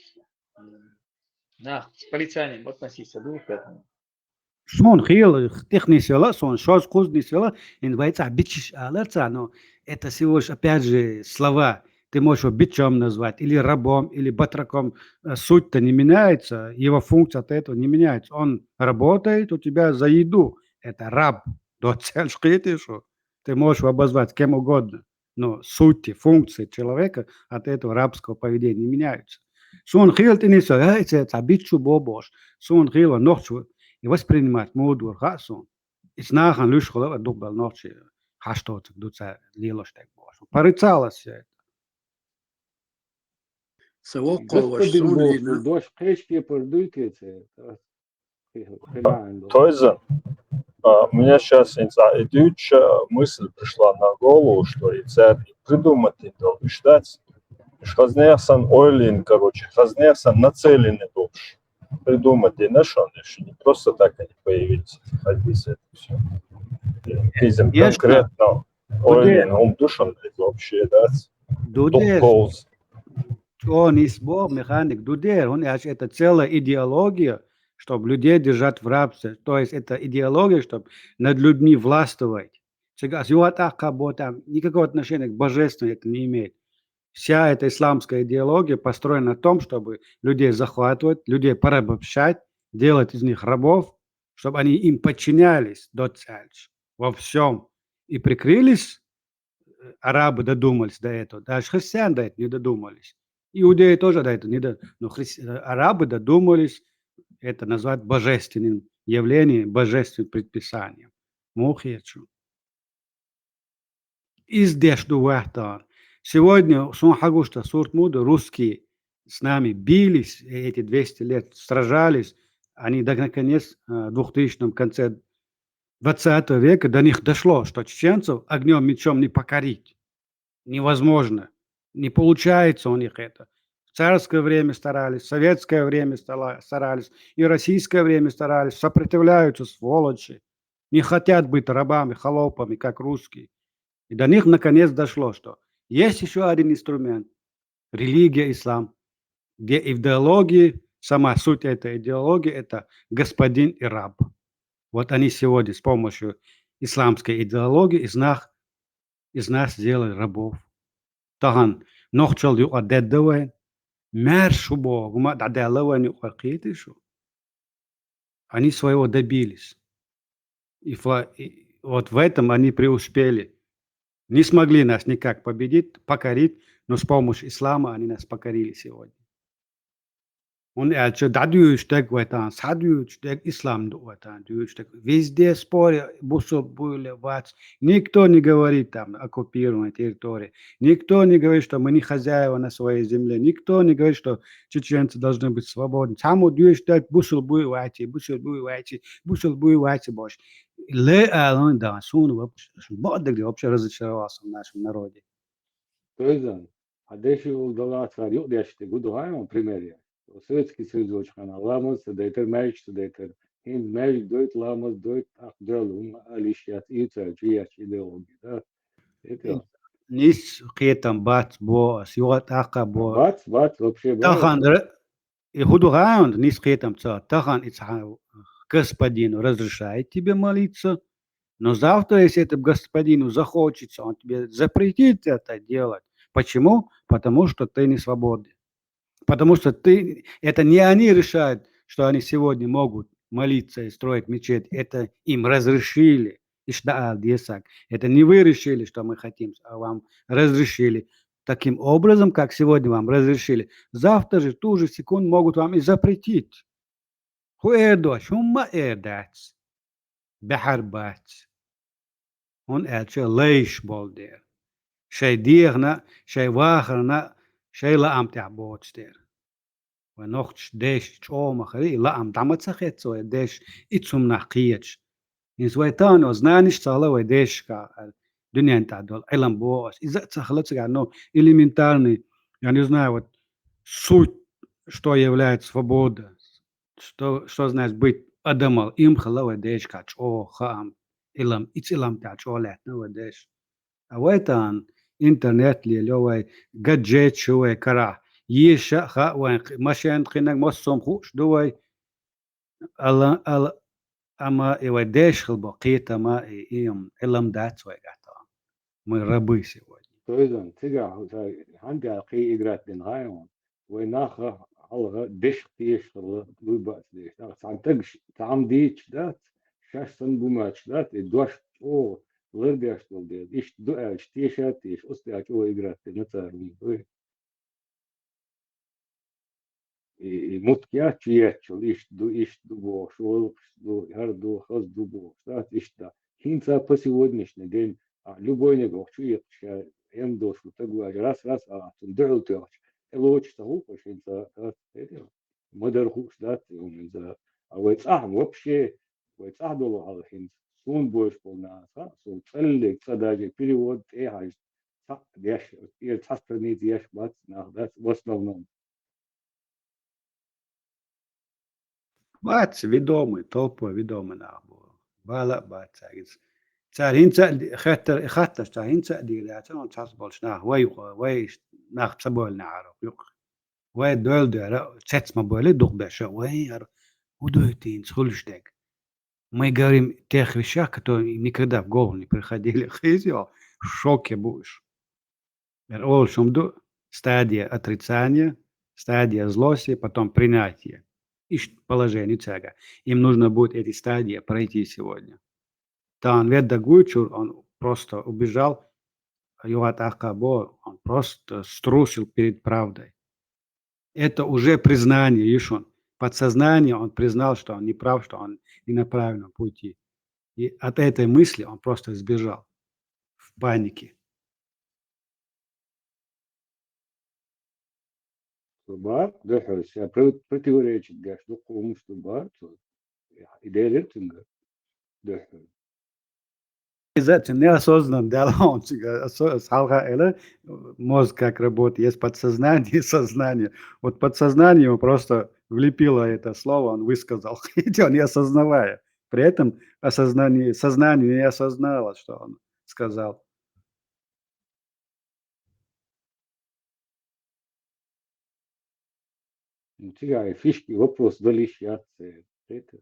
На, с порицанием относиться будешь к этому. Шмон хил, технисела, сон шоз кузнисела, ин вайца бичиш аларца, но это всего лишь, опять же, слова. Ты можешь его бичом назвать, или рабом, или батраком. Э, Суть-то не меняется, его функция от этого не меняется. Он работает у тебя за еду. Это раб. До цель шкитишу. Ты можешь его обозвать кем угодно. Но сути, функции человека от этого рабского поведения не меняются. Суна хийла тӀе нийса, э, цхьа, цхьа биччу бо бохуш. Суна хийла нохчо и воспринимать муха дора хаьа суна. Иза нахана луьйш хилла а дукха бала нохчий хьашт тоцург ду цара лелош дерг бохуш. Порицалось всё это. Сан воккхаваш, Господин суна Бог, вийна дош кхечу кепара дуй те церан? Хи-, хи-, хи-, маьӀна долу. Тойзан, а, мне щас инца и дуьйцуча мысль пришла на голову, что и церан и придумать долу уьш дац. Уьш хаза нехан санна ойлина, короче, хаза нехан санна нацеленный долуш. Придумать дина шуна, уьш не просто так они появились, эти хадисы, это всё. Хаза Конечно. конкретно Гудер. Ойлина хӀума ду шуна иза вообще, дац? Гудер. Дукха повз. Чо нис бо, механик, гудер. Он, это целая идеология, чтоб людей держать в рабстве. То есть это идеология, чтоб над людьми властвовать. Цигас юха тӀаккха бо, там никакого отношения к божественному это не имеет. Вся эта исламская идеология построена на том, чтобы людей захватывать, людей порабощать, делать из них рабов, чтобы они им подчинялись, доцаьлча, во всём. И прикрылись, э, арабы додумались до этого. Даже христиане до этого не додумались. Иудеи тоже до этого не до-, но хрис-, э, арабы додумались это назвать божественным явлением, божественным предписанием. Мухи я чу. Иза деш ду ваьхтан. Сегодня, суна хьагуш дан сурт муха ду, русские с нами бились, э, эти двести лет сражались, они до, наконец, э, в двухтысячном, конце двадцатого века до них дошло, что чеченцев огнём, мечом не покорить. Невозможно. Не получается у них это. В царское время старались, в советское время стала-, старались, и российское время старались, сопротивляются, сволочи. Не хотят быть рабами, холопами, как русские. И до них наконец дошло, что есть ещё один инструмент. Религия ислам, где идеологии, сама суть этой идеологии — это господин и раб. Вот они сегодня с помощью исламской идеологии из нас, из нас сделали рабов. Тахана нохчалла юкъа дедда вайн, маьрша шу боху, ма дӀадаьлла вайн юкъа, кхетий шу? Они своего добились. И фла-, и вот в этом они преуспели. Не смогли нас никак победить, покорить, но с помощью ислама они нас покорили сегодня. Он аьлча, дӀадуьйцуш дерг вай тахана, схьадуьйцуш дерг ислам ду вай тахана, дуьйцуш дерг. Везде спорят, бусулба буй или вац. Никто не говорит там, оккупированная территория. Никто не говорит, что мы не хозяева на своей земле. Никто не говорит, что чеченцы должны быть свободны. Цхьаммо дуьйцуш дерг бусулба буй вац, бусулба буй вац, бусулба буй вац бохуш. Ле алан дан, суна вообще, бакъдерг вообще разочаровался в нашем народе. Тойзан, хьан деши волу далацара юкъадеш дерг хӀун ду хьан, пример яц? Советский Союз волчу хенахь ламаз ца дайтара, маьждиг ца дайтара. ХӀинца маьждиг дойту, ламаз дойту, тӀаккха Далла хӀума ала йиш яц, и цара чу ечу идеология, да? Это Нис кхетам бац бо ас, юха тӀаккха бо. Бац, бац, вообще бац. Тахана ра-, и хӀун ду хьан, нис кхетам ца, тахана и цхьа господину разрешает тебе молиться, но завтра, если этому господину захочется, он тебе запретит это делать. Почему? Потому что ты не свободен. Потому что ты, это не они решают, что они сегодня могут молиться и строить мечеть. Это им разрешили. Ишта аьлла деза. Это не вы решили, что мы хотим, а вам разрешили. Таким образом, как сегодня вам разрешили, завтра же, в ту же секунду могут вам и запретить. ХӀун эр ду аш? ХӀумма а эр дац. Баьхьар бац. ХӀунда аьлча лайш болу дера. Шайн дегӀана, шайн вахарна, шайн лаам тӀехь боцу дера. Вай нохчаш деш чӀогӀа ма хили, и лаам дӀа ма ца хеццо вай деш, и цунах кхеташ. ХӀинца вай тахана знаниш ца хила вай дешашкахь, дуьнен тӀехь долу Ӏилам боху ас. Иза а ца хила цигахь, ну, элементарный, я не знаю, вот суть, что является свобода, что, что значит быть адамал, и ма хила вай дешашкахь чӀогӀа хаам, Ӏилам, и цӀилам тӀехь чӀогӀа лаьттина вай деш. А вай тахана интернет лелайо вай, гаджет шу вай карахь, еша а хаьа вайн, машен кхинарг массо а хӀума хууш ду вай. Ала, ала, амма и вай деш хила бо кхетама, и, и, м, Ӏилам дац вайгахь тахана. Мы рабы сегодня. Тойзан, цигахь хӀун ца, хьан тӀехь кхин играть дина хьан? Вай нах хьалха дешах тешаш хилла, дуй бац деш. ТӀаккха цхьана тагаш цхьамма дийцаш дац, шаьш санна бу моьттуш дац, и дош чӀогӀа лардеш долу дела. Иштта ду аьлча, теша а теша, оцу тӀехь чӀогӀа играть дина цара хӀума дуй. и, и мутка яц чу етташ, иштта ду, иштта ду бохуш, валкхаш ду, хӀара ду, хаза ду бохуш, дац иштта да. ХӀинца по сегодняшний день, а, любой нагахь чу етташ, ша эм долуш ву стаг ваьжа, раз, раз, а, цунна дуьхьал тоьхча, тӀелоцуш ца хӀуттуш хӀинца, дац, хӀета. Ма-дарра хууш дац и хӀума хӀинца. А вай цӀахь вообще, вай цӀахь долу хьал хӀинца, суна бовзаш болу нахаца, со цӀаллиг цкъа даже перевод тӀе а хьаьжна, цхьаъ деш, тӀера цхьа страница еш бац нах дац, в основном. Бац, ведомый, толпой ведомый нах бу. Бала а бац цаьргица. Цара хӀинца а ди-, хеттар-, хатташ цара хӀинца а дийр яцара, цхьацца болчу нах, вай юкъа, вай нах ца бовлинехьара юкъа. Вай доьлла дера, цец ма бовли дукха беша, вай, хӀара хӀун дуй те хӀинца хуьлуш дерг? Мы говорим тех вещах, которые никогда в голову не приходили. Хиз йо, в шоке будешь. Яр олуш хӀума ду, стадия отрицания, стадия злости, потом принятие. Иштта положение цаьрга. Им нужно будет эти стадии пройти сегодня. Тахана ведда гучур, он просто убежал, юха тӀаккха бо, он просто струсил перед правдой. Это уже признание, Ишун. Подсознание, он признал, что он не прав, что он не на правильном пути. И от этой мысли он просто сбежал в панике. Шу бара, дуьххьара, ша про-, противоречить деш дуккха хӀумаш ду бара цо. И делира цуьнга дуьххьара. Иза цуьнан неосознанно даьлла хьуна цуьнга, осо-, хьалха эла, мозг как работает, есть подсознание и сознание. Вот подсознание ему просто влепило это слово, он высказал, хотя он не осознавая. При этом осознание, сознание не осознало, что он сказал. Ну, цигахь и фишки вопрос дала йиш яц церан.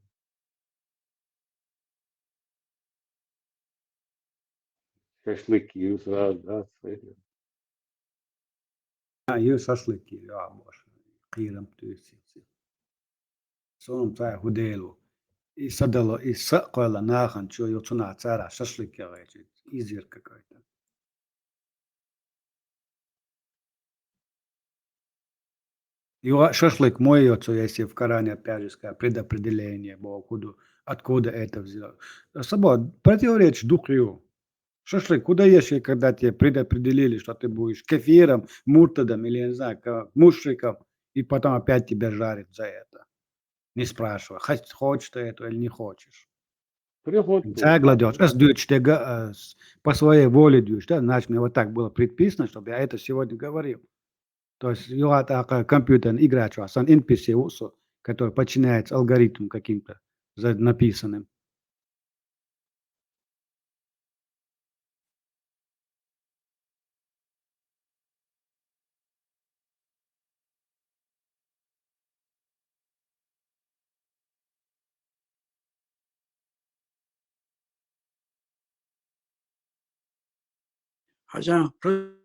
Шашлык ю сразу, да, церан. А, ю шашлык ю, а, боже, кхерам туьйсу. Суна цхьа хӀун дела ву? И са дало, и са а кхоьлла нахана чу ю, цунах цара шашлык яхийча, изверг какой-то. Юха шашлык мой йо цо, если в Коране, опять же, сказано, предопределение, бо, откуда, откуда это взялось? Сабо противоречит дукха ю. Шашлык куда ешь, когда тебе предопределили, что ты будешь кафиром, муртадом или, я не знаю, ка-, мушриком, и потом опять тебя жарят за это, не спрашивая, хо-, хочешь ты этого или не хочешь? Приход. Ца гладёшь, ас дуьйцуш дерг, а, с-, по своей воле дуьйцуш, да, значит, мне вот так было предписано, чтобы я это сегодня говорил. То есть, юха тӀаккха компьютерная игра чохь, сан Н П С ву со, который подчиняется алгоритмам каким-то за-, написанным. Хьажа, про-,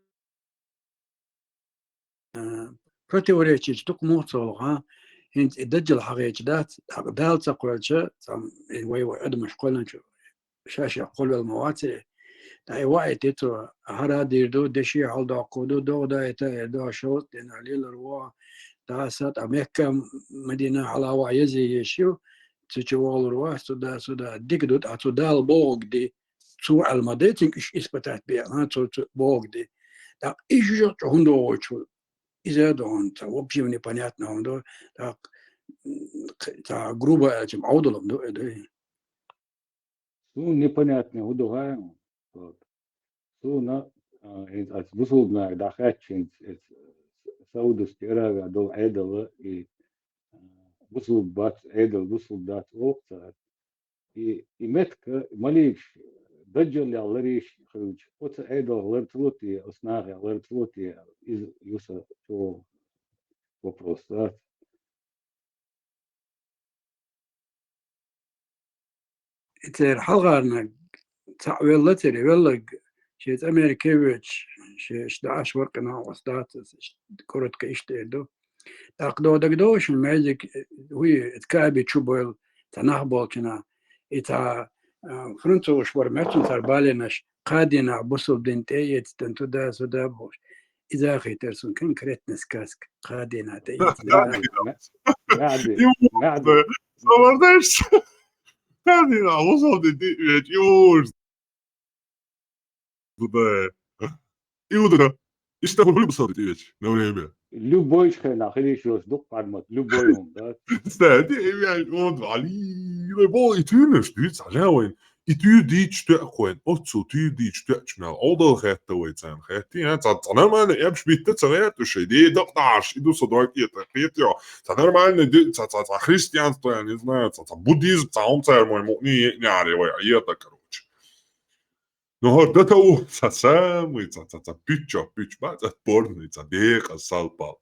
э, противоречить дукха муха ца хуьлу, хьа? ХӀинца и даджал хьагӀеча дац, тӀаккха Дала ца кхоьлча, цхьа, э, вай, вай адамаш кхоьллинчу ша-ша кхолвелла ма вацара. ТӀаккха и ваийти цо, хӀара а дийр ду, деши хьалдоккхур ду, догӀа дайта а эр ду, шовзткъа дийнахь лелар ву, даса, тӀаккха Мекка, Мадина хьала а ваха еза езаш ю, цу чу вогӀур вац, цу да, цу да, дика ду, тӀаккха цу Дала бохург де, цо аьлла ма дай, цуьнга уьш испытать бе, а, цо, цо бохург де. ТӀаккха и жижиг чӀогӀа хӀунда вогӀуьйтуш ву? Иза а ду хьуна, цхьа вообще непонятно хӀума ду, тӀаккха, м, цхьа грубо аьлча, Ӏовдалам ду, э, ду. Суна непонятно хӀун ду хаьий, вот. Суна, а, хӀинца ас бусулбанаш дӀахаьчча, хӀинца эс Саудовский Аравия долу Ӏедал и, а, бусулба бац, Ӏедал бусулба дац олу цара. И, и меттиг маликаш даджаллех ларийш хилча, оцу Ӏедалх лар ца ло те, оцу нахех лар ца ло те, иза ю сан чӀогӀа вопрос, да? И церан хьалхарниг цхьаъ велла, церан велларг шен цӀа Америке воьдуш, шен иштта Ӏаш вара къинхьа оцу дацас, коротко иштта эр ду. ТӀаккха догӀа дагадогӀу шуна, маьждиг, хӀуй, Каъби чу бевлла цхьа нах болчу наха. И цхьа, а, французаш бара моьтту цара балийнаш, кхаа дийнахь бусулба дин тӀе а эцна, туда-сюда бохуш. Иза хетар сона конкретно сказка, кхадена тӀе Да, ицна. да, МаӀди, Иу МаӀди. Самар даш. Кхадена, а вусал де ди веч, иуж. Да. Иудра. Иштта хули бусал де веч, на время. Любой хенахь хила йиш йолуш ду-кх формат, любой хӀума, да? Кстати, я, он, али, бо, и туьйнаш, дуьйца, хьажа вайн. И туьйр дийчу тоьа вайн, оццул туьйр дийчу тоьачу мел, Ӏодал хетта вай царна, хетти, а, цхьа, цхьа нормально эбаш битта ца гӀерта шай, де дакъ даш, и ду со дог кхета, кхета, йо. Цхьа нормально, ди-, цхьа, цхьа, цхьа христианство, я не знаю, цхьа, цхьа буддизм, цхьа хӀума цара мой муъни, яре вай, а, ета, короче. Ну, хӀор дата у, цхьа самый, цхьа, цхьа, цхьа, пиччо, пич, ба, цхьа, порный, цхьа, декъа, салпал.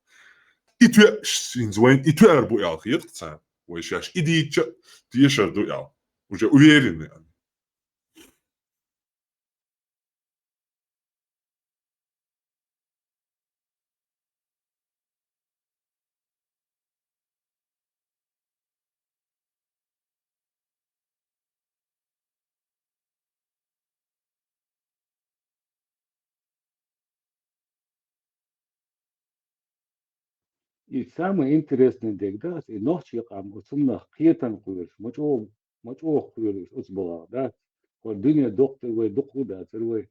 И тоьаш, инза вайн, и тоьар бу аьлла, хетта царна. Вай шаьш и дийча, тешар ду аьлла. Уже уверенный. И самый интересный дег, да, и нохчий къам, оцунах кхетан кхоьруш, ма чӀогӀа, ма чӀогӀа кхоьруш оцу балагӀа, да. ХӀор дуьне доккхур вай, дукха дацар вай.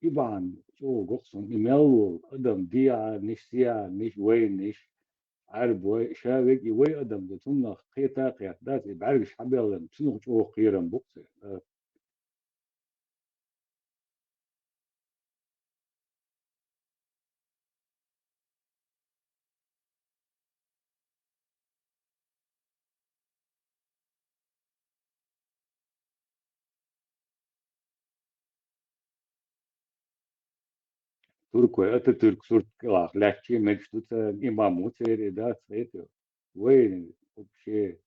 И бахьана чӀогӀа гохсун, и мел волу адам, диарниш, сиярниш, вайниш, Ӏаьрбой, ша вег и вай адам ду, цунах кхета а кхетта, дац, и бӀаьргаш хьабеллан, цунах чӀогӀа кхерам бу-кх церан, да. Туркой Ататюрк сурт кӀелахь лаьттачий мегаш ду царна, имам ву церан, и дац хетар. Вай вообще,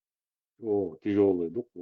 о, тяжёлый ду-кх.